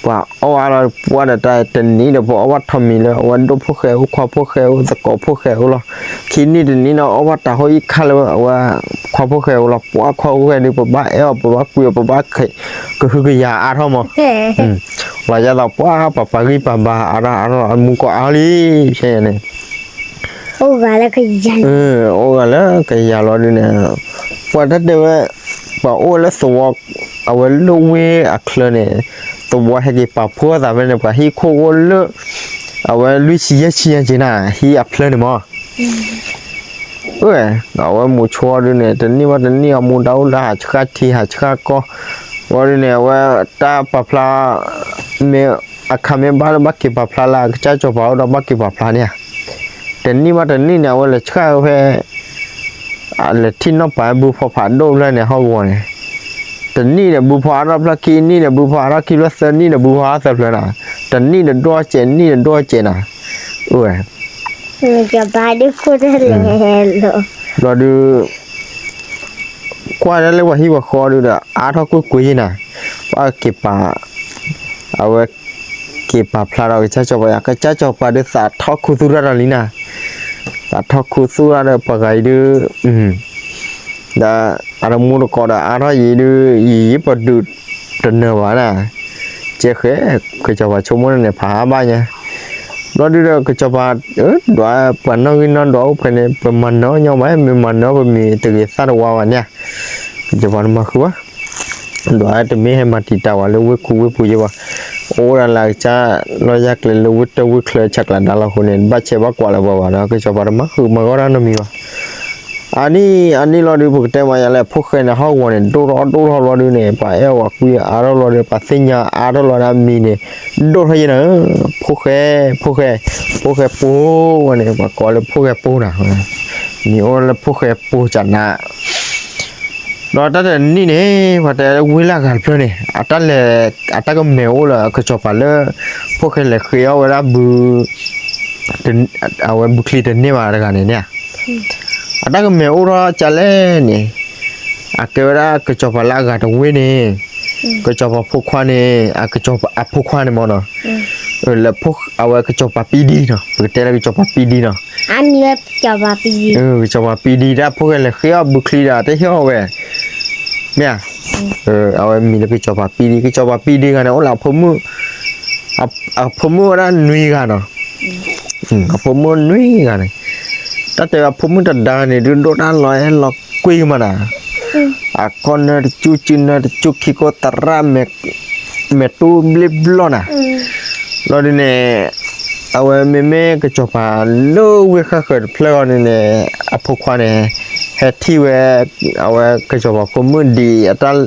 ပှၤအီၣ်ဝဲလီၤ ပှၤဒီးတၢ်တနံၤဒီး ပှၤအီၣ်ဘၣ်ထိးမံၤလၢအဝဲဒိၣ်ဖိၣ်ဃဲအိၣ် ခွါဖိၣ်ဃဲအိၣ် သကိးဖိၣ်ဃဲအိၣ်လီၤ. ခံနံၣ်တနံၤဒီး အီၣ်ဘၣ်တၤဟိအံၣ်ခါလၢအဝဲခွါဖိၣ်ဃဲအိၣ်လီၤ. ပှၤခွါဖိၣ်ဃဲဒီး ပဘၣ်အဲၣ်အီၤ ပဘၣ်ကွံာ်အီၤ ပဘၣ်ကဟုကယာ်အါထီၣ်မး. လီၤယဲသိး ပှၤပပာ်ဂံၢ်ပာ်ဘါအါထီၣ်အါထီၣ် အမူကီၢ်အါထီၣ်လံ ဖဲန့ၣ် အိၣ်ဂၤလၢကယၤလီၤဒုးန့ၣ် ပှၤတၢ်တဲဝဲ ပှၤအိၣ်လၢသဝီ အဝဲလၢဝ့ၢ်အချၢန့ၣ် သဝီဟဲက့ၤပာ်ဖှိၣ်သးဖဲန့ၣ် ပှၤဟံၣ်ခိၣ်အိၣ်လၢ အဝဲလွံၢ်ဆံယဲၢ်ဆံညါက့ၤနၤ ဟံၣ်အဖျၢၣ်န့ၣ်မး အဝဲမုာ်ဆိဒုးန့ၣ် တနံၣ်ဘၣ်တနံၣ် အမူဒါအိၣ်လၢဟးဆှၣ်ထံဟးဆှၣ်ကီၢ် ဝံၤဒုးန့ၣ် အဝဲတၢ်ပာ်ဖျါ မ့ၢ်အခါမ့ၢ်ဘၣ်လၢဘၣ်က့ၤပာ်ဖျါလၢ အကစၢ်စီၤပၤအိၣ်ဒီးဘၣ်က့ၤပာ်ဖျါန့ၣ်ဧါ တနံၣ်ဘၣ်တနံၣ်န့ၣ် အဝဲလဲၤဆှၣ်ဖဲ လဲၤထံၣ်နီၣ်ပာ်ဘုဖီဖးဒိၣ်ဖျၢၣ်န့ၣ် ဟီၣ်ကဝီၤန့ၣ် တနံၣ်န့ၣ် ဘုဖီအါထီၣ်ဖျၢၣ်ခံနံၣ်န့ၣ် ဘုဖီအါထီၣ်ခံဖျၢၣ် သၢနံၣ်န့ၣ် ဘုဖီအါထီၣ်သၢဖျၢၣ်နၤ တနံၣ်ဒီးဒိၣ်စဲး နံၣ်ဒီးဒိၣ်စဲးနၤ အိၣ်ဝဲ ဘျီဒုး ကွၢ်ဒၣ်လၢပှၤဟံၣ်ပှၤဃီဒုးဒီး အါထီၣ်ကွ့ၢ်ကွ့ၢ်ယဲနၤ ပှၤက့ၤပာ် အဝဲ က့ၤပာ်ဖျါဒီးကစၢ်စီၤပၤယါ, ကစၢ်စီၤပၤဒုးသးထီၣ်ခူသူၣ်တၢ်ဒီးလံနၤ, သးထီၣ်ခူသူၣ်တၢ်ဒီးပှၤဂၤအံၤဒုး, ဒီးအတမူတကိးဒီးအါထီၣ်ယံၤဒုး, ယံာ်ယံာ်ပဒုးတနၢၤဘၣ်နၤ, ကဲဃဲ, ကစီၤပၤဆိကမိၣ်န့ၣ် ဖးအါဘၣ်ညါ, ဘျီဒုးဒီးကစီၤပၤ, ဒွးပှၤနီၣ်ဂံၢ်နီၣ်ဒွးအိၣ်ဖဲန့ၣ် ပမၤနၢၤညီဘၣ်, မ့ၢ်မၤနၢၤပမ့ၢ်တဂ့ၤသၣ်တဝါဘၣ်န့ၣ်, ကစီၤပၤတမၤဃုာ်ဘၣ် ဒွးတမ့ၢ်ဟဲမၤတံာ်တာ်ဝဲလၢဝ့ၢ်ခူဝ့ၢ်ပူၤယဲဘၣ်, အိၣ်ဒၣ်လၢအကစၢ်လီၢ်ယၢ်ကျဲလၢဝ့ၢ်တၢၢ်ဝ့ၢ်ချၢဆးကျးဒါလီၤအဃိန့ၣ် ဘၣ်ဆဲးဘၣ်ကွၢ်လၢၤပှၤဘၣ်ဒီး ကစီၤပၤတမၤဃုာ်မၤဂီၢ်တၢ်နီတမံၤဘၣ်. အနံၣ်အနံၣ်လီၤဒုး ပကတဲမၤယၤလၢ ဖိၣ်ဃဲန့ၣ်ဟီၣ်ကဝီၤန့ၣ် ဒိၣ်ထီၣ်ဒိၣ်ထီၣ်ဘျီဒုးန့ၣ် ပှၤအဲၣ်အီၤဝဲကွံအါထီၣ်ဘျီဒီး ပှၤသ့ၣ်ညါအါထီၣ်လီၤဒၣ်မံၤန့ၣ် ဒိၣ်ထီၣ်ယဲနၤ, ဖိၣ်ဃဲ, ဖိၣ်ဃဲ, ဖိၣ်ဃဲပိၢ်ဝဲန့ၣ် ပှၤကိးလၢဖိၣ်ဃဲပိၢ်နၤ, မံၤအိၣ်လၢဖိၣ်ဃဲပိၢ်ကနး ဒီးတၢ်တနံၣ်န့ၣ် ပှၤတဲဝဲလၢအဂၤတဖျၢၣ်န့ၣ် အတၢ်လဲၤ အတၢ်ကမဲာ်အိၣ်လၢကစီၤပၤလၢ ဖိၣ်ဃဲလဲၤဃ့အီၣ်ဝဲဒၣ်ဘု အဝဲဘုချံတန့ၢ်ဘၣ်တဂၤန့ၣ်န့ၣ်, အတၢ်ကမဲာ်အိၣ်ထီၣ်ကလဲၣ်န့ၣ်, အကဲဝဲဒၣ်ကစီၤပၤလၢအဂၤတဝ့ၢ်န့ၣ်, ကစီၤပၤဖိခွါန့ၣ်, အဖိခွါန့ၣ်မ့ၢ်နီၤ, လၢအဝဲကစီၤပၤပံဒံနီၤ, ပကတဲလၢကစီၤပၤပံဒံနီၤ ကစီၤပၤပံဒံတၢ်ဖိၣ်ဃဲလဲၤဃ့အီၣ်ဘုချံဒီး တဟ့ၣ်အီၣ်ဝဲ, မ့ၢ်ဧါ, အဝဲမံၤလၢကစီၤပၤပံဒံ, ကစီၤပၤပံဒံဂၤန့ၣ် အိၣ်လၢအဖိမုၣ်, အဖိမုၣ်ဝဲဒၣ်နွံဂၤနီၤ, အဖိမုၣ်နွံဂၤန့ၣ်, တၢ်တဲဝဲအဖိမုၣ်တဒါန့ၣ် ဒုးဒိၣ်တၢ်လီၤအဲၣ်လီၤကွံကမၤနၤ, အကီၢ်နၢတကၠူၣ် စုနၢတကၠူၣ် ခံကိၢ်သရၣ် မဲာ်တူၢ်ဘျ့ၣ်ဘျီၣ်နၤ, လီၤဒုးန့ၣ် အဝဲမ့မ့ၢ်ကစီၤပၤလၢဝ့ၢ်ဃၣ်ဃၢၤတဖျၢၣ်အံၤန့ၣ်န့ၣ် အဖိခွါန့ၣ် ဟဲထံၣ်ဝဲ အဝဲကစီၤပၤဖိမုၣ်ဒံး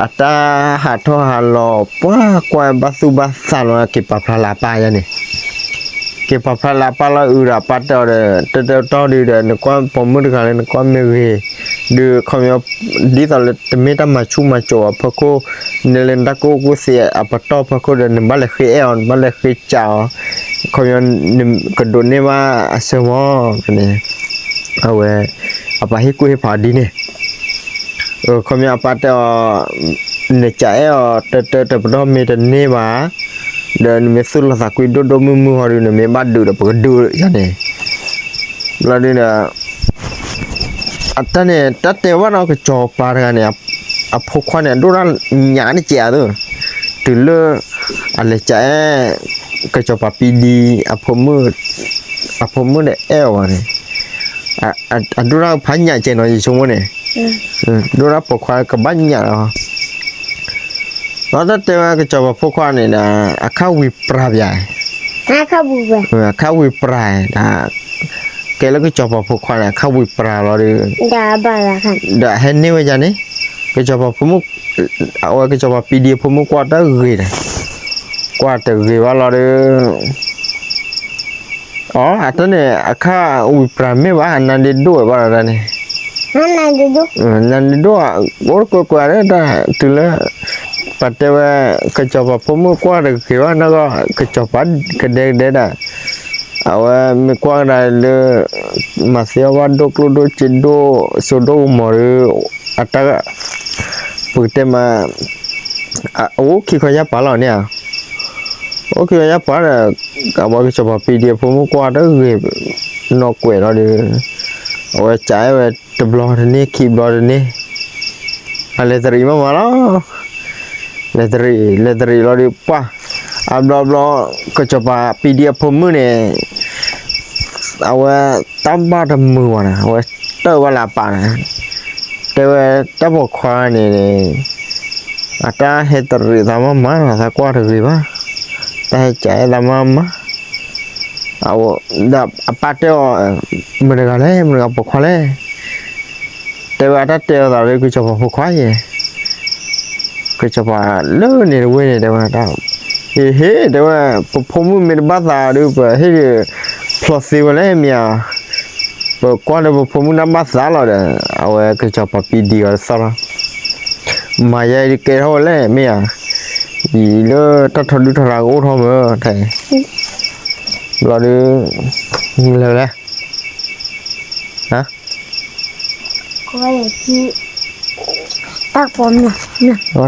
အတၢ်ဟးထီၣ်ဟးလီၤ ပှၤကွၢ်ဘၣ်သူၣ်ဘၣ်သးလီၤ က့ၤပာ်ဖျါလၢအပၢ်ယါန့ၣ်, က့ၤပာ်ဖျါလၢအပၢ်လီၤအုးဒီးအပၢ်တဲအီၤဒီး တၢ်တဲတီဒီး နကွၢ်ပိာ်မုၣ်တဂၤလၢနကွၢ်မ့ၢ်ဂ့ၤ, ဒုးခီပညီ ဒ်သိးလၢတမ့ၢ်တၢ်မၤဆူၣ်မၤစိးအဖီခိၣ်, နလဲၤနတၢ်ကူၣ်ကူၣ်သ့အပတီၢ်ဖီခိၣ်ဒီး နဘၣ်လဲၤဃ့အဲၣ်အီၤ နဘၣ်လဲၤဃ့စးအီၤ, ခီပညီ ကဒိးန့ၢ်ဘၣ်အဆၢမီၢ် ဖဲန့ၣ် အဝဲ အပၢ်ဟ့ၣ်ကူၣ်ဟ့ၣ်ဖးအီၤဒ်န့ၣ်, ခီပညီအပၢ်တဲအီၤ နစးအဲၣ်အီၤ တၢတၢတပတီၢ်မ့ၢ်တန့ၢ်ဘၣ်, ဒီးနမ့ၢ်သူၣ်လီၤသးကွံဒိၣ်ဒိၣ်မုၢ်မုၢ်ဟီဒုး နမ့ၢ်ဘၣ်ဒုးဒီးပကဒုးယါန့ၣ်, ဘျီဒုးဒီး အတၢ်န့ၣ် တၢ်တဲဘၣ်ဒီးကစီၤပၤတဂၤန့ၣ် အဖိခွါန့ၣ် အဒိၣ်တၢ်ညၣ်တကဲးအသိး, တုၤလၢ အလဲၤစးအဲၣ် ကစီၤပၤပံဒံ အဖိမုၣ်, အဖိမုၣ်ဒီးအဲၣ်အီၤဘၣ်န့ၣ်, အဒိၣ်တၢ်ဖးညၣ်ကဲးနီၤ ယဆိကမိၣ်န့ၣ်, ဒိၣ်တၢ်ပိာ်ခွါကဘၣ်ညၣ်လီၤ, ဒီးတၢ်တဲဝဲကစီၤပၤဖိခွါန့ၣ်ဒီး အခါဝံၤပြၤပၠး အခါဝံၤပြၤ ကဲလၢကစီၤပၤဖိခွါန့ၣ် အခါဝံၤပြၤလီၤဒီး ဒီးဟဲန့ၢ်ဝဲယါန့ၣ်, ကစီၤပၤဖိမုၣ်, အဝဲကစီၤပၤပံဒံအဖိမုၣ်ကွၢ်တဂ့ၤဒီး, ကွၢ်တဂ့ၤဘၣ်လီၤဒီး, အတၢ်န့ၣ် အခါဝံၤပြၤမ့ၢ်ဘၣ် အနါဒ့ဒိၣ်ဝဲဘၣ်ဒီးတၢ်န့ၣ်, နါဒ့ဒိၣ်, အိၣ်ကွဲကွဲဒီးတၢ်တုၤလၢ ပှၤတဲဝဲ ကစီၤပၤဖိမုၣ်ကွၢ်တဂ့ၤဘၣ်နီၢ်ကီၢ် ကစီၤပၤကဒဲကဒဲဒၣ်, အဝဲမ့ၢ်ကွၢ်ကဒါလၢ မၤသ့အီၣ်ဘၣ်ဒိၣ်ကျိၣ်ဒိၣ်စ့ဒိၣ်စိဒိၣ်ကမီၤဒီး အတၢ် ပကတဲမး အအိၣ်ခံခီယၢ်ပၤလီၤန့ၣ်ဧါ, အိၣ်ခံခီယၢ်ပၤဒီး အဝဲကစီၤပၤပံဒံအဖိမုၣ်ကွၢ်တဂ့ၤ နီၢ်ကွဲးလီၤဒီး အဝဲကးအဲၣ်ဝဲတဘျီတန့ၢ် ခံဘျီတန့ၢ် အလဲၤတရံးမးမးလီၤ, လဲၤတရံး လဲၤတရံးလီၤဒီးပှၢ် အဘျီဘျီ ကစီၤပၤပံဒံအဖိမုၣ်န့ၣ် အဝဲတၢ်ဘၣ်တမုာ်ဘၣ်န့ၣ် အဝဲတၢၢ်ဘၣ်လၢအပၢ်န့ၣ် တဲဝဲတၢ်ပိာ်ခွါန့ၣ် အတၢ်ဟဲတရံးသးမးမး သးကွၢ်တဂ့ၤဘၣ်, တၢ်ဟဲကးအဲၣ်သးမးမး, ဒီးအပၢ်တဲအီၤ မတၤတဂၤလဲၣ် မတၤတဂၤပိာ်ခွါလဲၣ်, တဲဝဲအတၢ်တဲအီၤသးလၢကစီၤပၤဖိခွါယဲၢ် ကစီၤပၤလၢန့ၣ်တဝ့ၢ်န့ၣ် တဲဝဲဒၣ်, ဟ့ၣ် တဲဝဲ ပဖိမုၣ်မ့ၢ်တဘၣ်သးဒီး ပဟ့ၣ်ဖျိးသ့ဝဲလဲၣ်မ့ၢ်ဧါ, ပကွၢ်လၢပဖိမုၣ်တၢ်ဘၣ်သးလီၤဒီး အဝဲကစီၤပၤပံဒံအီၤတသီၣ်လီၤ, မၤယဲအံၤကဲထီၣ်ဝဲလဲၣ်မ့ၢ်ဧါ, အံၤလၢတၢ်ထီဒုၣ်ထီဒါကအိၣ်ထီၣ်မၢ် ထဲ ဘျီဒီး လဲၤလဲၣ်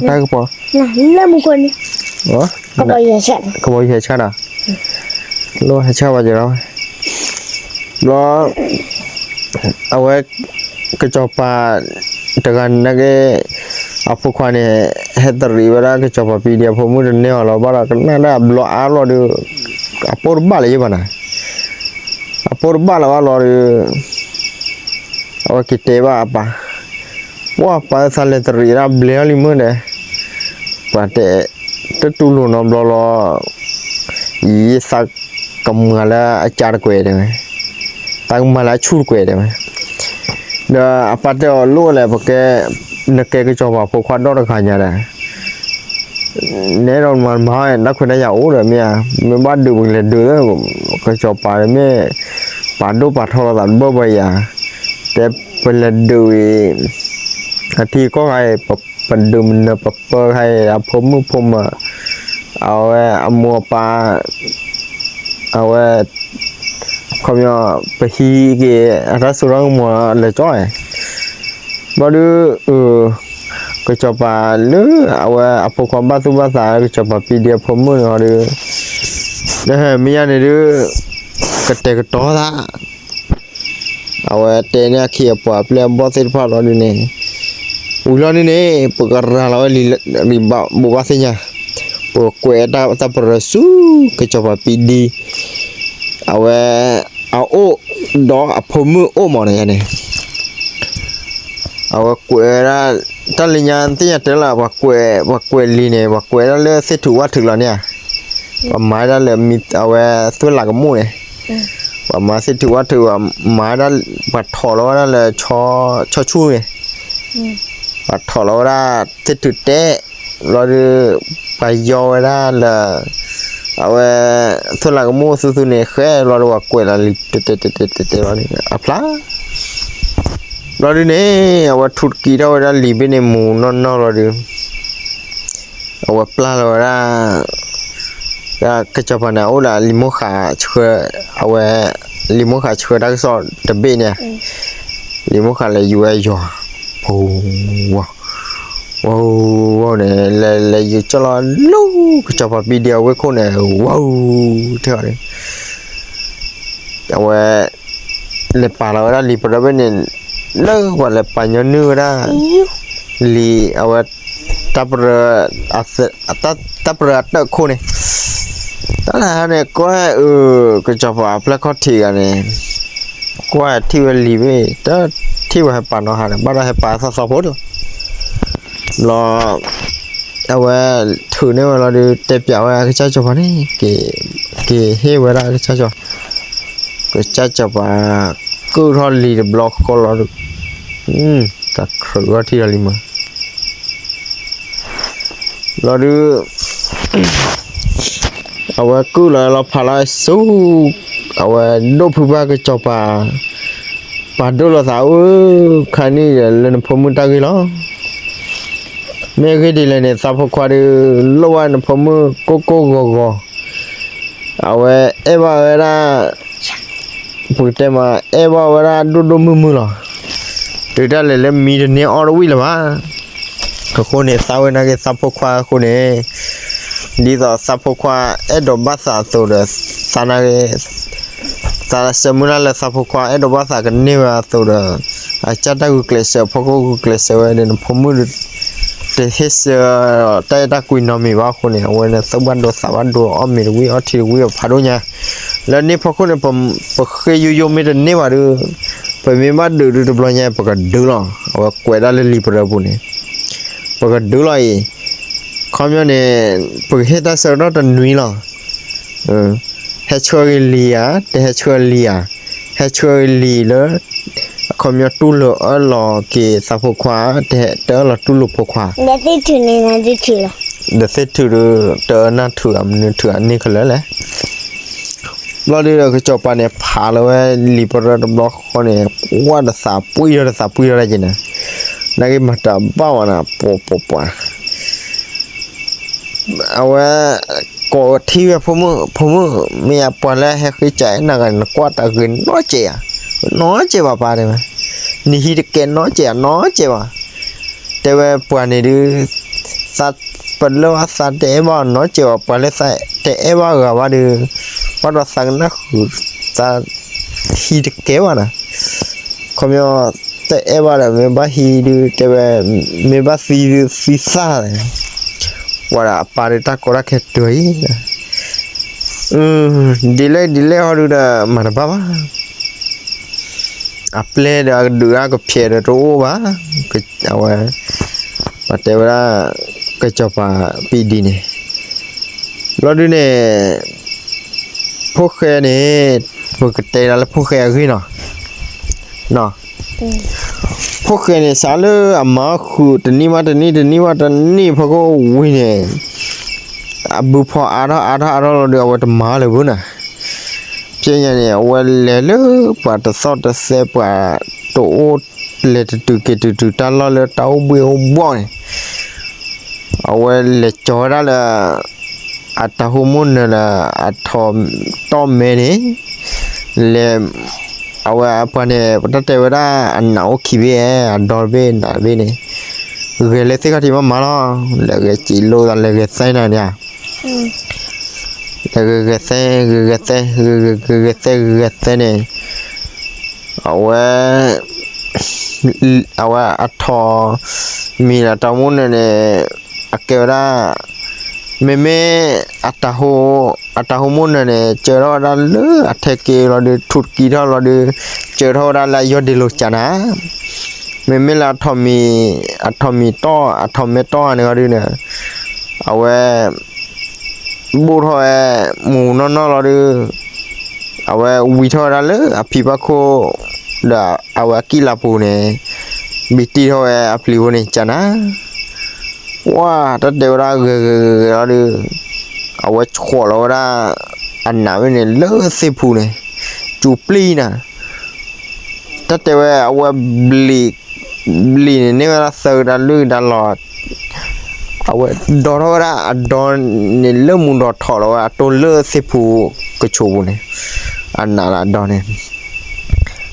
တၢ်ကပီၤ လၢမူခိၣ်န့ၣ် အ ကဘီယူၤဟဲဆၣ်ဒီး လိၣ်ဟဲဆၣ်ဘၣ်က့ၤလီၤ, ဘျီ အဝဲ ကစီၤပၤ တဂၤနာ်က့ အဖိခွါန့ၣ် ဟဲတရံးဝဲဒၣ်ကစီၤပၤ ပံဒံ အဖိမုၣ်တန့ၢ်အီၤလီၤဘၣ်ဒီး ကနၣ်ဒၣ်ဘျီအါဘျီဒီး အပိၢ်တဘၣ်လၢၤယဲၢ်ဘၣ်နၤ, အပိၢ်တဘၣ်လၢၤဘၣ်လီၤဒီး အဝဲက့ၤတဲဘၣ်အပၢ်, ပှၢ်ပၢ်သးလဲၤတရံးဒၣ်ဘျဲအီၤလံမုၢ်ဒီး, ပှၤတဲ တတူၢ်လိာ်နီတဘျီလီၤ, ယသးကမၤလၢအကါတကွဲးတဲဝဲ, သးကမၤလၢအဆူၣ်တကွဲးတဲဝဲ, ဒီးအပၢ်တဲအီၤလိၣ်လဲၣ် ပကဲ နကဲကစီၤပၤဖိခွါဒီတဂၤညါဒီး နဲဒီးမၤမၤတၢ်ခွဲးတၢ်ယာ်အိၣ်ဒီးမ့ၢ်ဧါ, မ့ၢ်ဘၣ်ဒုးပကလဲၤဒုး, ကစီၤပၤဒီးမ့ၢ် ပာ်ဒိၣ်ပာ်ထီလိာ်သးတဘၢၣ်ဘၢယၤ, တဲပလဲၤဒုးအံၤ အထံကီၢ်ခါအံၤ ပဒုးမနုၤပပၢခါအံၤ အဖိမုၣ်ဖိမး အဝဲအမိၢ်အပၢ် အဝဲ ခီပညီ ပဟံးက့ၤအတၢ်စိတၢ်ကမီၤလၢကၠီ, ဘျီဒုး ကစီၤပၤလၢအဝဲအဖိခွါဘၣ်သူၣ်ဘၣ်သး ကစီၤပၤပံဒံအဖိမုၣ်န့ၣ်ဒီး မ့ၢ်ယၤန့ၣ်ဒုး ကတဲာ်ကတီၤသး အဝဲတဲန့ၢ်အခ့အပှၤအပျဲၢ်အဘီၣ်သ့ၣ်တဖၣ်လီၤဒုးန့ၣ်, ဝံၤလီၤဒုးန့ၣ် ပကရၤလီၤဝဲလံာ်ဘၣ်ဘိးဘၣ်သ့ၣ်ညါ, ပကကွဲးတၢ်ပရၢဆူ ကစီၤပၤပံဒံ အဝဲ အအိၣ်ဒီးအဖိမုၣ်အိၣ်မးန့ၣ်န့ၣ် အဝဲကွဲးဝဲဒၣ် တၢ်လၢညါသ့ၣ်ညါတဲလၢ ပှၤကွဲးလံာ်န့ၣ် ပှၤကွဲးဒၣ်လၢသ့ၣ်ထူးဝၣ်ထူးလီၤန့ၣ်ဧါ, ပှၤမၤဒၣ်လၢအဝဲသွဲၣ်လးကမိၣ်န့ၣ်, ပှၤမၤသ့ၣ်ထူးဝၣ်ထူး ပှၤမၤဒၣ် ပှၤထိးလီၤဝဲဒၣ်လၢ ဆီဆူၣ်န့ၣ်, ပှၤထိးလီၤဝဲဒၣ်သ့ၣ်ထူးတဲာ် လီၤဒုး ပှၤယီဝဲဒၣ်လၢ အဝဲ သွဲၣ်လးကမိၣ်သူသူန့ၣ် ဃဲလီၤဒုး ပှၤကွဲးလီၤလံာ်တဲာ်တဲာ်တဲာ်တဲာ်တဲာ်လီၤန့ၣ် အဖျါ ဘျီဒုးန့ၣ် အဝဲထူးတကံထီၣ်ဝဲဒၣ်လံာ်ဘ့ၣ်န့ၣ်မူနီၢ်နီၢ်လီၤဒုး အဝဲပျၢ်လီၤဝဲဒၣ် ကစီၤပၤန့ၣ် အအိၣ်ဒီးလံာ်မိၢ်ဃာ်ဆှၢ အဝဲ လံာ်မိၢ်ဃာ်ဆှၢတၢ်ကစီၣ်တဘ့ၣ်န့ၣ် လံာ်မိၢ်ဃာ်လဲၤယူၤဝဲယွၤ ပူၤ ဝီၤ ဝီၤန့ၣ် လဲၤလဲၤယူၤကၠီၣ်လီၤလူၤ ကစီၤပၤပံဒံအဝ့ၢ်ခိၣ်န့ၣ် ဝီၤ ထဲအီၤန့ၣ် အဝဲ လဲၤပာ်လီၤဝဲဒၣ်လံာ်ပရၢဘ့ၣ်န့ၣ် လၢပှၤလဲၤပာ်ညီနုၢ်ဝဲဒၣ် လံာ်အဝဲ တၢ်ပရၢ တၢ်ပရၢအတၢၢ်ခိၣ်န့ၣ် တၢ်လၢန့ၣ် ကွၢ်အၢ ကစီၤပၤအပျဲၢ်ခီၣ်ထံးဂၤန့ၣ် ကွၢ်ထံၣ်ဝဲလံာ်ဘ့ၣ် တထံၣ်ဝဲဟဲပာ်နီၢ်ဟးဒီး ဘၣ်ဒီးဟဲပာ်သီသီဖိလီၤ ဘျီ အဝဲထုးန့ၢ်ဝဲလီၤဒုး တဲပၠးဝဲကစၢ်စီၤပၤန့ၣ် က့ၤဟ့ၣ်ဝဲဒၣ်ကစၢ်စီၤ ကစၢ်စီၤပၤ ကုၢ်ထီၣ်လံာ်တဘျီဃီလီၤဒုး တၢ်ခရၢးထံၣ်ဒီးလံာ်မး လီၤဒုး အဝဲကုၢ်လီၤလီၤဖးလီၤဆူ အဝဲဒိၣ်ဖုဘၣ်ကစီၤပၤ ပာ်ဒိၣ်လိာ်သးဧၢ ခါနံၣ်ဒီးလၢနဖိမုၣ်တၢ်ဂ့ၢ်လီၤ မ့ၢ်အဂ့ၢ်ဒ်လဲၣ်န့ၣ် သးဖိခွါဒုး လိၣ်ဘၣ်နဖိမုၣ်ကိၢ်ကိၢ်ဂီၤဂီၤ အဝဲအဲၣ်ဘၣ်ဝဲဒၣ် ပကတဲမး အဲၣ်ဘၣ်ဝဲဒၣ်ဒိၣ်ဒိၣ်မုၢ်မုၢ်လီၤ. တုၤတၢ်လဲၤလၢမံတန့ၢ်အီၣ်တဝံၣ်လၢၤဘၣ်. အဃိန့ၣ် သးဝဲနာ်က့သးဖိခွါအဃိန့ၣ် ဒ်သိးသးဖိခွါအဲၣ်ဒိးဘၣ်သးအသိးဒီး သးနာ်က့ သးဆၢမုၢ်လၢ်လၢသးဖိခွါအဲၣ်ဒိးဘၣ်သးကန့ၢ်ဝဲအသိးဒီး အကစၢ်တၢ်ဂုာ်ကျဲးစၢး အဖီခိၣ်ဂုာ်ကျဲးစၢးဝဲဒီး နဖိမုၣ်တဟ့ၣ်ဆၢတၢ်အဲၣ်တၢ်ကွံနီတမံၤဘၣ်အဃိန့ၣ် အဝဲန့ၣ်သုးဘၣ်ဒိသးဘၣ်ဒိ အီၣ်မ့ၤတဝံၣ်အီထံတဝံၣ်အဖးဒိၣ်ညါ လၢန့ၣ်ဖီခိၣ်န့ၣ် ပဃ့ယိယိမ့ၢ်တန့ၢ်ဘၣ်ဒီး ပမ့ၢ်ဘၣ်ဒုးဒုးတဘျီညါ ပကဒုးလီၤ. အဝဲကွဲးဒၣ်လၢလံာ်ပရၢပူၤန့ၣ် ပကဒုးလီၤအံၤ ခီပညီန့ၣ် ပကဟ့ၣ်တၢ်ဆၢကတီၢ်တနွံလီၤ. ဟဲဆှၢက့ၤလံဧါ, တဟဲဆှၢလံဧါ, ဟဲဆှၢက့ၤလံလၢ အခီပညီတူၢ်လိာ်အၢၣ်လီၤက့ၤသးဖိခွါ, တအၢၣ်လီၤတူၢ်လိာ်ဖိခွါ, ဒီးသ့ၣ်ထုးန့ၣ်နၤထုးလီၤ. ဒီးသ့ၣ်ထုးဒီး တအၢနၢ်ထုး အမနုၤထုးအန့ၢ်ခဲလၢာ်လဲၣ်. ဘျီဒုးဒီးကစီၤပၤန့ၣ် ဖးလီၤဝဲလံာ်ပရၢတဘျီဃီန့ၣ် ကွၢ်ဒီးသးပှံၢ်ထီၣ်ဒီးသးပှံၢ်ထီၣ်ဒၣ်က့ၤန့ၣ်, နာ်က့မၤတၢ်ဘၣ်ဝဲနၤ ပှၤပှၤပှၤ အဝဲ ကိးထံၣ်ဝဲဖိမုၣ်, ဖိမုၣ်, မ့ၢ်အပှၤလၢဟဲဃ့စးအဲၣ်နၤဂၤန့ၣ် နကွၢ်တၢ်ဂ့ၤနီတစဲးဧါ, နီတစဲးဘၣ်ပၢ်တဲဝဲ, နဟံးတကဲနီတစဲးဧါ, နီတစဲးဘၣ်, တဲဝဲပှၤန့ၣ်ဒုး သး ပလၢၢ်ဘၣ်သးတအဲၣ်ဘၣ်အီၤနီတစဲးဘၣ်, ပှၤလၢသးတအဲၣ်ဘၣ်အဂၤဘၣ်ဒီး ဘၣ်ဒီးသးကနၣ်ဃုာ်သးဟံးတကဲဘၣ်နီၤ. ခီပညီ တအဲၣ်ဘၣ်ဒီး မ့ၢ်ဘၣ်ဟံးဒုးတဲဝဲ, မ့ၢ်ဘၣ်သံဒုးသံသၣ်, ပှၤဒီးအပၢ်ဒုးတၢ်ကီတၢ်ခဲတၢၢ်အံၤ, ဒ်လဲၣ်ဒ်လဲၣ်ဟီဒုးဒီး မၤတဘၣ်ဘၣ်. အပျဲၢ်ဒီးအကဒုးအကဖျဲးဒီးတအိၣ်ဘၣ်, အဝဲ ပှၤတဲဝဲဒၣ် ကစီၤပၤပံဒံန့ၣ်, ဘျီဒုန့ၣ် ဖိၣ်ဃဲန့ၣ် ပကတဲဒၣ်လၢဖိၣ်ဃဲအဂ့ၢ်နီၤ, ဖိၣ်ဃဲန့ၣ် စးလၢအမၤဃုာ်တနံၣ်ဘၣ်တနံၣ် တနံၣ်ဘၣ်တနံၣ်ဖီခိၣ်ဝံၤန့ၣ် အဘုဖီအါထီၣ်အါထီၣ်အါထီၣ်လီၤဒီး အဝဲတမၤလၢၤဘၣ်နီၤ. ဖဲညါန့ၣ် အဝဲလဲၤလၢပှၤတသီၣ်တသဲ ပှၤတအိၣ်လဲၤတတုၤက့ၤတတုၤ တၢ်လီၢ်လၢတၢ်အိၣ်ဘှ့ၣ်အိၣ်ဘှီၣ်န့ၣ် အဝဲလဲၤကၠီၤဝဲဒၣ်လၢ အတၢ်ဟိမိၣ်နၢၤလၢ အထိးတီၢ်မဲန့ၣ် လဲၤ အဝဲအပှၤန့ၣ် ပတၢ်တဲဝဲဒၣ်အနးအိၣ်ခံဘ့ၣ် အဒီတဘ့ၣ်နးတဘ့ၣ်န့ၣ် ဂဲၤလၢသ့ၣ်ခီၣ်ထံးမးမးလီၤ. လဲၤဂဲၤစံးလိာ်သး လဲၤဂဲၤသဲနၤန့ၣ် လဲၤဂဲၤဂဲၤသဲ ဂဲၤဂဲၤသဲ ဂဲၤဂဲၤသဲ ဂဲၤဂဲၤသဲန့ၣ် အဝဲ အဝဲအထိးမံၤလၢတၢ်ဟိမိၣ်နၢၤန့ၣ် အကဲဝဲဒၣ် မ့မ့ၢ် အတၢ်ဟိမိၣ်နၢၤန့ၣ် စၢထီၣ်ဝဲဒၣ်လၢအထဲက့ၤလီၤဒီး ထူးတကံထီၣ်လီၤဒီး စၢထီၣ်ဝဲဒၣ်လၢအယီၢ်ဒ့လိၤကၢ်နၤ မ့မ့ၢ်လၢအထိးမံၤ အထိးမံၤတီၢ် အထိးမဲတီၢ်န့ၣ်ဂီၤဒုန့ၣ် အဝဲ ဘိၣ်ထီၣ်ဝဲ မူးနီၢ်နီၢ်လီၤဒီး အဝဲဝံထီၣ်ဝဲဒၣ်လၢအဖံဘၣ်ခိၣ် ဒီးအဝဲအကံၣ်လၤပူၤန့ၣ် ဘံတံၢ်ထီၣ်ဝဲအပျံၤဖိန့ၣ်ကၢ်နၤ ပှၤတၢ်တဲဝဲဒၣ်ဂဲၤဂဲၤဂဲၤဂဲၤလီၤဒီး အဝဲဆှီးလီၤဝဲဒၣ် အနးဝဲန့ၣ်လၢသ့ၣ်ဖူန့ၣ် စူၤပျံၤနၤ တၢ်တဲဝဲ အဝဲဘျံး ဘျံးန့ၣ်န့ၢ်ဝဲဒၣ်သၢကဒါလွံၢ်ကဒါလီၤ အဝဲဒီထီၣ်ဝဲဒၣ်အဒီန့ၣ်လၢမူဒီးထီၣ်လီၤဝဲ အတိၢ်လၢသ့ၣ်ဖူကဆိးပူၤန့ၣ် အနးလၢအဒီန့ၣ်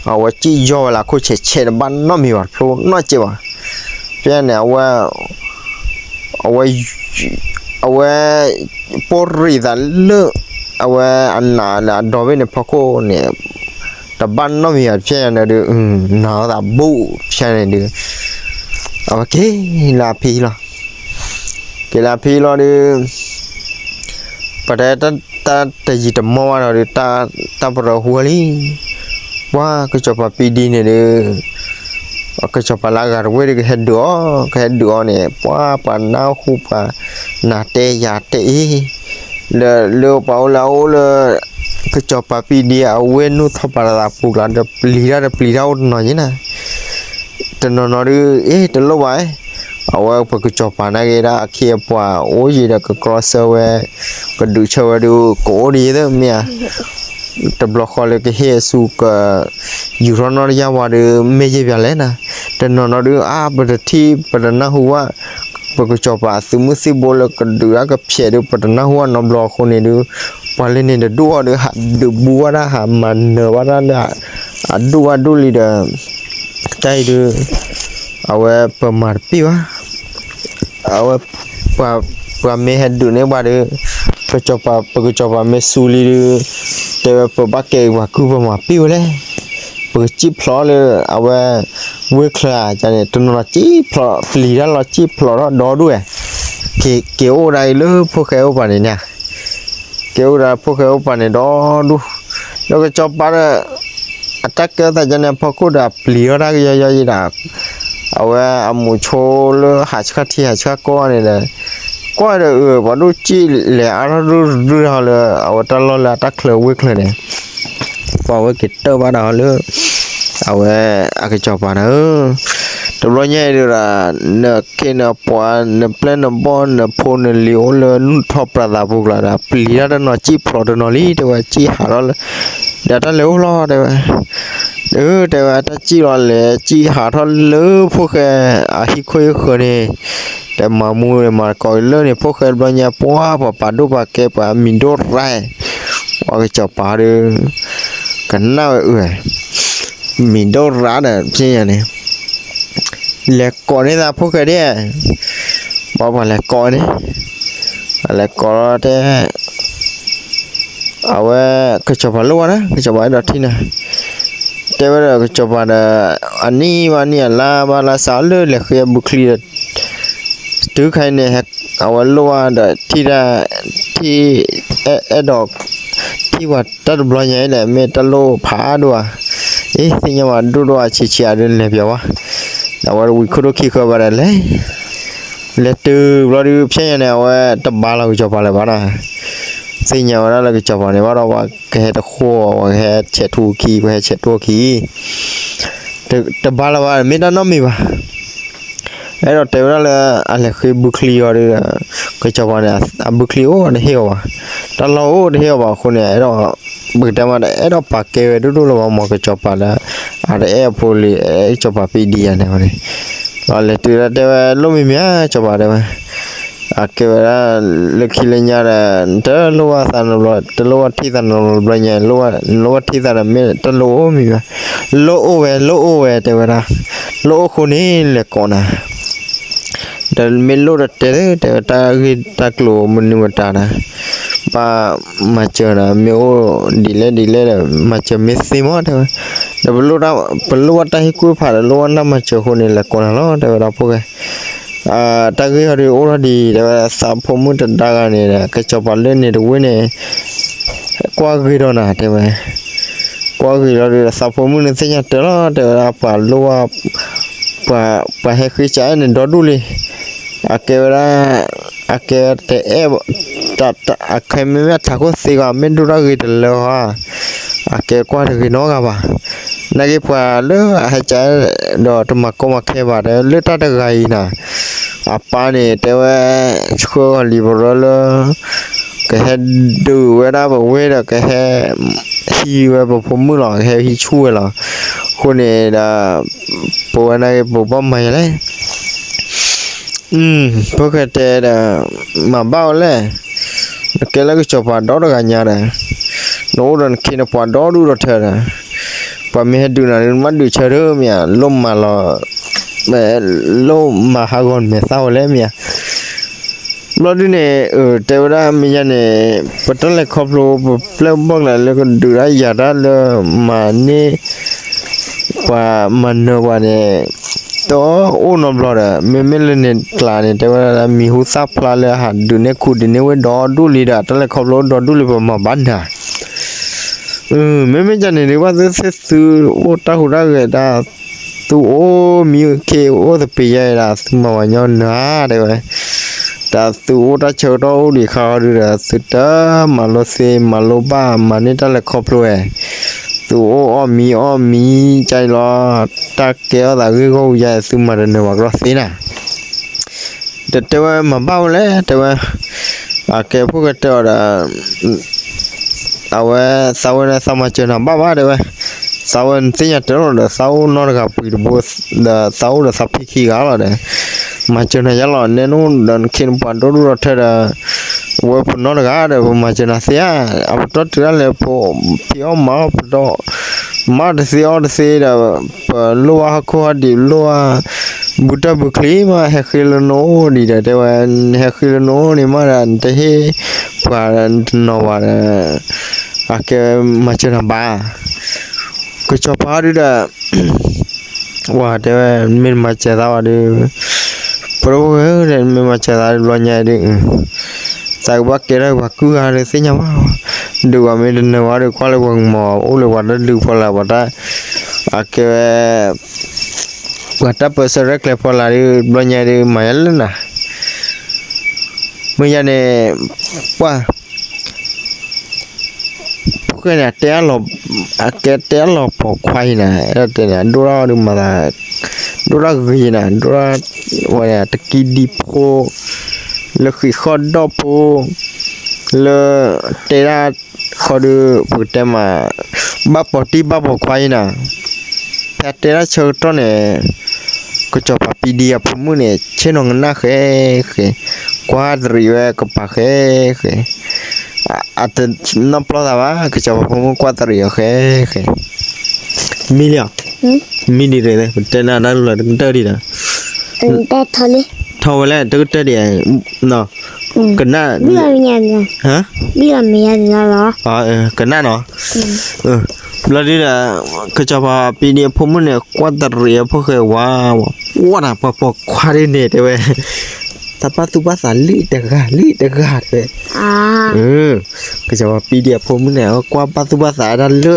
အဝဲစံၣ်ယီၢ်ဝဲလၢခိၣ်ဆဲးဆဲးတဘၣ်နီတမံၤဘၣ် တဖျိနီတစဲးဘၣ် ဖဲန့ၣ် အဝဲ အဝဲ အဝဲ ပိၢ်ရံးသးလၢ အဝဲအနးလၢအဒီဘ့ၣ်န့ၣ်ဖီခိၣ်န့ၣ် တဘၣ်နီတမံၤဘၣ် ဖဲန့ၣ်ဒီး နၤသးဘူး ဖဲန့ၣ်ဒီး အဝဲက့ၤလၢအဖံလီၤ က့ၤလၢအဖံလီၤဒီး ပတဲတၢ်တယံာ်တမီၢ်ဘၣ်ဒီး တၢ်ပရၢဟူဝဲလံ ပှၤကစီၤပၤပံဒံန့ၣ်ဒီး ကစီၤပၤလၢအဂၤတဝ့ၢ်ဒီးကဟဲဒုးအီၤ ကဟဲဒုးအီၤန့ၣ် ပှၤပှၤနၢ်ဟူပှၤနၤတဲယၤတဲအံၤ ဒီးလၢပှၤအိၣ်လၢအအိၣ်လၢ ကစီၤပၤပံဒံအဝ့ၢ်နူၢ်ထီၣ်ပာ်လီၤသးပူၤကျါဒီး ပျံၤတၢ်ဒီးပျံၤတၢ်အိၣ်တနီၤယဲနၤ တနီၤနီၤဒုး အ့ တလိၣ်ဘၣ် အဝဲပကစီၤပၤနာ်က့ၤဒၣ်အခ့အပှၤအိၣ်ယံၤဒီးကကြီဆၢဝဲ ကဒုးဆၢဝဲဒုး ကအိၣ်ဒ်ယဲသ့မ့ၢ်ဧါ တဘျီဃီလၢကဟ့ၣ်အဆူၣ်က ယူၤထီၣ်နီၢ်တယၢ်ဝါဒီး မ့ၢ်ယဲၢ်ပၠးလဲၣ်နၤ တနီၤနီၤဒုး အါ ပတထံၣ် ပတနၢ်ဟူဘၣ် ပကစီၤပၤသုးမုၢ်သံၣ်ဘိလၢကဒုးတၢ်ကဖျဲးဒုး ပတနၢ်ဟူဘၣ်နီတဘျီအဃိန့ၣ်ဒုး ပှၤလၢန့ၣ်တဒူၣ်အီၤဒီး ဟးဒုးဘူးဘၣ်တၢ် ဟးမၤနၢၤဘၣ်တၢ်လၢ အဒူၣ်ဘၣ်ဒူၣ်လံဒီး တၢ်အံၤဒုး အဝဲပမၤတပ့ၢ်ဘၣ် အဝဲ ပှၤမ့ၢ်ဟဲဒုးန့ၢ်ပှၤဒီး ကစီၤပၤ ပကစီၤပၤမ့ၢ်စူၤလံဒီး တဲဝဲပဘၣ်ကဲပှၤကုၢ်ပမၤပ့ၢ်ဝဲလဲၣ် ပကစံၣ်ဖျိးလၢ အဝဲ ဝ့ၢ်ချၢန့ၣ် တနီၤနီၤစံၣ်ဖျိး ပျံၤတၢ်လီၤစံၣ်ဖျိးထီၣ်ဒီဒူၣ်ဝဲ က့ၤအိၣ်ဒၣ်အံၤလၢဖိၣ်ဃဲအိၣ်ပၤန့ၣ်န့ၣ် က့ၤအိၣ်ဒၣ်ဖိၣ်ဃဲအိၣ်ပၤန့ၣ်ဒီဒူၣ် ဒီးကစီၤပၤဒီး အတၢ်ကဲထီၣ်သးန့ၣ် အဖီခိၣ်ဒီး အပျံၤထီၣ်တၢ်ကယီယီယံၤဒၣ် အဝဲအမူးဆိလၢဟးဆှၣ်ထံဟးဆှၣ်ကီၢ်န့ၣ်ဒီး ကွၢ်ဒီးအၢ ပှၤဒိၣ်စံၣ်လဲၤအါထီၣ်ဒူၣ်ဒူၣ်ထီၣ်လၢ အဝဲတၢ်လီၢ်လၢအတၢ်ချၢဝ့ၢ်ချၢန့ၣ် ပှၤဝဲက့ၤတၢၢ်ဘၣ်ဒီးလၢ အဝဲအကစီၤပၤန့ၣ်ဧၢ, တဘျီညါအံၤဒီး နခ့နပှၤ နပျဲၢ်နဘီၣ် နဖိနလံၤအိၣ်လၢနူၢ်ထီၣ်ပြးသးပူၤကျါဒီး ပျံၤတၢ်တနီၤစံၣ်ဖျိးတနီၤလံ တဲဝဲစံၣ်ဟးထီၣ်လၢ ဒီးတၢ်လဲၤအိၣ်လီၤတဲဝဲ, အၢ တဲဝဲတၢ်စံၣ်လီၤလဲၤ စံၣ်ဟးထီၣ်လၢဖိၣ်ဃဲအဟံၣ်ခိၣ်ဟံၣ်ဃၢၤန့ၣ်, ဒီးမၤမူဒီးမၤတကိးက့ၤလၢန့ၣ် ဖိၣ်ဃဲတဘျီညါ ပှၤပှၤပာ်ဒိၣ်ပာ်ကဲပှၤမံၤဒိၣ်ရါ ပှၤကစီၤပၤဒီး ကနၣ်ဝဲအၢ မံၤဒိၣ်ရါဒီးဖဲညါန့ၣ် လဲၤကိးန့ၢ်သးဖိၣ်ဃဲဒၣ်, ပှၤပှၤလဲၤကိးန့ၣ် အလဲၤကိးလီၤတဲ အဝဲ ကစီၤပၤလိၣ်ဝဲဒၣ် ကစီၤပၤအဲၣ်ဒိးထံၣ်နၤ, တဲဝဲဒီးကစီၤပၤဒီး အနံၣ်ဘၣ်နံၣ်အလါဘၣ်လါစးလၢလဲၤဃ့အဘုချံဒီး တုၤခါအံၤန့ၣ် အဝဲလိၣ်ဝဲဒီးထံၣ်တၢ် ထံၣ် အဲၣ်ဒိး ထံၣ်ပှၤတၢ်တဘျီညါအံၤလဲၣ် မ့ၢ်တၢ်လိၣ်ဖးဒိၣ်ဧါ, အ့ သ့ၣ်ညါဘၣ်ဒိၣ်ဒိၣ်အဆံးဆံးအဒုးလဲၤပျီဝဲ, အဝဲဝံၤခိၣ်ဒိၣ်ခံဃၢဘၣ်ဒီးလဲၤ လဲၤတုၤဘျီဒုး ဖဲညါန့ၣ် အဝဲတဘါလီၤကစီၤပၤလၢၤဘၣ်နီၤ, သ့ၣ်ညါဝဲဒၣ်လၢကစီၤပၤန့ၣ်ဘၣ်ဒီး ပှၤကဟဲတဃိ ပှၤကဟဲဆဲးထူခံ ပှၤဟဲဆဲးထူခံ တဘါလၢၤဘၣ် မ့ၢ်တၢ်နီတမံၤဘၣ်. အဲၣ်ဒိးတဲဝဲဒၣ်လၢ အလဲၤဃ့ဘုချံအီၤဒီး ကစီၤပၤန့ၣ် အဘုချံအိၣ်တဟ့ၣ်အီၤဘၣ်, တၢ်လီၢ်အိၣ်တဟ့ၣ်အီၤဘၣ်အဃိန့ၣ် အဲၣ်ဒိး ပကတဲမးဒီး အဲၣ်ဒိးပာ်ကဲဝဲဒိၣ်ဒိၣ်လၢၤဘၣ် မ့ၢ်ကစီၤပၤလၢ အတအဲၣ်အဖိလံၤ အဲၣ်ကစီၤပၤပံဒံယၤန့ၣ်န့ၣ်, ဒီးလဲၤတုၤဒၣ်တဲဝဲ လိၣ်မံၤမံၤဧါ ကစီၤပၤတဲဝဲ အကဲဝဲဒၣ် လၢခံလၢညါဒီး တလိၣ်ဘၣ်သးနီတဘျီ တလိၣ်ဘၣ်ထံၣ်သးနီတဘျီညါ လိၣ်ဘၣ်ထံၣ်သးဒီး မ့ၢ်တလိၣ်အိၣ်မံၤမံၤ, လိၣ်အိၣ်ဝဲ လိၣ်အိၣ်ဝဲ တဲဝဲဒၣ်, လိၣ်အိၣ်ဃိန့ၣ် လဲၤကိးနၤ ဒီးမ့ၢ်လိၣ်ဒီးတဲ တဲဝဲတၢ်ဂ့ၢ်တၢ်ကျိၤမနုၤမတၤဒီး ဘၣ်မၤစၢၤနၤ မ့ၢ်အိၣ်ဒ်လဲၣ်ဒ်လဲၣ်ဒီး မၤစၢၤမ့ၢ်သ့မး တဲဝဲ, ဒီးပလိၣ်ဘၣ်တၢ်ဟ့ၣ်ကူၣ်ဖးဒီး လိၣ်ဘၣ်တၢ်မၤစၢၤအဃိန့ၣ် လဲၤကိးနၤလီၤ တဲဝဲဒၣ်ဖိၣ်ဃဲ တၢ်ဂ့ၢ်ဟီဒုးအိၣ်ထီၣ်ဒ်အံၤ တဲဝဲ သးဖိမုၣ်တဒါဂၤန့ၣ်ဒီး ကစီၤပၤလၢန့ၣ်တဝ့ၢ်န့ၣ် ကွၢ်ဂ့ၤဒီးနၤ တဲဝဲ, ကွၢ်ဂ့ၤလီၤဒီး သးဖိမုၣ်န့ၣ်သ့ၣ်ညါတၢ်လီၤ တဲဝဲဒၣ် ပှၤလိၣ်ဘၣ် ပှၤ ပှၤဟဲဃ့ကအဲၣ်န့ၣ်ဒီဒူၣ်လံ, အကဲဝဲဒၣ် အကဲတအဲၣ် အခဲမ့မ့ၢ်အထးခိၣ်သ့ဂီၤ မ့ၢ်ဒိၣ်တၢ်ဂ့ၤတလၢဂီၤ အကဲကွၢ်တဂ့ၤနီတဂၤဘၣ်, နာ်က့ပှၤလၢအဟဲကအဲၣ်ဒီးတမၤကီမၤခဲဘၣ် တဲလၢတၢ်တဂၤအံၤနၤ အပၢ်န့ၣ် တဲဝဲ ဆှၢဂီၤလံပရၢလၢ ကဟဲဒုးဝဲဒၣ်ပဝ့ၢ်ဒီး ကဟဲဟံးဝဲပဖိမုၣ်လီၤ ကဟဲဟံးဆူၣ်ဝဲလီၤ, အဃိန့ၣ်ဒီး ပဝဲနာ်က့ ပဘၣ်မၤယၤလဲၣ် ဖိၣ်ဃဲတဲဒီး မၤဘၣ်ဝဲလဲၣ်, နကဲလၢကစီၤပၤဒီတဂၤညါဒီး နအိၣ်ဒီးနခ့နပှၤဒီဒူၣ်ဒီထၢဒီး ပှၤမ့ၢ်ဟဲဒုးနၤဒီး နဘၣ်ဒုးဆၢဒၢမ့ၢ်ဧါ, လိၣ်မၤလီၤ လိၣ်မၤဟးဂီၤနမဲာ်သၣ်ဝဲလဲၣ်မ့ၢ်ဧါ, ဘျီဒုန့ၣ် တဲဝဲဒၣ်မ့ၢ်ယၤန့ၣ် ပတၢ်လဲၤခီဖျိ ပပျဲၢ်ဘီၣ်ကျဲလၢကဒုးဒၣ်ယၤတၢ်လၢမၤန့ၢ် ပှၤမၤနၢၤပှၤန့ၣ် တအိၣ်နီတဘျီဒီး မ့မ့ၢ်လၢန့ၣ်ကျါန့ၣ် တဲဝဲဒၣ်မံၤဟူသၣ်ဖျါလၢဟးဒုးန့ၢ်ခူဒုးန့ၢ်ဝ့ၢ်ဒီဒူၣ်လံဒီး တၢ်လဲၤခီဖျိအိၣ်ဒီဒူၣ်လံ ပမၤဘၣ်နၤ မ့မ့ၢ်ကန့ၣ်ဒုး ဘၣ်သ့ၣ်သ့ၣ်သုအိၣ်တၢ်ဟူးတၢ်ဂဲၤဒၣ် သုအိၣ်မံခ့အိၣ်သပ့ၤယဲဒၣ် သုမၤဝဲညီနၤ တဲဝဲ, တၢ်သုအိၣ်တၢ်ဆၢကတီၢ်အိၣ်ဒံးခါအီၤဒုဒီး သုတမၤလိသ့မၤလိဘၣ် မၤန့ၢ်တၢ်လဲၤခီဖျိဝဲ, သုအိၣ်အီၣ်မံအီၣ်မံကန့ၣ်လီၤ, တၢ်ကဲထီၣ်သးဂ့ၢ်ဂီၢ်အူယါ သုမၤတနၢၤဝဲကဒီးသ့နၤ ဒီးတဲဝဲမၤဘၣ်ဝဲလဲၣ် တဲဝဲ, အကဲဖိၣ်ဃဲတဲအီၤဒီး အဝဲသးဝဲန့ၣ်သးမၤစၢၤနၤဘၣ်ဘၣ်တဲဝဲ, သးဝဲနသ့ၣ်ညါတၢ်လီၤဒီး သးအိၣ်နီတဂၤပှံၤတဘိ ဒီးသးအိၣ်ဒီးသးဖံခံဂၤလီၤဒီး, မၤစၢၤနၤယါလီၤ နဲနအိၣ်ဒီးနခ့နပှၤဒီဒူၣ်ဒီထၢဒီး, ဝဲပနီတဂၤဒီး ပမၤစၢၤနၤသ့ဧါ, အပတီၢ်တုၤဒၣ်လဲာ် ပဖံးအီၣ်မၤအီၣ်ပတီၢ် မၤတသ့အီၣ်တသ့ဒီး ပလိၣ်ဘၣ်ဟီၣ်ခိၣ်ဟီၣ်ဒံး လိၣ်ဘၣ် ဘုတၢ်ဘုချံမး ဟဲဃ့လၢနအိၣ်ဒံးဒီး တဲဝဲ, ဟဲဃ့လၢနအိၣ်န့ၣ်မးဒီး နတဟ့ၣ်ပှၤတနီၤဘၣ်ဒီး အကဲမၤစၢၤနၤဘၣ်, ကစီၤပၤဒုဒီး ဝဲတဲဝဲ မ့ၢ်နမၤစၢၤသးဝဲဒီး ပရၢဝဲဒီး မ့ၢ်မၤစၢၤသးတဘျီညါဒီး သးကဘၣ်ကဲထီၣ်ပှၤကုၢ်ဂၤဒီးသ့ၣ်ညါဘၣ်, ဒုးပှၤမ့ၢ်တနၢၤဝဲဒီး ကွၢ်လၢပှၤကမၤအိၣ်လၢပှၤတၢ်ဒုးဖီလာ် ပှၤတၢ် အကဲဝဲ ပှၤတၢ်ပၢဆှၢရဲၣ်ကျဲၤဖီလာ်ဒီး တဘျီညါဒီး မၤယါလၢနၤ မ့ၢ်ယၤန့ၣ် ပှၤ ဖိၣ်ဃဲန့ၣ် တဲအလီၤ အကဲတဲအလီၤပိာ်ခွါအံၤနၤ အဲၣ်ဒိးတဲန့ၣ် ဒိၣ်ထီၣ်ဒုးမၤသး ဒိၣ်ထီၣ်ဂ့ၤနၤ ဒိၣ်ထီၣ်ဝဲန့ၣ် တကံဒံဖိ လၢဃံးဃီၣ်ဒီၣ်ဖိ လၢတဲဒၣ်ဃီဒုး ပကတဲမး ဘၣ်ပိာ်တံၢ်ဘၣ်ပိာ်ခွါအံၤနၤ ဖဲတဲဒၣ်ဆၢကတီၢ်န့ၣ် ကစီၤပၤပံဒံအဖိမုၣ်န့ၣ် ဆ့ၣ်နီၤကနၣ်ဃဲဃဲ ကွၢ်တရံးဝဲကပၤဃဲဃဲ အတနီၢ်ပျီၢ်သးဘၣ် ကစီၤပၤဖိမုၣ်ကွၢ်တရံးအီၤဃဲဃဲ မံလံဧါ မံဒံးတဂ့ၤ ပတဲနၤတၢ်လၢတကတၢၢ်ဒံးဒီး ထီၣ်ဝဲလဲၣ် တကတၢၢ်ဒံး နီၤ ကနၣ်, ကနၣ်နီၤ, ဘျီဒုဒီး ကစီၤပၤပံဒံးအဖိမုၣ်န့ၣ် ကွၢ်တရံးအဖိၣ်ဃဲဝါ, ဝါဒၣ်ပှၤပိာ်ခွါဒ်န့ၣ်တဲဝဲ, တၢ်ဘၣ်သူၣ်ဘၣ်သးလံတဂၤလံတဂၤတဲဝဲ, ကစီၤပၤပံဒံးအဖိမုၣ်န့ၣ် ကွၢ်ဘၣ်သူၣ်ဘၣ်သးတၢ်လၢ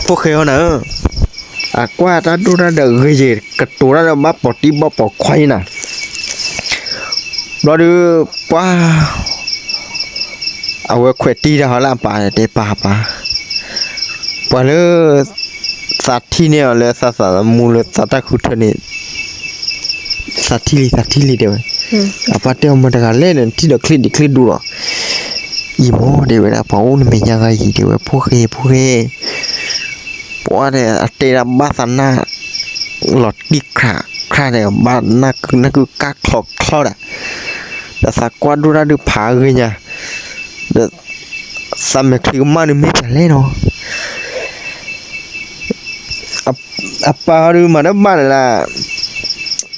ဖိၣ်ဃဲအီၤနၤဧၢ, အကွၢ်တၢ်ဒိၣ်တၢ်ဒီးဂ့ၤယဲၤ ကတိၤတၢ်ဒီးဘၣ်ပိာ်တံၢ်ဘၣ်ပိာ်ခွါအံၤနၤ, ဘျီဒုး ပှၤ အဝဲခွဲးတံၢ်တၢ်ဟီလၢအပၢ်တဲပၢ်ပၢ်, ပှၤလၢ သးထံၣ်န့ၢ်အီၤလၢသးသးသမူလၢသးတၢ်ဃုထၢန့ၣ် သးထံၣ်လံသးထံၣ်လံတဲဝဲ, အပၢ်တဲအီၤမတၤတဂၤလဲၣ်န့ၣ် ထံၣ်ဒီးချ့ဒံးချ့ဒူလီၤ, ယံာ်မးတဲဝဲဒၣ် ပှၤအိၣ်နမဲာ်ညါဂၤယံာ်တဲဝဲ ဖိၣ်ဃဲဖိၣ်ဃဲ ပှၤန့ၣ် အတဲဒၣ်ဘၣ်သးနၢ် လီၤတံၢ်ခရးခရးန့ၣ် ဘၣ်နၢ်ကုကၢ်ချီချီဒၣ်, ဒီးသးကွၢ်ဒိၣ်တၢ်ဒုးဖးဂ့ၤညါ, ဒီး သးမဲာ်ချံကမၣ်ဒုးမ့ၢ်ပှၤလဲၣ်နီၤ အပၢ်ဟီဒုးမၤတဘၣ်န့ၣ်ဒၣ်,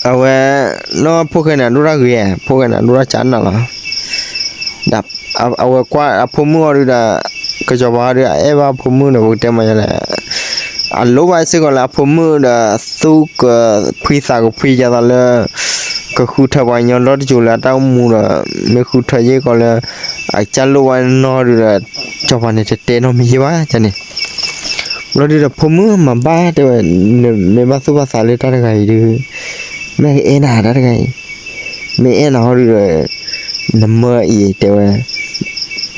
အဝဲ နီၢ်ဖိၣ်ဃဲန့ၣ် အဒိၣ်တၢ်ဂ့ၤ, ဖိၣ်ဃဲန့ၣ် အဒိၣ်တၢ်ကၢနၢ်လီၤ, ဒီးအဝဲကွၢ်အဖိမုၣ်အီၤဒုးဒီး, ကစီၤပၤဟီဒုး အအဲၣ်ဘၣ်အဖိမုၣ်ဒီး ပကတဲမၤယလဲၣ်, အလိၣ်ဘၣ်စ့ၢ်ကီးလၢအဖိမုၣ်ဒီး သူၣ်ကဖှံသးကဖှံယသးလၢ ကဃုထၢပှၤကညီဒီတစိၤလၢအတၢ်အိၣ်မူဒီး, မ့ၢ်ဃုထၢယ့ၢ်ကီးလၢ အကစၢ်လိၣ်ဘၣ်နီၢ်ဒုးဒီး, ကစီၤပၤန့ၣ်တတဲနီတမံၤယ့ၢ်ဘၣ်န့ၣ်, ဘျီဒုးဒီးဖိမုၣ်မၤဘၣ်တဲဝဲ, နမ့ၢ်ဘၣ်သူၣ်ဘၣ်သးလၢတၢ်တဂၤအံၤဒုး, မ့ၢ်ကအဲၣ်နၤတၢ်တဂၤအံၤ, မ့ၢ်အဲၣ်နၤဟီဒုးဒီး, နမၢအံၤတဲဝဲ,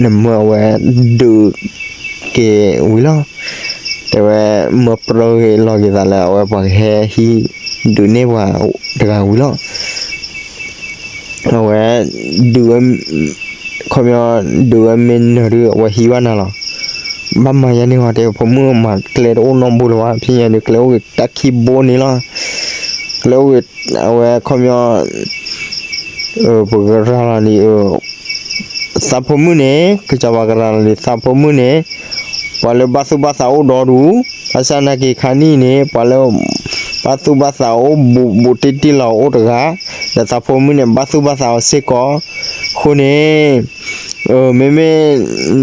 နမၢအဝဲ ဒုးက့ၤဝံၤလီၤ, တဲဝဲ, မၢပြၢဂ့ၤလီၤက့ၤသးလၢအဝဲပှၤကဟဲဟံး, ဒုးန့ၢ်ပှၤတဂၤဝံၤလီၤ အဝဲ ဒုးဝဲ, ခီပညီ ဒုးဝဲမ့ၢ်နၢၤဒုး အဝဲဟံးဘၣ်နၤလီၤ, ဘၣ်မၤယၤန့ၣ်ဟီတဲ ဖိမုၣ်မၤကျဲတအိၣ်နီတဘိလၢၤဘၣ် ဖဲညါဒုး ကျဲအိၣ်ဂ့ၤတၢ်ခံဘိန့ၣ်လီၤ, ကျဲအိၣ်ဂ့ၤ အဝဲခီပညီ ပကရၤလီၤန့ၣ် သးဖိမုၣ်န့ၣ် ကစီၤပၤကရၤလီၤန့ၣ် သးဖိမုၣ်န့ၣ် ပှၤလၢဘၣ်သူၣ်ဘၣ်သးအိၣ်ဒီဒူၣ်, ဘၣ်ဆၣ်နာ်က့ၤခါနံၣ်န့ၣ် ပှၤလၢ ဘၣ်သူၣ်ဘၣ်သးအိၣ်ဘူးဘူးတံၢ်တံၢ်လီၤအိၣ်တဂၤ, ဒီးသးဖိမုၣ်န့ၣ် ဘၣ်သူၣ်ဘၣ်သးအီၤစ့ၢ်ကီး, အဃိန့ၣ် မ့မ့ၢ်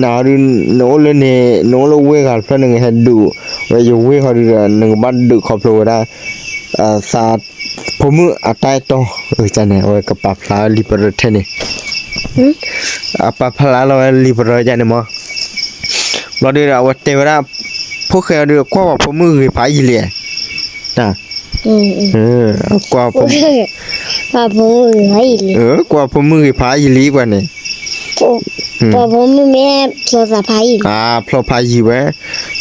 နၤဒုး နအိၣ်လၢန့ၣ် နအိၣ်လၢဝ့ၢ်ဂၤတဖျၢၣ် နကဟဲဒုးဝဲယဝ့ၢ်ဃီဒုးဒီး နကဘၣ်ဒုးခီဖျိဝဲဒၣ် သးဖိမုၣ်အတၢ်အဲၣ်တီ, န့ၣ် အဝဲကပာ်ဖျါလံာ်ပရၢထဲန့ၣ်, အပာ်ဖျါလီၤဝဲလံာ်ပရၢန့ၣ်မး, ဘျီဒုးဒီးအဝဲတဲဝဲဒၣ် ဖိၣ်ဃဲအီၤဒုး ကွၢ်ပှၤဖိမုၣ်ဂ့ၤဖးယံာ်လံ, ကွၢ် ကွၢ်ပှၤဖိမုၣ်ဂ့ၤဖးယံာ်လံပှၤန့ၣ်, ပှၤဖိမုၣ်မ့ၢ်ဖျိသးဖးယံာ်လံ, ဖျိဖးယံာ်ဝဲ,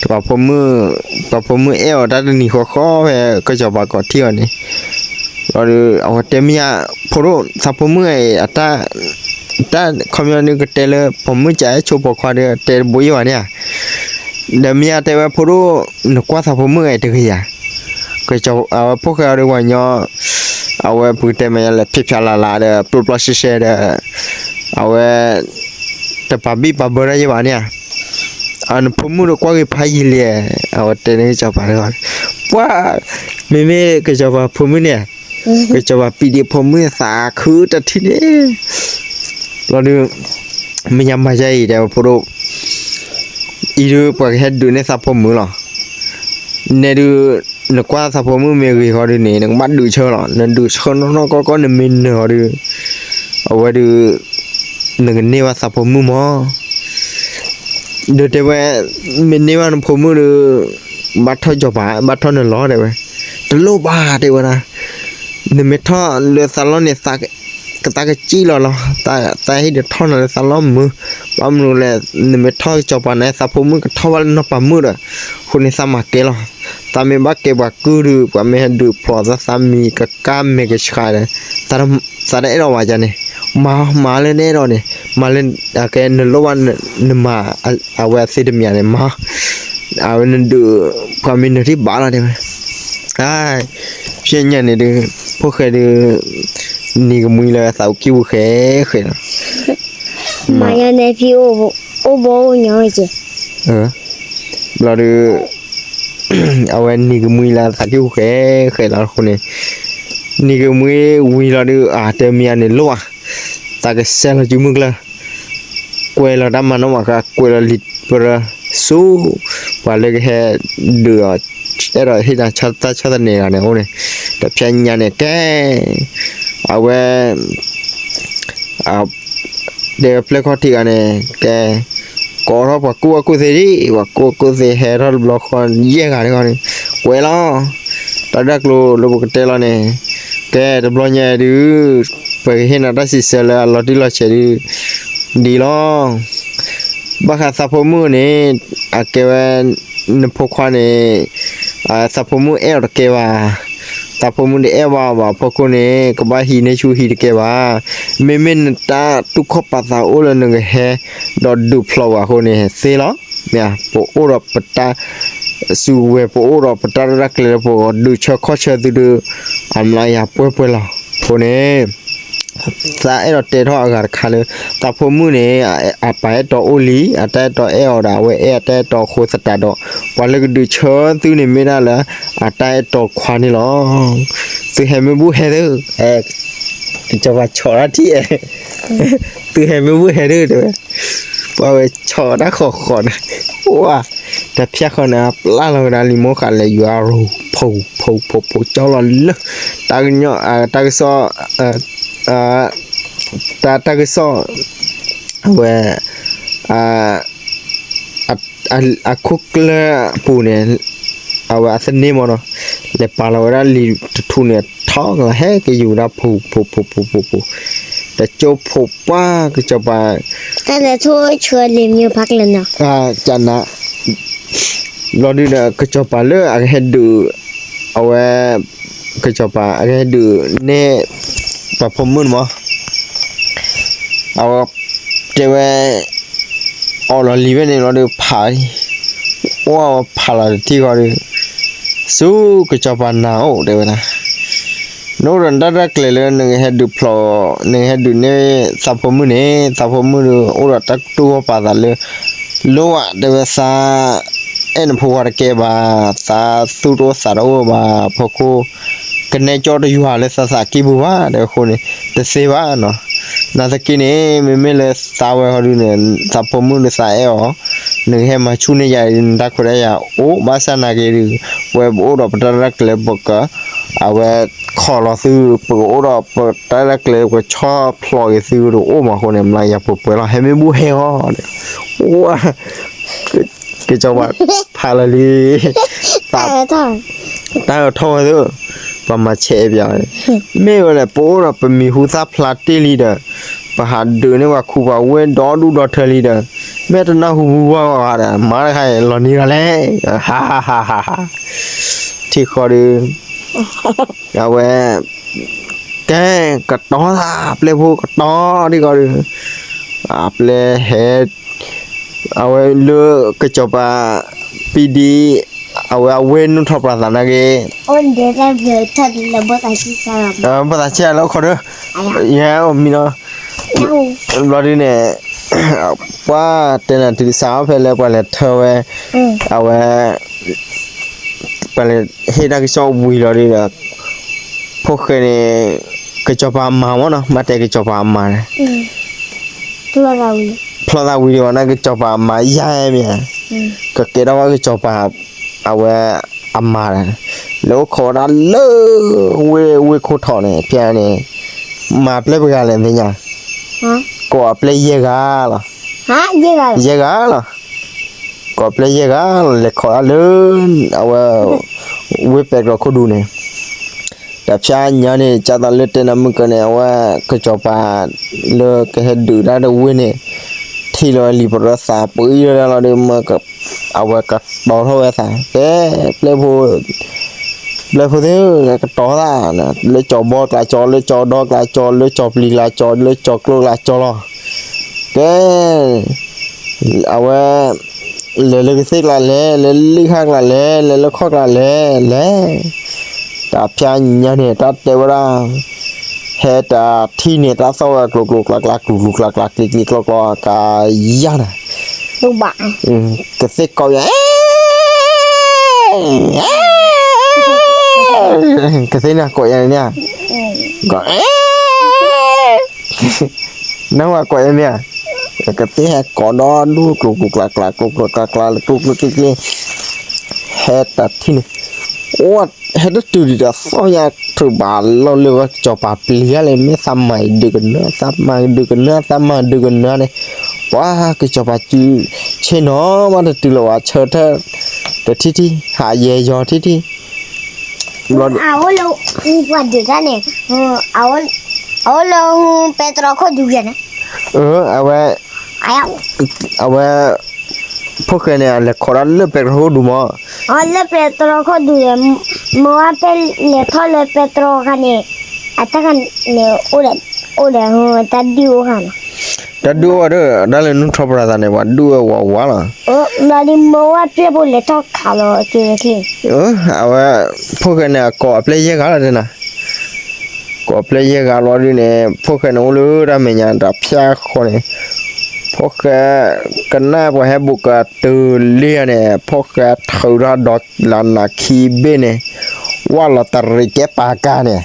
ပှၤဖိမုၣ်, ပှၤဖိမုၣ်အဲၣ်အီၤတၢ်တနံၤဃီဃီဖဲ ကစီၤပၤကိးထံၣ်အီၤန့ၣ်, ဘျီဒုး အဝဲတဲမ့ၢ်ဧါ, ဖိဒိၣ် သးဖိမုၣ်အံၤ တၢ်ခီပညီဒုးကတဲလၢ ပိာ်မုၣ်ကအဲၣ်ဆိပိာ်ခွါဒုး တဲတဘိယ့ၢ်ဘၣ်န့ၣ်ဧါ, ဒီးမ့ၢ်ဧါတဲဝဲဖိဒိၣ် နကွၢ်သးဖိမုၣ်အံၤတဂ့ၤဧါ, ကစီၤ အဝဲဖိၣ်ဃဲအီၤဒုးပှၤညီ အဝဲပကတဲမ့ၢ်လၢ ဖျဲးဖျါလၢ်လၢ်ဒီး ပျီပျီရှဲရှဲဒီး အဝဲ တပာ်ဘံၣ်ပာ်ဘၢတၢ်ယ့ၢ်ဘၣ်န့ၣ်ဧါ, နဖိမုၣ်ဒီးကွၢ်ဂ့ၤဖးယံာ်လံ, အဝဲတဲန့ၣ်ကစီၤပၤတဂၤ, ပှၤ မ့မ့ၢ်ကစီၤပၤဖိမုၣ်န့ၣ်ဧါ, ကစီၤပၤပံဒံးဖိမုၣ်သးခုတထံၣ်န့ၣ်, ဘျီဒုး မ့ၢ်ညါမၤယါအံၤတဲဝဲဖိဒိၣ်, အံၤဒုးပှၤကဟဲဒုးန့ၢ်သးဖိမုၣ်လီၤ, နဲဒုး နကွၢ်သးဖိမုၣ်မ့ၢ်ဂ့ၤဃီဒုးန့ၣ် နကဘၣ်ဒုးဆၢလီၤ, နဒုးဆၢနီၢ်နီၢ်ကီၢ်ကီၢ် နမ့ၢ်နၢၤအီၤဒုး အဝဲဒုး နကန့ၢ်ဘၣ်သးဖိမုၣ်မး, ဒီးတဲဝဲ မ့ၢ်န့ၢ်ဘၣ်နဖိမုၣ်ဒီး ဘၣ်ထီၣ်ကစီၤပၤ ဘၣ်ထီၣ်နလီၤတဲဝဲ, တလိၣ်ဘၣ်တဲဝဲဒၣ်, နမ့ၢ်ထီၣ်လၢသးလီၢ်န့ၣ် ကသးကစံၣ်လီၤလီၤ, သးဟ့ၣ်ဒုးထီၣ်နၤလၢသးလီၢ်မုာ်, ဘၣ်မနုၤလဲၣ်, နမ့ၢ်ထီၣ်ကစီၤပၤန့ၣ် သးဖိမုၣ်ကထီၣ်ဘၣ်လၢနီၢ်ပၤမုၣ်ဒီး, အဃိန့ၣ်သးမၤကဲလီၤ, သးမ့ၢ်ဘၣ်ကဲပှၤကုၢ်ဒုး ပှၤမ့ၢ်ဟဲဒုးဖျိးသး သးမံၤကကါမဲာ်ကဆှးဒီး, သးတအဲၣ်ဒိးဘၣ်န့ၣ်, မၤ မၤလၢနအဲၣ်ဒိးန့ၣ်, မၤလၢ အကဲနလိၣ်ဘၣ်နမၤ အဝဲသ့ၣ်တမံၤန့ၣ်မၤ, အဝဲနဒုး ပှၤမ့ၢ်နၢၤထံၣ်ဘၣ်လီၤတဲဝဲ, ဖဲညါန့ၣ်ဒုး ဖိၣ်ဃဲဒုး နံၤကမှံလၢသးအိၣ်ကံၢ်ပူၤဃဲဃဲလီၤ, မၤယါန့ၣ်ဖံအိၣ်ဘီအိၣ်ညီက့ၤ, ဘျီဒုး အဝဲနံၤကမှံလၢသးကံၢ်ပူၤဃဲဃဲလီၤအဃိန့ၣ်, နံၤကမှံဝံၤလီၤဒုး အတဲမ့ၢ်ယါန့ၣ်လိၣ်ဧါ, သးကစဲလီၤစုမုၢ်ကျၢၢ်, ကွဲးလီၤတၢ်မၤနီၣ်မၤဃါ, ကွဲးလီၤလံာ်ပရၢဆူ ပှၤလၢကဟဲဒုးအီၤ, အဲၣ်ဒိးဟ့ၣ်တၢ်ဆၢသၣ်ဆၢသန့ၤဂၤန့ၣ်အအိၣ်န့ၣ်, တဖျဲညါန့ၣ် ကဲ အဝဲ တဲဝဲပျဲၢ်ခီၣ်ထံးဂၤန့ၣ် ကဲ ကိးထီၣ်ပှၤကူၣ်ဘၣ်ကူၣ်သ့ဒံး, ပှၤကူၣ်ဘၣ်ကူၣ်သ့ဟဲထီၣ်တဘျီဃီ ယဲၢ်ဂၤတဂီၢ်န့ၣ်, ကွဲးလီၤ တၢ်ဒၢကျိၤလၢပကတဲလီၤန့ၣ်, ကဲတဘျီညါဒုး ပကဟ့ၣ်နၤတၢ်စံးဆၢလၢအလီၤတံၢ်လီၤဆဲးဒုး ဒ်လီၤ. ဘၣ်ဃးသးဖိမုၣ်န့ၣ် အကဲဝဲ နဖိခွါန့ၣ် သးဖိမုၣ်အဲၣ်အီၤတကဲဘၣ်. သးဖိမုၣ်တအဲၣ်ဘၣ်အီၤဘၣ်အဖီခိၣ်န့ၣ် ကဘၣ်ဟံးန့ၢ်ဆူၣ်ဟံးတကဲဘၣ်. မ့မ့ၢ်နတၢ်တူၢ်ခီၣ်ပာ်သးအိၣ်လၢနကဟဲ ဒီးဒုးဖျိးဝဲအဃိန့ၣ် သ့လီၤ. မ့ၢ် ပအိၣ်ဒီးပတၢ်စုကဝဲၤ ပအိၣ်ဒီးပတၢ်ရဲၣ်တၢ်ကျဲၤလၢပကဒုးဆၢခီၣ်ဆၢသုဒုး အမျးယၤပှဲၤပှဲၤလီၤ. အဃိန့ၣ် သးအဲၣ်ဒိးတဲထီၣ်အဂၤတခါလၢ သးဖိမုၣ်န့ၣ် အပၢ်အဲၣ်တီအိၣ်လံ, အတၢ်အဲၣ်တီအဲၣ်အီၤဒီး အဝဲအဲၣ်အတၢ်အဲၣ်တီအဃိသတးဒီး ပှၤလၢကဒုးဆၢသုန့ၣ်မ့ၢ်ဒၣ်လၢ အတၢ်အဲၣ်တီခွါန့ၣ်လီၤ. သုဟဲမ့ၢ်ဘူၣ်ဟဲသု, ကစီၤပၤဆီၣ်တၢ်ထံၣ်အဲ, သုဟဲမ့ၢ်ဘူၣ်ဟဲသုတဲဝဲ, ပှၤဝဲဆီၣ်တၢ်ဃီဃီန့ၣ်, ဝါ, တဖျၢၣ်ဃီန့ၣ် ပျၢ်လီၤဝဲဒၣ်လံာ်မိၢ်ဃာ်လဲၤယွၤရိၤ ဖိ ဖိ ဖိ ဖိ ကၠီလီၤလၢ တၢ်ကညီ တၢ်ကစီၣ် တၢ် တၢ်ကစီၣ် အဝဲ အခိၣ်ကျၢၢ်အပူၤန့ၣ် အဝဲအသန့ၢ်မးနီၤ, လဲၤပာ်လီၤဝဲဒၣ်လံာ်တထူန့ၣ် ထီၣ်ကလီၤ ဟဲက့ၤယူၤဝဲဒၣ်ဖိ ဖိ ဖိ ဖိ ဖိ ဖိ တကၠိဖိပှၢ်ကစီၤပၤ တၢ်လဲၤထိၣ်ဆှၢလံာ်မ့ၢ်ဖးကျၢၤနီၤ ကနၤ ဘျီဒုဒီး ကစီၤပၤလၢအကဟဲဒုး အဝဲ ကစီၤပၤအကဟဲဒုးန့ၢ် ပှၤဖိမုၣ်န့ၣ်မး အဝဲတဲဝဲ အီၣ်လီၤလံာ်ဝဲန့ၣ်လီၤဒီးဖးလံ, အိၣ်ဝဲဖးလီၤတထံၣ်ဃီဒီး ဆူကစီၤပၤနၤအိၣ်တဲဝဲဒၣ် နအိၣ်ဒီးတၢ်ရဲၣ်တၢ်ကျဲၤလၢနကဟဲဒုးဖျိး နကဟဲဒုးန့ၢ်သးဖိမုၣ်န့ၣ် သးဖိမုၣ်ဒီးအိၣ်ဒီးတၢ်တူၢ်ဘၣ်ပာ်သးလၢ လိၣ်ဘၣ်တဲဝဲသး အဲၣ်နဖိခွါတကဲဘၣ် သးသူၣ်တအိၣ်သးတအိၣ်ဘၣ် ဖီခိၣ် ကနဲကၠီတယွၤလၢသးသးကံၢ်ပူၤဘၣ် တဲဝဲအဃိန့ၣ် တသ့ဘၣ်နီၤ နာ်သက့န့ၣ် မ့မ့ၢ်လၢသးဝဲဃီဒုန့ၣ် သးဖိမုၣ်ဒီးသးအဲၣ်အီၤ နကဟဲမၤဆူၣ်န့ၢ်ယၤ နတၢ်ခွဲးတၢ်ယာ်အိၣ် ဘၣ်ဆၣ်နာ်က့ဒီး ပဝဲပအိၣ်ဒီးပတၢ်ရဲၣ်တၢ်ကျဲၤ ပက အဝဲ ခိးလီၤသု ပကအိၣ်ဒီးပတၢ်ရဲၣ်တၢ်ကျဲၤ ပကဆီၣ်ဖျိးက့ၤသုတအိၣ်မးအဃိန့ၣ် မျးယၤပှဲၤပှဲၤလီၤ ဟဲမ့ၢ်ဘူၣ်ဟဲဂီၤ ဝါ ကစီၤပၤဖးလီၤလံ တၢ်ထီၣ်ဝဲသု ပှၤမၤဆဲးပၠးဝဲ မ့ၢ်ဝဲလဲၣ် ပအိၣ်ဒီးပမံၤဟူသၣ်ဖျါတ့ၢ်လံဒီး ပဟးဒုးန့ၢ်ပှၤခူပှၤဝ့ၢ်ဒီဒူၣ်ဒီထၢလံဒီး မ့ၢ်တနၢ်ဟူဘူၣ်ဘၣ်ဂီၤဂၤဒီး မၤတခါအံၤလီၤနံၤဂၤလဲၣ် ထံၣ်ဃီဒီး အဝဲ ကဲ ကတီၤသး ပျဲၢ်ဖိကတီၤဒ်ဃီဒီး အပျဲၢ်ဟဲ အဝဲလၢကစီၤပၤ ပံဒံ အဝဲအဝ့ၢ်နုာ်ထီၣ်ပှၤသးနာ်က့ ဘၣ်သးဆံးလၢခီဒီး ယဲအိၣ်မံနီၤ ဘျီဒုန့ၣ် ပှၤတဲနၤတုၤစးအီၣ်ဖဲလၢပှၤလဲၤထၢဝဲ အဝဲ ပှၤလဲၤဟ့ၣ်တၢ်ကစီၣ်ဝံၤလီၤဒုဒီး ဖိၣ်ဃဲန့ၣ် ကစီၤပၤအမါမ့ၢ်နီၤ မၤတဲကစီၤပၤအမါန့ၣ် ဖျီသးဝံၤဒီးဝဲန့ၣ် ကစီၤပၤအမါယါမ့ၢ် ကကဲထီၣ်ဝဲကစီၤပၤ အဝဲအမါ လဲၤအိၣ်ခိးဝဲဒၣ်လၢ ဝ့ၢ်ခိၣ်ထီၣ်န့ၣ် ဖဲန့ၣ် မၤပျဲၢ်ပှဲၤဂၤလဲၣ်သ့ၣ်ညါ ကိးအပျဲၢ်ယဲၢ်ဂၤလီၤ ယဲၢ်ဂၤလီၤ ကိးပျဲၢ်ယဲၢ်ဂၤလီၤ လဲၤခိးဒၣ်လၢ အဝဲ ဝ့ၢ်ပဲာ်ကျီခိၣ်ဒူန့ၣ် တဖျါညါန့ၣ် ကၢ်သးလၢတဲနၤမုၢ်ကၢန့ၣ် အဝဲ ကစီၤပၤ လၢကဟဲဒုးတၢ်တဝ့ၢ်န့ၣ် ထံၣ်လီၤဝဲလံာ်ပရၢသးပှံၤလီၤဒီး အဝဲကတီၤထီၣ်ဝဲသး ကဲ ပျဲၢ်ဖိ ပျဲၢ်ဖိသ့ၣ် ကတီၤသး လၢကၠီၤဘီကျးကၠီၤ လၢကၠီၤဒီကျးကၠီၤ လၢကၠီၤပျံၤကျးကၠီၤ လၢကၠီၤကျိကျးကၠီၤလီၤ ကဲ အဝဲ လဲၤလၢကသ့ၣ်ကျးလဲၣ် လဲၤလၢလံၣ်ဃၣ်ကျးလဲၣ် လဲၤလၢခီၣ်ကျးလဲၣ် လဲၤ တၢ်ဖၠါညါန့ၣ် တၢ်တဲဝဲဒၣ် ဟဲတၢ်ထံၣ်န့ၣ် တၢ်သီၣ်ဝဲကျိၤကျိၤကျါကျါ ကျူၤကျူၤကျါကျါ ကျံၤကျံၤကျီကျီ ကယါနၤ ကသ့ၣ်ကိးယၤ ကသ့ၣ်နၤကိးယၤန့ၣ် ကိး က နဝဲကိးယဲမ့ၢ်ဧါ, ကသ့ၣ်ဟဲကိးဒီဒူၣ်ကျိၤကျိၤကျါကျါ ကျိၤကျိၤကျါကျါ ကျိၤကျိၤကျ့ကျ့, ဟဲတၢ်ထံၣ်န့ၣ်, အိၣ်, ဟဲတတုၤဒံးဒီးသီၣ်ညါထုးဘၣ်လီၤလၢကစီၤပၤပျံၤယါလဲၣ် မ့ၢ်သးမၤဒုးကနၢ သးမၤဒုးကနၢ သးမၤဒုးကနၢန့ၣ်, ပှၤကစီၤပၤစုဆ့ၣ်နီၤ မးတတုၤလၢၤဝဲဆၢထၢၣ်, တထံၣ်ထံၣ် ဟးယဲယီၤထံၣ်ထံၣ် ဘျီ အအိၣ်လၢပှၤဒုးတၢ်န့ၣ်, အအိၣ်လၢပဲတြီခိၣ်ဒူယဲန့ၣ်, အဝဲ, အဝဲ, ဖိၣ်ဃဲန့ၣ် အလဲၤခိးဒၣ်လၢပဲတြီခိၣ်ဒူမး, အလၢပဲတြီခိၣ်ဒူဒီး, မ့ၢ်ဝဲဖဲလဲၤထီၣ်လၢပဲတြီခါန့ၣ်, အတၢ်ခါန့ၣ်အိၣ်ဒီး, အိၣ်ဒီးတၢ်ဒုးအိၣ်ခါနီၤ, တၢ်ဒုးအိၣ်ဝဲဒီး တၢ်လၢနုၢ်ထီၣ်ပြၤသးန့ၣ် ပှၤဒုးဝဲဝးဝးလီၤ, ဘျီဒီးမ့ၢ်ဝဲပျဲၢ်ဖိလဲၤထီၣ်ခးလီၤက့ၤချ့, အဝဲ, ဖိၣ်ဃဲန့ၣ် အကိးအပျဲၢ်ယဲၢ်ဂၤလီၤတဲနၤ ကိးပျဲၢ်ယဲၢ်ဂၤလီၤဒုးန့ၣ် ဖိၣ်ဃဲန့ၣ်အိၣ်လၢတၢ်မဲာ်ညါတၢ်ဖၠါဃီန့ၣ်, ဖိၣ်ဃဲ, ကနၣ်ပှၤဟဲဘူးကတုၤလံဧါန့ၣ် ဖိၣ်ဃဲထုးထီၣ်ဒီးလၢနခံဘ့ၣ်န့ၣ်, ဝၣ်လီၤတရံးကဲပာ်ကါန့ၣ်,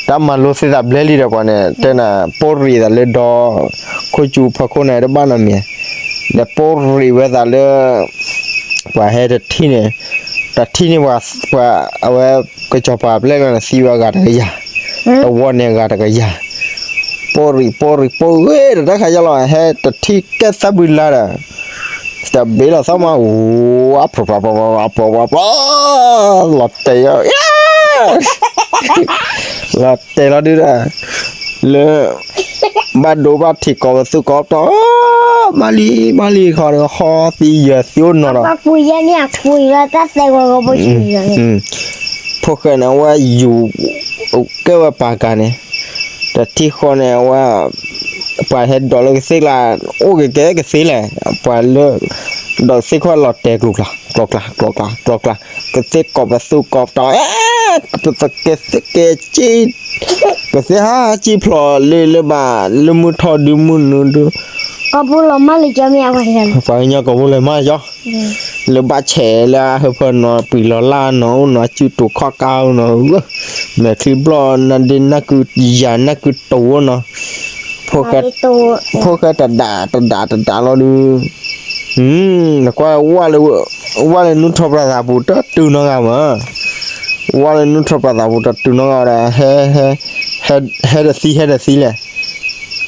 တၢ်မၤလိသ့သးဘျဲလံဒီးပှၤန့ၣ် တဲနၤ ပိၢ်ရံးသးလၢဒီ ခိၣ်စူၤဖီခိၣ်န့ၣ် တဘၣ်နီတမံၤ, ဒီးပိၢ်ရံးဝဲသးလၢ ပှၤဟဲတထံၣ်န့ၣ်, တထံၣ်န့ၣ်ပှၤ, ပှၤ, အဝဲ, ကစီၤပၤပျဲၢ်လီၤန့ၣ် သံဝဲအဂၤတကယၤ, တဝီန့ၣ်အဂၤတကယၤ, ပိၢ်ရံးပိၢ်ရံးပိၢ်ဂ့ၤဒီးတၢ်ခါယါလီၤ ဟဲတထံၣ်ကဲသၢဘုလါဒီး, တဘ့ၣ်လီၤသီၣ်မး ဝါဖျိဖျိဖျိဖျိဖျိဖျိ, လီၤတဲာ်, လီၤတဲာ်လီၤဒုဒီး, လၢ ဘၣ်ဒိဘၣ်ထံးကိးပသူကိးပတီၢ်, မၤလံ မၤလံခီဒီး ဟီသံယၢၤသံအိၣ်နီၤဒီး, ဖိၣ်ဃဲန့ၣ် အဝဲယူၤ, ကဲဝဲပာ်ကါန့ၣ်, တထံၣ်ဃီန့ၣ် အဝဲ, ပှၤဟဲဒိးလၢကသ့ၣ်ကျါ, အိၣ်ကကဲကသ့ၣ်လဲၣ်, ပှၤလၢ, ဒီးကသ့ၣ်ခိၣ်လီၤတဲာ်ကျိၤကျါ ကျိၤကျါ ကျိၤကျါ ကျိၤကျါ, ကသ့ၣ်ကိးပသူကိးပတီၢ်, ကသ့ၣ်ကဲက့ၤက့ၤ ကသ့ၣ်ဟးကံၣ်ဖျိးလၢလၢဘၣ် လၢမုၢ်ထီၣ်ဒုမုၢ်နုာ်ဒု, ပှၤကညီကိးဖိလဲၤမၤကၠီ, လၢဘၣ်ဆဲးလၢအဟၢဖၢနီၤ ပှံၤလီၤလၢနီၤ အိၣ်နီၤ စုတူာ်ခီၣ်ကါနီၤ, မဲာ်ချံဘျီၣ် နဒ့နၢ်ကုယၤ နၢ်ကုတိၤနီၤ, ဖိၣ်ဃဲတဒးတဒးတဒးလီၤဒု, နကွၢ်, ဝၣ်လၢနုၢ်ထီၣ်ပြၤသးပူၤ တတုၤနီတဂၤမး, ဝၣ်လၢနုၢ်ထီၣ်ပြၤသးပူၤ တတုၤနီတဂၤဒီး ဟဲ, ဟဲတသံ ဟဲတသံလဲၣ်,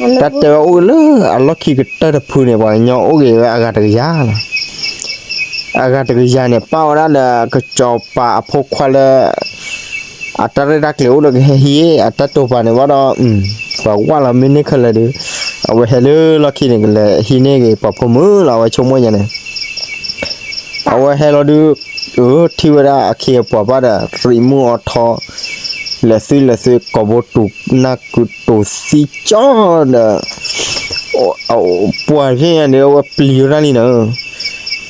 တၢ်တဲဝဲအိၣ်လၢအလီၢ်ခံကတၢၢ်တဖုန့ၣ် ပှၤကညီအိၣ်က့ၤဝဲအဂၤတကယၤလီၤ, အဂၤတကယၤန့ၣ် ပၣ်ဝဲဒၣ်ဒီးကစီၤပၤအဖိခွါလၢ အတၢ်ရဲၣ်တၢ်ကျဲၤအိၣ်ဒီးကဟဲဟံး အတၢ်တိာ်ပာ်န့ၣ်ဘၣ်ဒီး, ပှၤဝၣ်လီၤမ့ၢ်န့ၢ်ခဲလၢာ်ဒု, အဝဲဟဲလၢလီၢ်ခံန့ၣ် ကလဲၤဟံးန့ၢ်က့ၤပှၤဖိမုၣ်လီၤ အဝဲဆိကမိၣ်ညါန့ၣ်, အဝဲဟဲလီၤဒု, ထံၣ်ဝဲဒၣ်အခ့အပှၤဘၣ်ဒီး ရံးမုၢ်အီထီ, လဲၤသုလဲၤသု ကိာ်ဘိတူာ်နၢ်ကုတိၤသံကၠီဒီး ပှၤဖဲညါန့ၣ် အဝဲပျံၤဝဲဒၣ်လံနီၤ,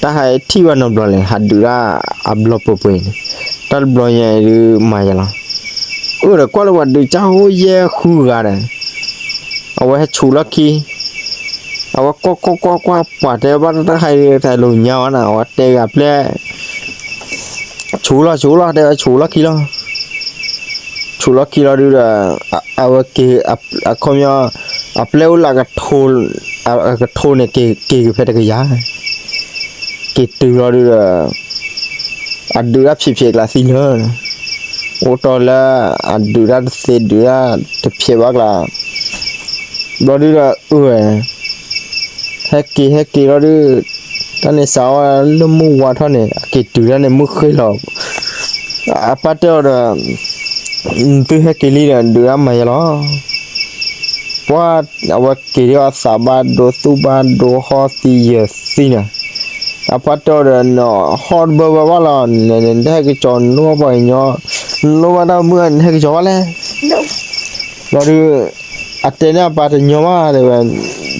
တၢ်ဟးထံၣ်ဘၣ်နီတဘျီလဲၣ် ဟးဒုးဒၣ်အဘျီပှဲၤပှဲၤန့ၣ်, တၢ်တဘျီညါဒုးမၤယါလီၤ, အိၣ်ဒီးကွၢ်လၢပှၤဒုးကၢ်အိၣ်ယဲၢ်ဃုဂၤဒီး, အဝဲဟဲဆူးလီၢ်ခံ, အဝဲကွၢ်ကွၢ်ကွၢ်ကွၢ် ပှၤတဲဘၣ်တၢ်တခါအံၤ တၢ်လိၤညါဝဲန့ၣ် အဝဲတဲဂၤပျဲၢ် ဆူးလီၤ ဆူးလီၤ တဲဝဲဆူးလီၢ်ခံလီၤ, ဆူးလီၢ်ခံလီၤဒုဒီး အဝဲက့ၤ အခီပညီ အပျဲၢ်အိၣ်လၢ အကထိန့ၣ် က့ၤက့ၤဖဲတကယၤ, က့ၤတုၤလီၤဒုဒီး အဒုးတၢ်ဖျဲးဖျဲးကျါသံလၢာ်, အိၣ်တီၢ်လၢ အဒုးတၢ်တသ့ဒုးတၢ်တဖျဲးဘၣ်ကျါ, ဘျီဒုဒီး အၢ ဟဲက့ၤဟဲက့ၤလီၤဒု, တၢ်န့ၣ်စးဝဲလၢမုၢ်ဝါထီၣ်န့ၣ် အက့ၤတုၤတၢ်န့ၣ်မုၢ်ဃ့လီၤ, အပၢ်တဲအီၤဒီး သုဟဲက့ၤလံဒီး ဒုးတၢ်မၤယဲလီၤ, ပှၤ အဝဲက့ၤဒ်အသးဘၣ်ဒိသူၣ်ဘၣ်ဒိဟီၣ်သံယၢၤသံန့ၣ်, အပၢ်တဲအီၤဒီး နဟီၣ်တဘၢဘၢဘၣ်လီၤ, နတဟဲက့ၤကၠီၤ နလိၣ်ဘၣ်ပှၤကညီ, နလိၣ်ဘၣ်တၢ်မုၢ် နဟဲက့ၤကၠီၤဘၣ်လဲၣ်, ဘျီဒု အတဲန့ၢ်အပၢ်တညီဘၣ်တဲဝဲ,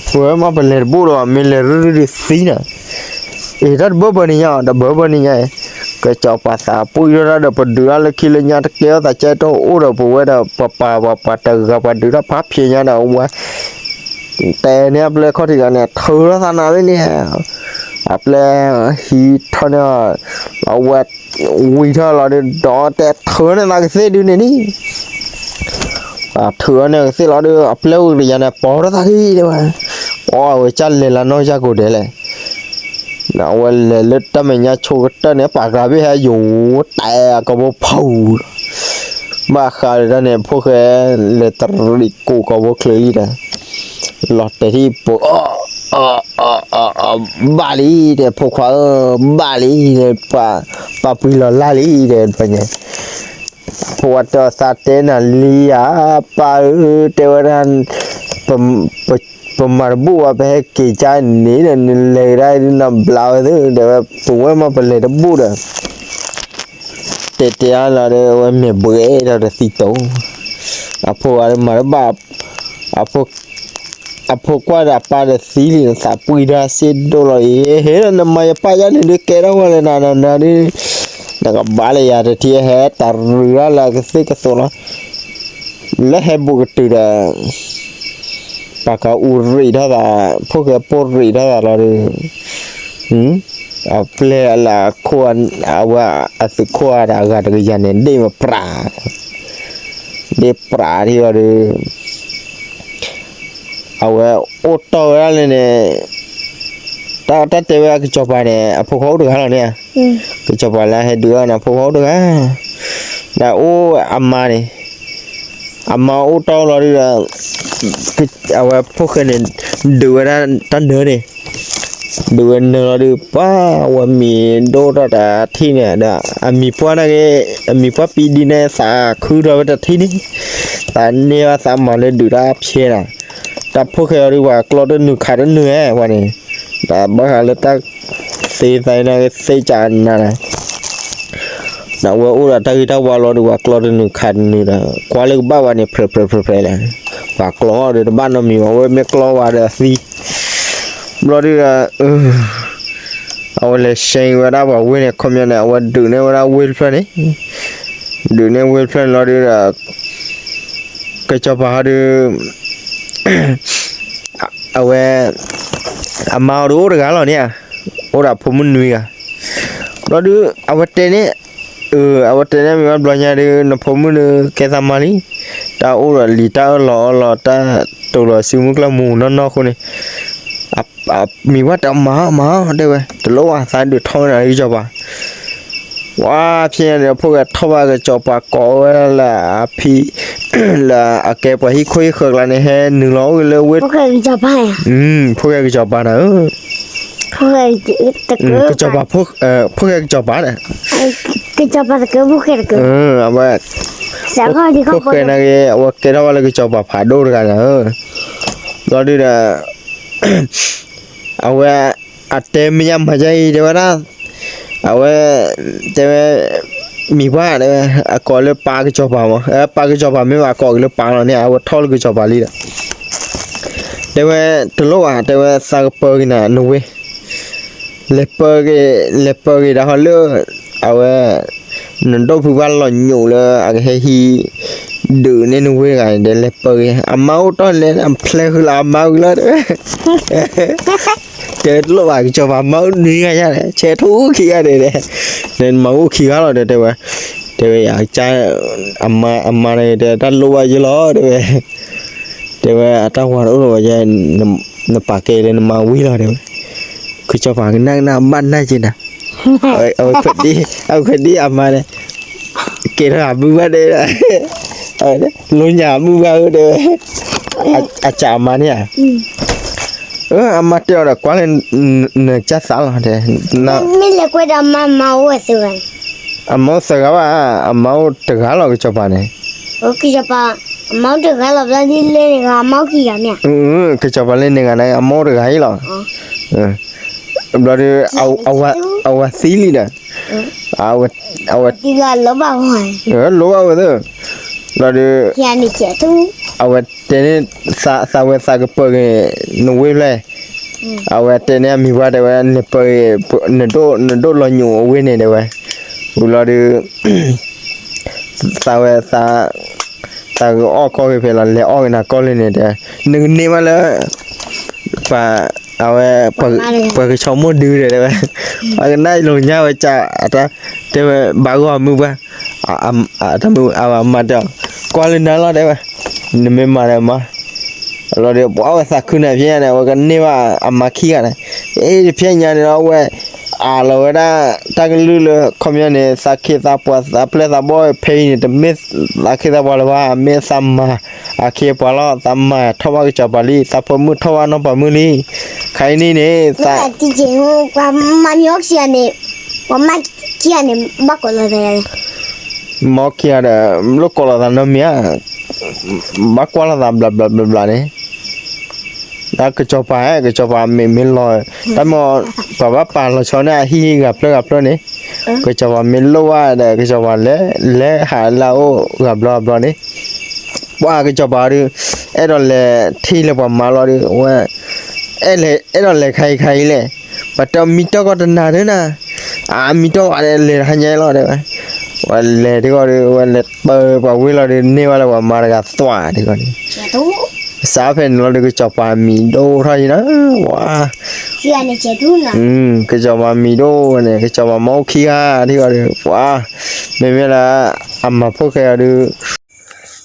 ပှၤမ့ၢ်ပလဲၤတဘိလီၤ မ့ၢ်လဲၤရုၢ်ရုၢ်ဒုးသံန့ၣ်, အ့ တၢ်တဘၢဘၢန့ၣ်ညါ တဘၢဘၢန့ၣ်ညါ, ကစီၤပၤသးပှံၢ်ထီၣ်တၢ်ဒီး ပဒုးတၢ်လၢခံလၢညါတကဲထီၣ်သးကဲထီၣ်အိၣ်ဒီးပဝဲဒီး ပပာ်ပှၤပှၤတဂၤပှၤဒုးတၢ်ဖးဖျဲးညါဒီး အဝဲ တဲန့ၢ်အပျဲၢ်ခီၣ်ထံးဂၤန့ၣ် ထုးထီၣ်သးနၤဝဲန့ၣ်, အပျဲၢ်ဟံးထီၣ်န့ၢ် အဝဲ ဝံၤထီၣ်လီၤဒုး ဒီးတဲထုးန့ၢ်သးကသ့ဒုးန့ၣ်န့ၣ်, ထုးအီၤန့ၣ်ကသ့ၣ်လီၤဒီး အပျဲၢ်ဝံၤတယၤန့ၣ် ပိာ်ထီၣ်သးခံတဲဝဲ, အဝဲကလဲၤလၢနီၢ်ကစၢ်ကိးဒဲးလဲၣ်, အဝဲလဲၤလၢတၢ်မဲာ်ညါဆိကတၢၢ်န့ၣ် ပာ်ကြၤဘ့ၣ်ဟဲယိာ်တဲအကီၢ်ဖိဖူးလီၤ, ဘၣ်ဃးဒီးတၢ်န့ၣ် ဖိၣ်ဃဲလဲၤတရံးကိးကီၢ်ဖိချ့လံဒီး လီၤတဲာ်ထံၣ်ပိာ် ဘၣ်လံဒီး ဖိခွါဧၢ, ဘၣ်လံဒီး ပၢ်ပှံၤလီၤလၢ်လံဒီး ပှၤညါ ဖိခွါတဲအီၤ သးတဲနၤလံဧါ, ပၢ်ဧၢ, တဲဝဲဒၣ် ပမၤတဘူၣ်ဘၣ် ပဟဲက့ၤကါန့ၣ်ဒီး နလဲၤကဒါနဘျါဝဲသ့ၣ် တဲဝဲ ပဝဲမ့ၢ်ပလဲၤတဘူၣ်ဒီး တဲတဲအါလီၤဒီး အဝဲမဲာ်ဘှဲဒီးတသံတိၤ, အဖိခွါဒီးမၤတဘၣ်, အဖိ အဖိကွၢ်ဒီးအပၢ်ဒီးသံလံ သးပှံၤတၢ်စ့ဒိၣ်လီၤအံၤ, ဟ့ၣ်လီၤနမၤယပၢ်ယါန့ၣ်ဒုးကဲထီၣ်ဝဲလၢနၤနၤနၤဒုး, နကဘၣ်လၢယၤတထံၣ်ဟဲတရံးဒၣ်လၢအကသ့ၣ်ကသိးလီၤ, လၢဟဲဘူးကတုၤဒီး ပှၤကအူရံးထီၣ်သး, ဖိၣ်ဃဲပိၢ်ရံးထီၣ်သးလီၤဒီး အပျဲၢ်လၢအခိၣ် အဝဲအသုးခိၣ်အတၢ်အဂၤတကယၤန့ၣ် ဒ့ၣ်မးပြး, ဒ့ၣ်ပြးထံၣ်အီၤဒီး အဝဲအိၣ်တီၢ်ဝဲဒၣ်လဲၣ်န့ၣ်, တၢ်တဲဝဲအကစီၤပၤန့ၣ် အဖိခွါအိၣ်တဂၤလီၤန့ၣ်ဧါ, ကစီၤပၤလၢဟဲဒုးအီၤန့ၣ် အဖိခွါအိၣ်တဂၤ, ဒီးအိၣ်အမါန့ၣ်, အမါအိၣ်တီၢ်လီၤဒီး အဝဲဖိၣ်ဃဲန့ၣ် ဒုးဝဲဒၣ်တၢ်နၢၤန့ၣ်, ဒုးဝဲနၢၤလီၤဒီး ပှၤဝဲမံၤဒိၣ်ထီၣ်တၢ်ထံၣ်န့ၣ်ဒီး အမံၤပှၢ်န့ၣ်ဂ့ၤ, အမံၤပှၢ်ပံဒံန့ၣ် သးခုထီၣ်ဝဲတထံၣ်န့ၣ်, သးန့ၢ်ဘၣ်သးမၤလၢဒုးတၢ်ဖျဲးတၢ်, တၢ်ဖိၣ်ဃဲအီၤဒီး ပှၤကျီတနုာ်ခးတနုာ်ဧါ ပှၤန့ၣ်, ဒီးဘၣ်ဃးလၢတၢ်သ့သးန့ၣ်ဂ့ၤ သ့ကနၤန့ၣ် ဒီးအဝဲအိၣ်ဒီးတၢ်ဂ့ၢ်တၢ်ဝါလီၤဒီး ပှၤကျီတနုာ်ခးတနုာ်ဒီး ကွၢ်လၢကဘၣ်ဝဲန့ၣ် ဖြဲးဖြဲးဖြဲးဖြဲးလဲၣ်, ပှၤကျီအီၤဒီးတဘၣ်နီတမံၤဘၣ်, အဝဲမ့ၢ်ကျီဝဲဒီးသံ, ဘျီဒုးဒီး အဝဲလဲၤဆှဲဝဲဒၣ်ပှၤဝ့ၢ်န့ၣ် ခီပညီန့ၣ် အဝဲဒုးန့ၢ်ဝဲဒၣ်ဝ့ၢ်တဖျၢၣ်န့ၣ်, ဒုးန့ၢ်ဝ့ၢ်တဖျၢၣ်န့ၣ်လီၤဒုးဒီး ကစီၤပၤဟီဒီး အဝဲ အမါအီၤဒုးအိၣ်တဂၤလီၤန့ၣ်ဧါ, အိၣ်ဒီးဖိမုၣ်နွံဂၤ, ဘျီဒုး အဝဲတဲန့ၣ်, အဝဲတဲန့ၣ်မ့ၢ်ဘၣ်ဘျီညါဒုး နဖိမုၣ်ဒုးကဲသးမါလံ, တၢ်အိၣ်ဒီးလံာ်တၢ်အၢၣ်လီၤအီလီၤ တၢ်တိၤလီၤစုမုၢ်ကျၢၢ်မူနီၢ်နီၢ်အဃိန့ၣ် မံၤဝဲတမၤမၤတဲဝဲ တလိၣ်ဘၣ်သးဒုးထီၣ်ဝဲဒၣ်လၢကစီၤပၤ, ဝါဖဲညါန့ၣ် ဖိၣ်ဃဲထီၣ်ဘၣ်ကစီၤပၤကိးဝဲဒၣ်လၢအဖံ လၢအကဲပှၤဟံၣ်ခိၣ်ဟံၣ်ဃၢၤကျါန့ၣ် ဟဲနုာ်လီၤအိၣ်ဂ့ၤလၢဝ့ၢ်, ဖိၣ်ဃဲကစီၤပၤန့ၣ်ဧၢ, ကစီၤပၤ, ဖိၣ်ဃဲကစီၤပၤန့ၣ်, အဝဲ ဖိၣ်ဃဲန့ၣ်ဂ့ၤ အဝဲကဲထီၣ်ဘၣ်လၢကစီၤပၤဖးဒိၣ်တဂၤန့ၣ်ဧၢ, ဘျီဒုးဒီး အဝဲ အတဲမ့ၢ်ယါမၤယါအံၤတဲဝဲဒၣ်, အဝဲ တဲဝဲ မံၤပှၢ်တဲဝဲ အကိးလၢပၢ်ကစီၤပၤမး, ပၢ်ကစီၤပၤမ့ၢ်ဘၣ်ကိးက့ၤလၢပၢ်လီၤန့ၣ် အဝဲထီၣ်လၢကစီၤပၤလံဒီး တဲဝဲ တလိၣ်ဘၣ် တဲဝဲ သးကပၢၤက့ၤနၤနဝ့ၢ်, လဲၤပၢၤက့ၤ လဲၤပၢၤက့ၤဒၣ်ဟီလၢ အဝဲ နဒိၣ်ဖုဘၣ်လီၤညိးလၢအကဟဲဟံး ဒုးန့ၢ်နဝ့ၢ်တဂၤန့ၣ်ဒီး လဲၤပၢၤက့ၤ အမါအိၣ်တီၢ်လဲၣ် အဖျဲးဃုာ်လၢအမါဝံၤလီၤတဲဝဲ တဲတလိၣ်ဘၣ် ကစီၤပၤမါအိၣ်နွံဂၤယါလဲၣ် ဆဲးထူၣ်အိၣ်ခံဂၤန့ၣ်ဒီး နမၤအိၣ်ခံဂၤလီၤဒီးတဲဝဲ, တဲဝဲယက အမါ အမါန့ၣ်တဲ တၢ်လိၣ်ဘၣ်ယဲလီၤတဲဝဲ, တဲဝဲအတၢ်ဝါတအိၣ်လၢၤဘၣ်ယဲ, နပာ်ကဲလၢနမါဝံၤလီၤတဲဝဲ, ကစီၤပၤကနၣ်ကနၣ်ဘၣ်နၢ်က့ၤနၤ, အဝဲခွဲးဒ် အဝဲခွဲးဒ်အမါန့ၣ် ကဲထီၣ်အမုၢ်ဘၣ်တဲဝဲဒၣ်, လိညါအမုၢ်ဘၣ်ဧၢတဲဝဲ, အစံးအမါန့ၣ်ဧါ အမါတဲအီၤဒီး ကွၢ်လၢနကစၢ်သးလီၤတဲ, မ့ၢ်လဲၤကွဲဒီးမါမါအိၣ်ဝဲသၢဂၤ, အမါအိၣ်သၢဂၤဘၣ်, အမါအိၣ်တဂၤလီၤ ကစီၤပၤန့ၣ်, ကစီၤပၤ, အမါအိၣ်တဂၤလီၤ ဘျီဒ်လဲၣ်န့ၣ်ဂၤ အမါအိၣ်ခံဂၤမ့ၢ်ဧါ, ကစီၤပၤလၢန့ၣ်ဂၤန့ၣ် အမါအိၣ်တဂၤအံၤလီၤ, ဘျီဒီး အဝၤသံလံဒီး, အဝဲ လိၣ်ဘၣ်ဝဲသ့ၣ်, ဘျီဒီး အဝဲတဲန့ၣ် သးဝဲသးကပၢၤက့ၤ နဝ့ၢ်ဖျဲၣ်, အဝဲတဲန့ၣ်အမံၤပှၢ်တဲဝဲ နပၢၤက့ၤ နဒိၣ်လီၤညိးအဝ့ၢ်န့ၣ်တဲဝဲ, ဝံၤလီၤဒီး သးဝဲ သးကအီၣ်ကီၢ်က့ၤဖဲလီၤ လဲၤအီၣ်က့ၤနၤကီၢ်လၢန့ၣ်တဲ, နကန့ၢ်ဘၣ်လၢ ပှၤ အဝဲ ပှၤကဆီမိၢ်ဒုတဲဝဲ, အကနၣ်လိာ်ညါဝဲကၢ်အတၢ်, တဲဝဲ ဘၣ်ဂီၢ်မုၢ်ပှၢ်, တၢ်မုၢ်အမါတဲအီၤ, ကွၢ်လၢနၤလီၤတဲဝဲ, နမ့ၢ်မၤဒီးမၤ, လီၤဒီး ပှၤဝဲသးခုနၤဖဲညါန့ၣ် အဝဲကန့ၢ်ဘၣ်အမါခံဂၤန့ၣ်, အ့ တဖဲညါန့ၣ်ဒီး အဝဲအးလီၤဝဲဒၣ် တၢ်ကလုၢ်လၢခီပညီန့ၣ် သးခ့သးပှၤသးပျဲၢ်သးဘီၣ်ဖဲအံၤန့ၣ် တမ့ၢ်သးခ့သးပှၤလၢၤဘၣ်, မ့ၢ်သးမၤအခ့အပှၤလီၤ, သးမၤထီၣ်ဘၣ်ကစီၤပၤလံ, သးဖိမုၣ်ထီၣ်ဘၣ်နီၢ်ပၤမုၣ်လံ. ခဲအံၤန့ၣ်န့ၣ် သး ပှၤမါမ့ၢ်အီၣ်ခံဂၤန့ၣ်, ပှၤမါခံဂၤန့ၣ် ဘၣ်ကိးလီၤသးယၤလဲၣ်. မ့ၢ်အီၣ်ခံဂၤဒီး လိၣ်ကိးလီၤသးနီတမံၤဧါ, ဘၣ်ကွၢ်လိာ်သးဘျးဘျးဘျးဘျးန့ၣ်, တၢ်ကစီၤပၤဧၢ, ကစီၤပၤမ့ၢ်မ့ၢ်လီၤ, တၢ်မ့ၢ်ပှၤဘၣ်ပာ်လီၤဆီန့ၢ်အဟံၣ်ဂၤဖျၢၣ်ဂၤဖျၢၣ်န့ၣ်, ကစီၤပၤမ့ၢ်လိၣ်ဘၣ်ဒီး ကစီၤပၤလဲၤ လဲၤဟးလၢအအိၣ်ဂၤဘျီဂၤဘျီန့ၣ်, ပှၤကစီၤပၤဒုး အဲၣ်ဒိးလဲၤထံၣ်လၢပှၤမါလီၤဒီး ဝဲ အဲၣ်ဒိးလဲၤခါအံၤခါအံၤလဲၣ်, ပှၤတဲမံတီၢ်ကီးတနၤဒုးနၤ, အမံတီၢ်ဝဲဒီးလဲၤတဟါညါလီၤတဲဝဲ, ဝဲလဲၤဒုးဂီၢ်ဒီး ဝဲလဲၤပၢၤပှၤဝ့ၢ်လီၤဒီး န့ၢ်ဘၣ်လၢပှၤမါတဂၤသွးဒုးဂီၢ်န့ၣ်, စးဖဲန့ၣ်လီၤဒီး ကစီၤပၤမံၤဒိၣ်ထီၣ်ယံၤနီၤ, ဝါ ကစီၤပၤမံၤဒိၣ်ဝဲန့ၣ် ကစီၤပၤမ့ၢ်အိၣ်ခံဂၤဒုးဂီၢ်ဒီး ပှၤ မ့မ့ၢ်လၢ အမၤဖိၣ်ဃဲအီၤဒုး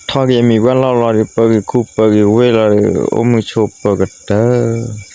ထီၣ်က့ၤမံၤပှၢ်လီၢ်လီၤဒီး ပၢက့ၤကူပၢက့ၤဝ့ၢ်လီၤဒီး အိၣ်မုာ်ဆိးပၢၤကတၢၢ်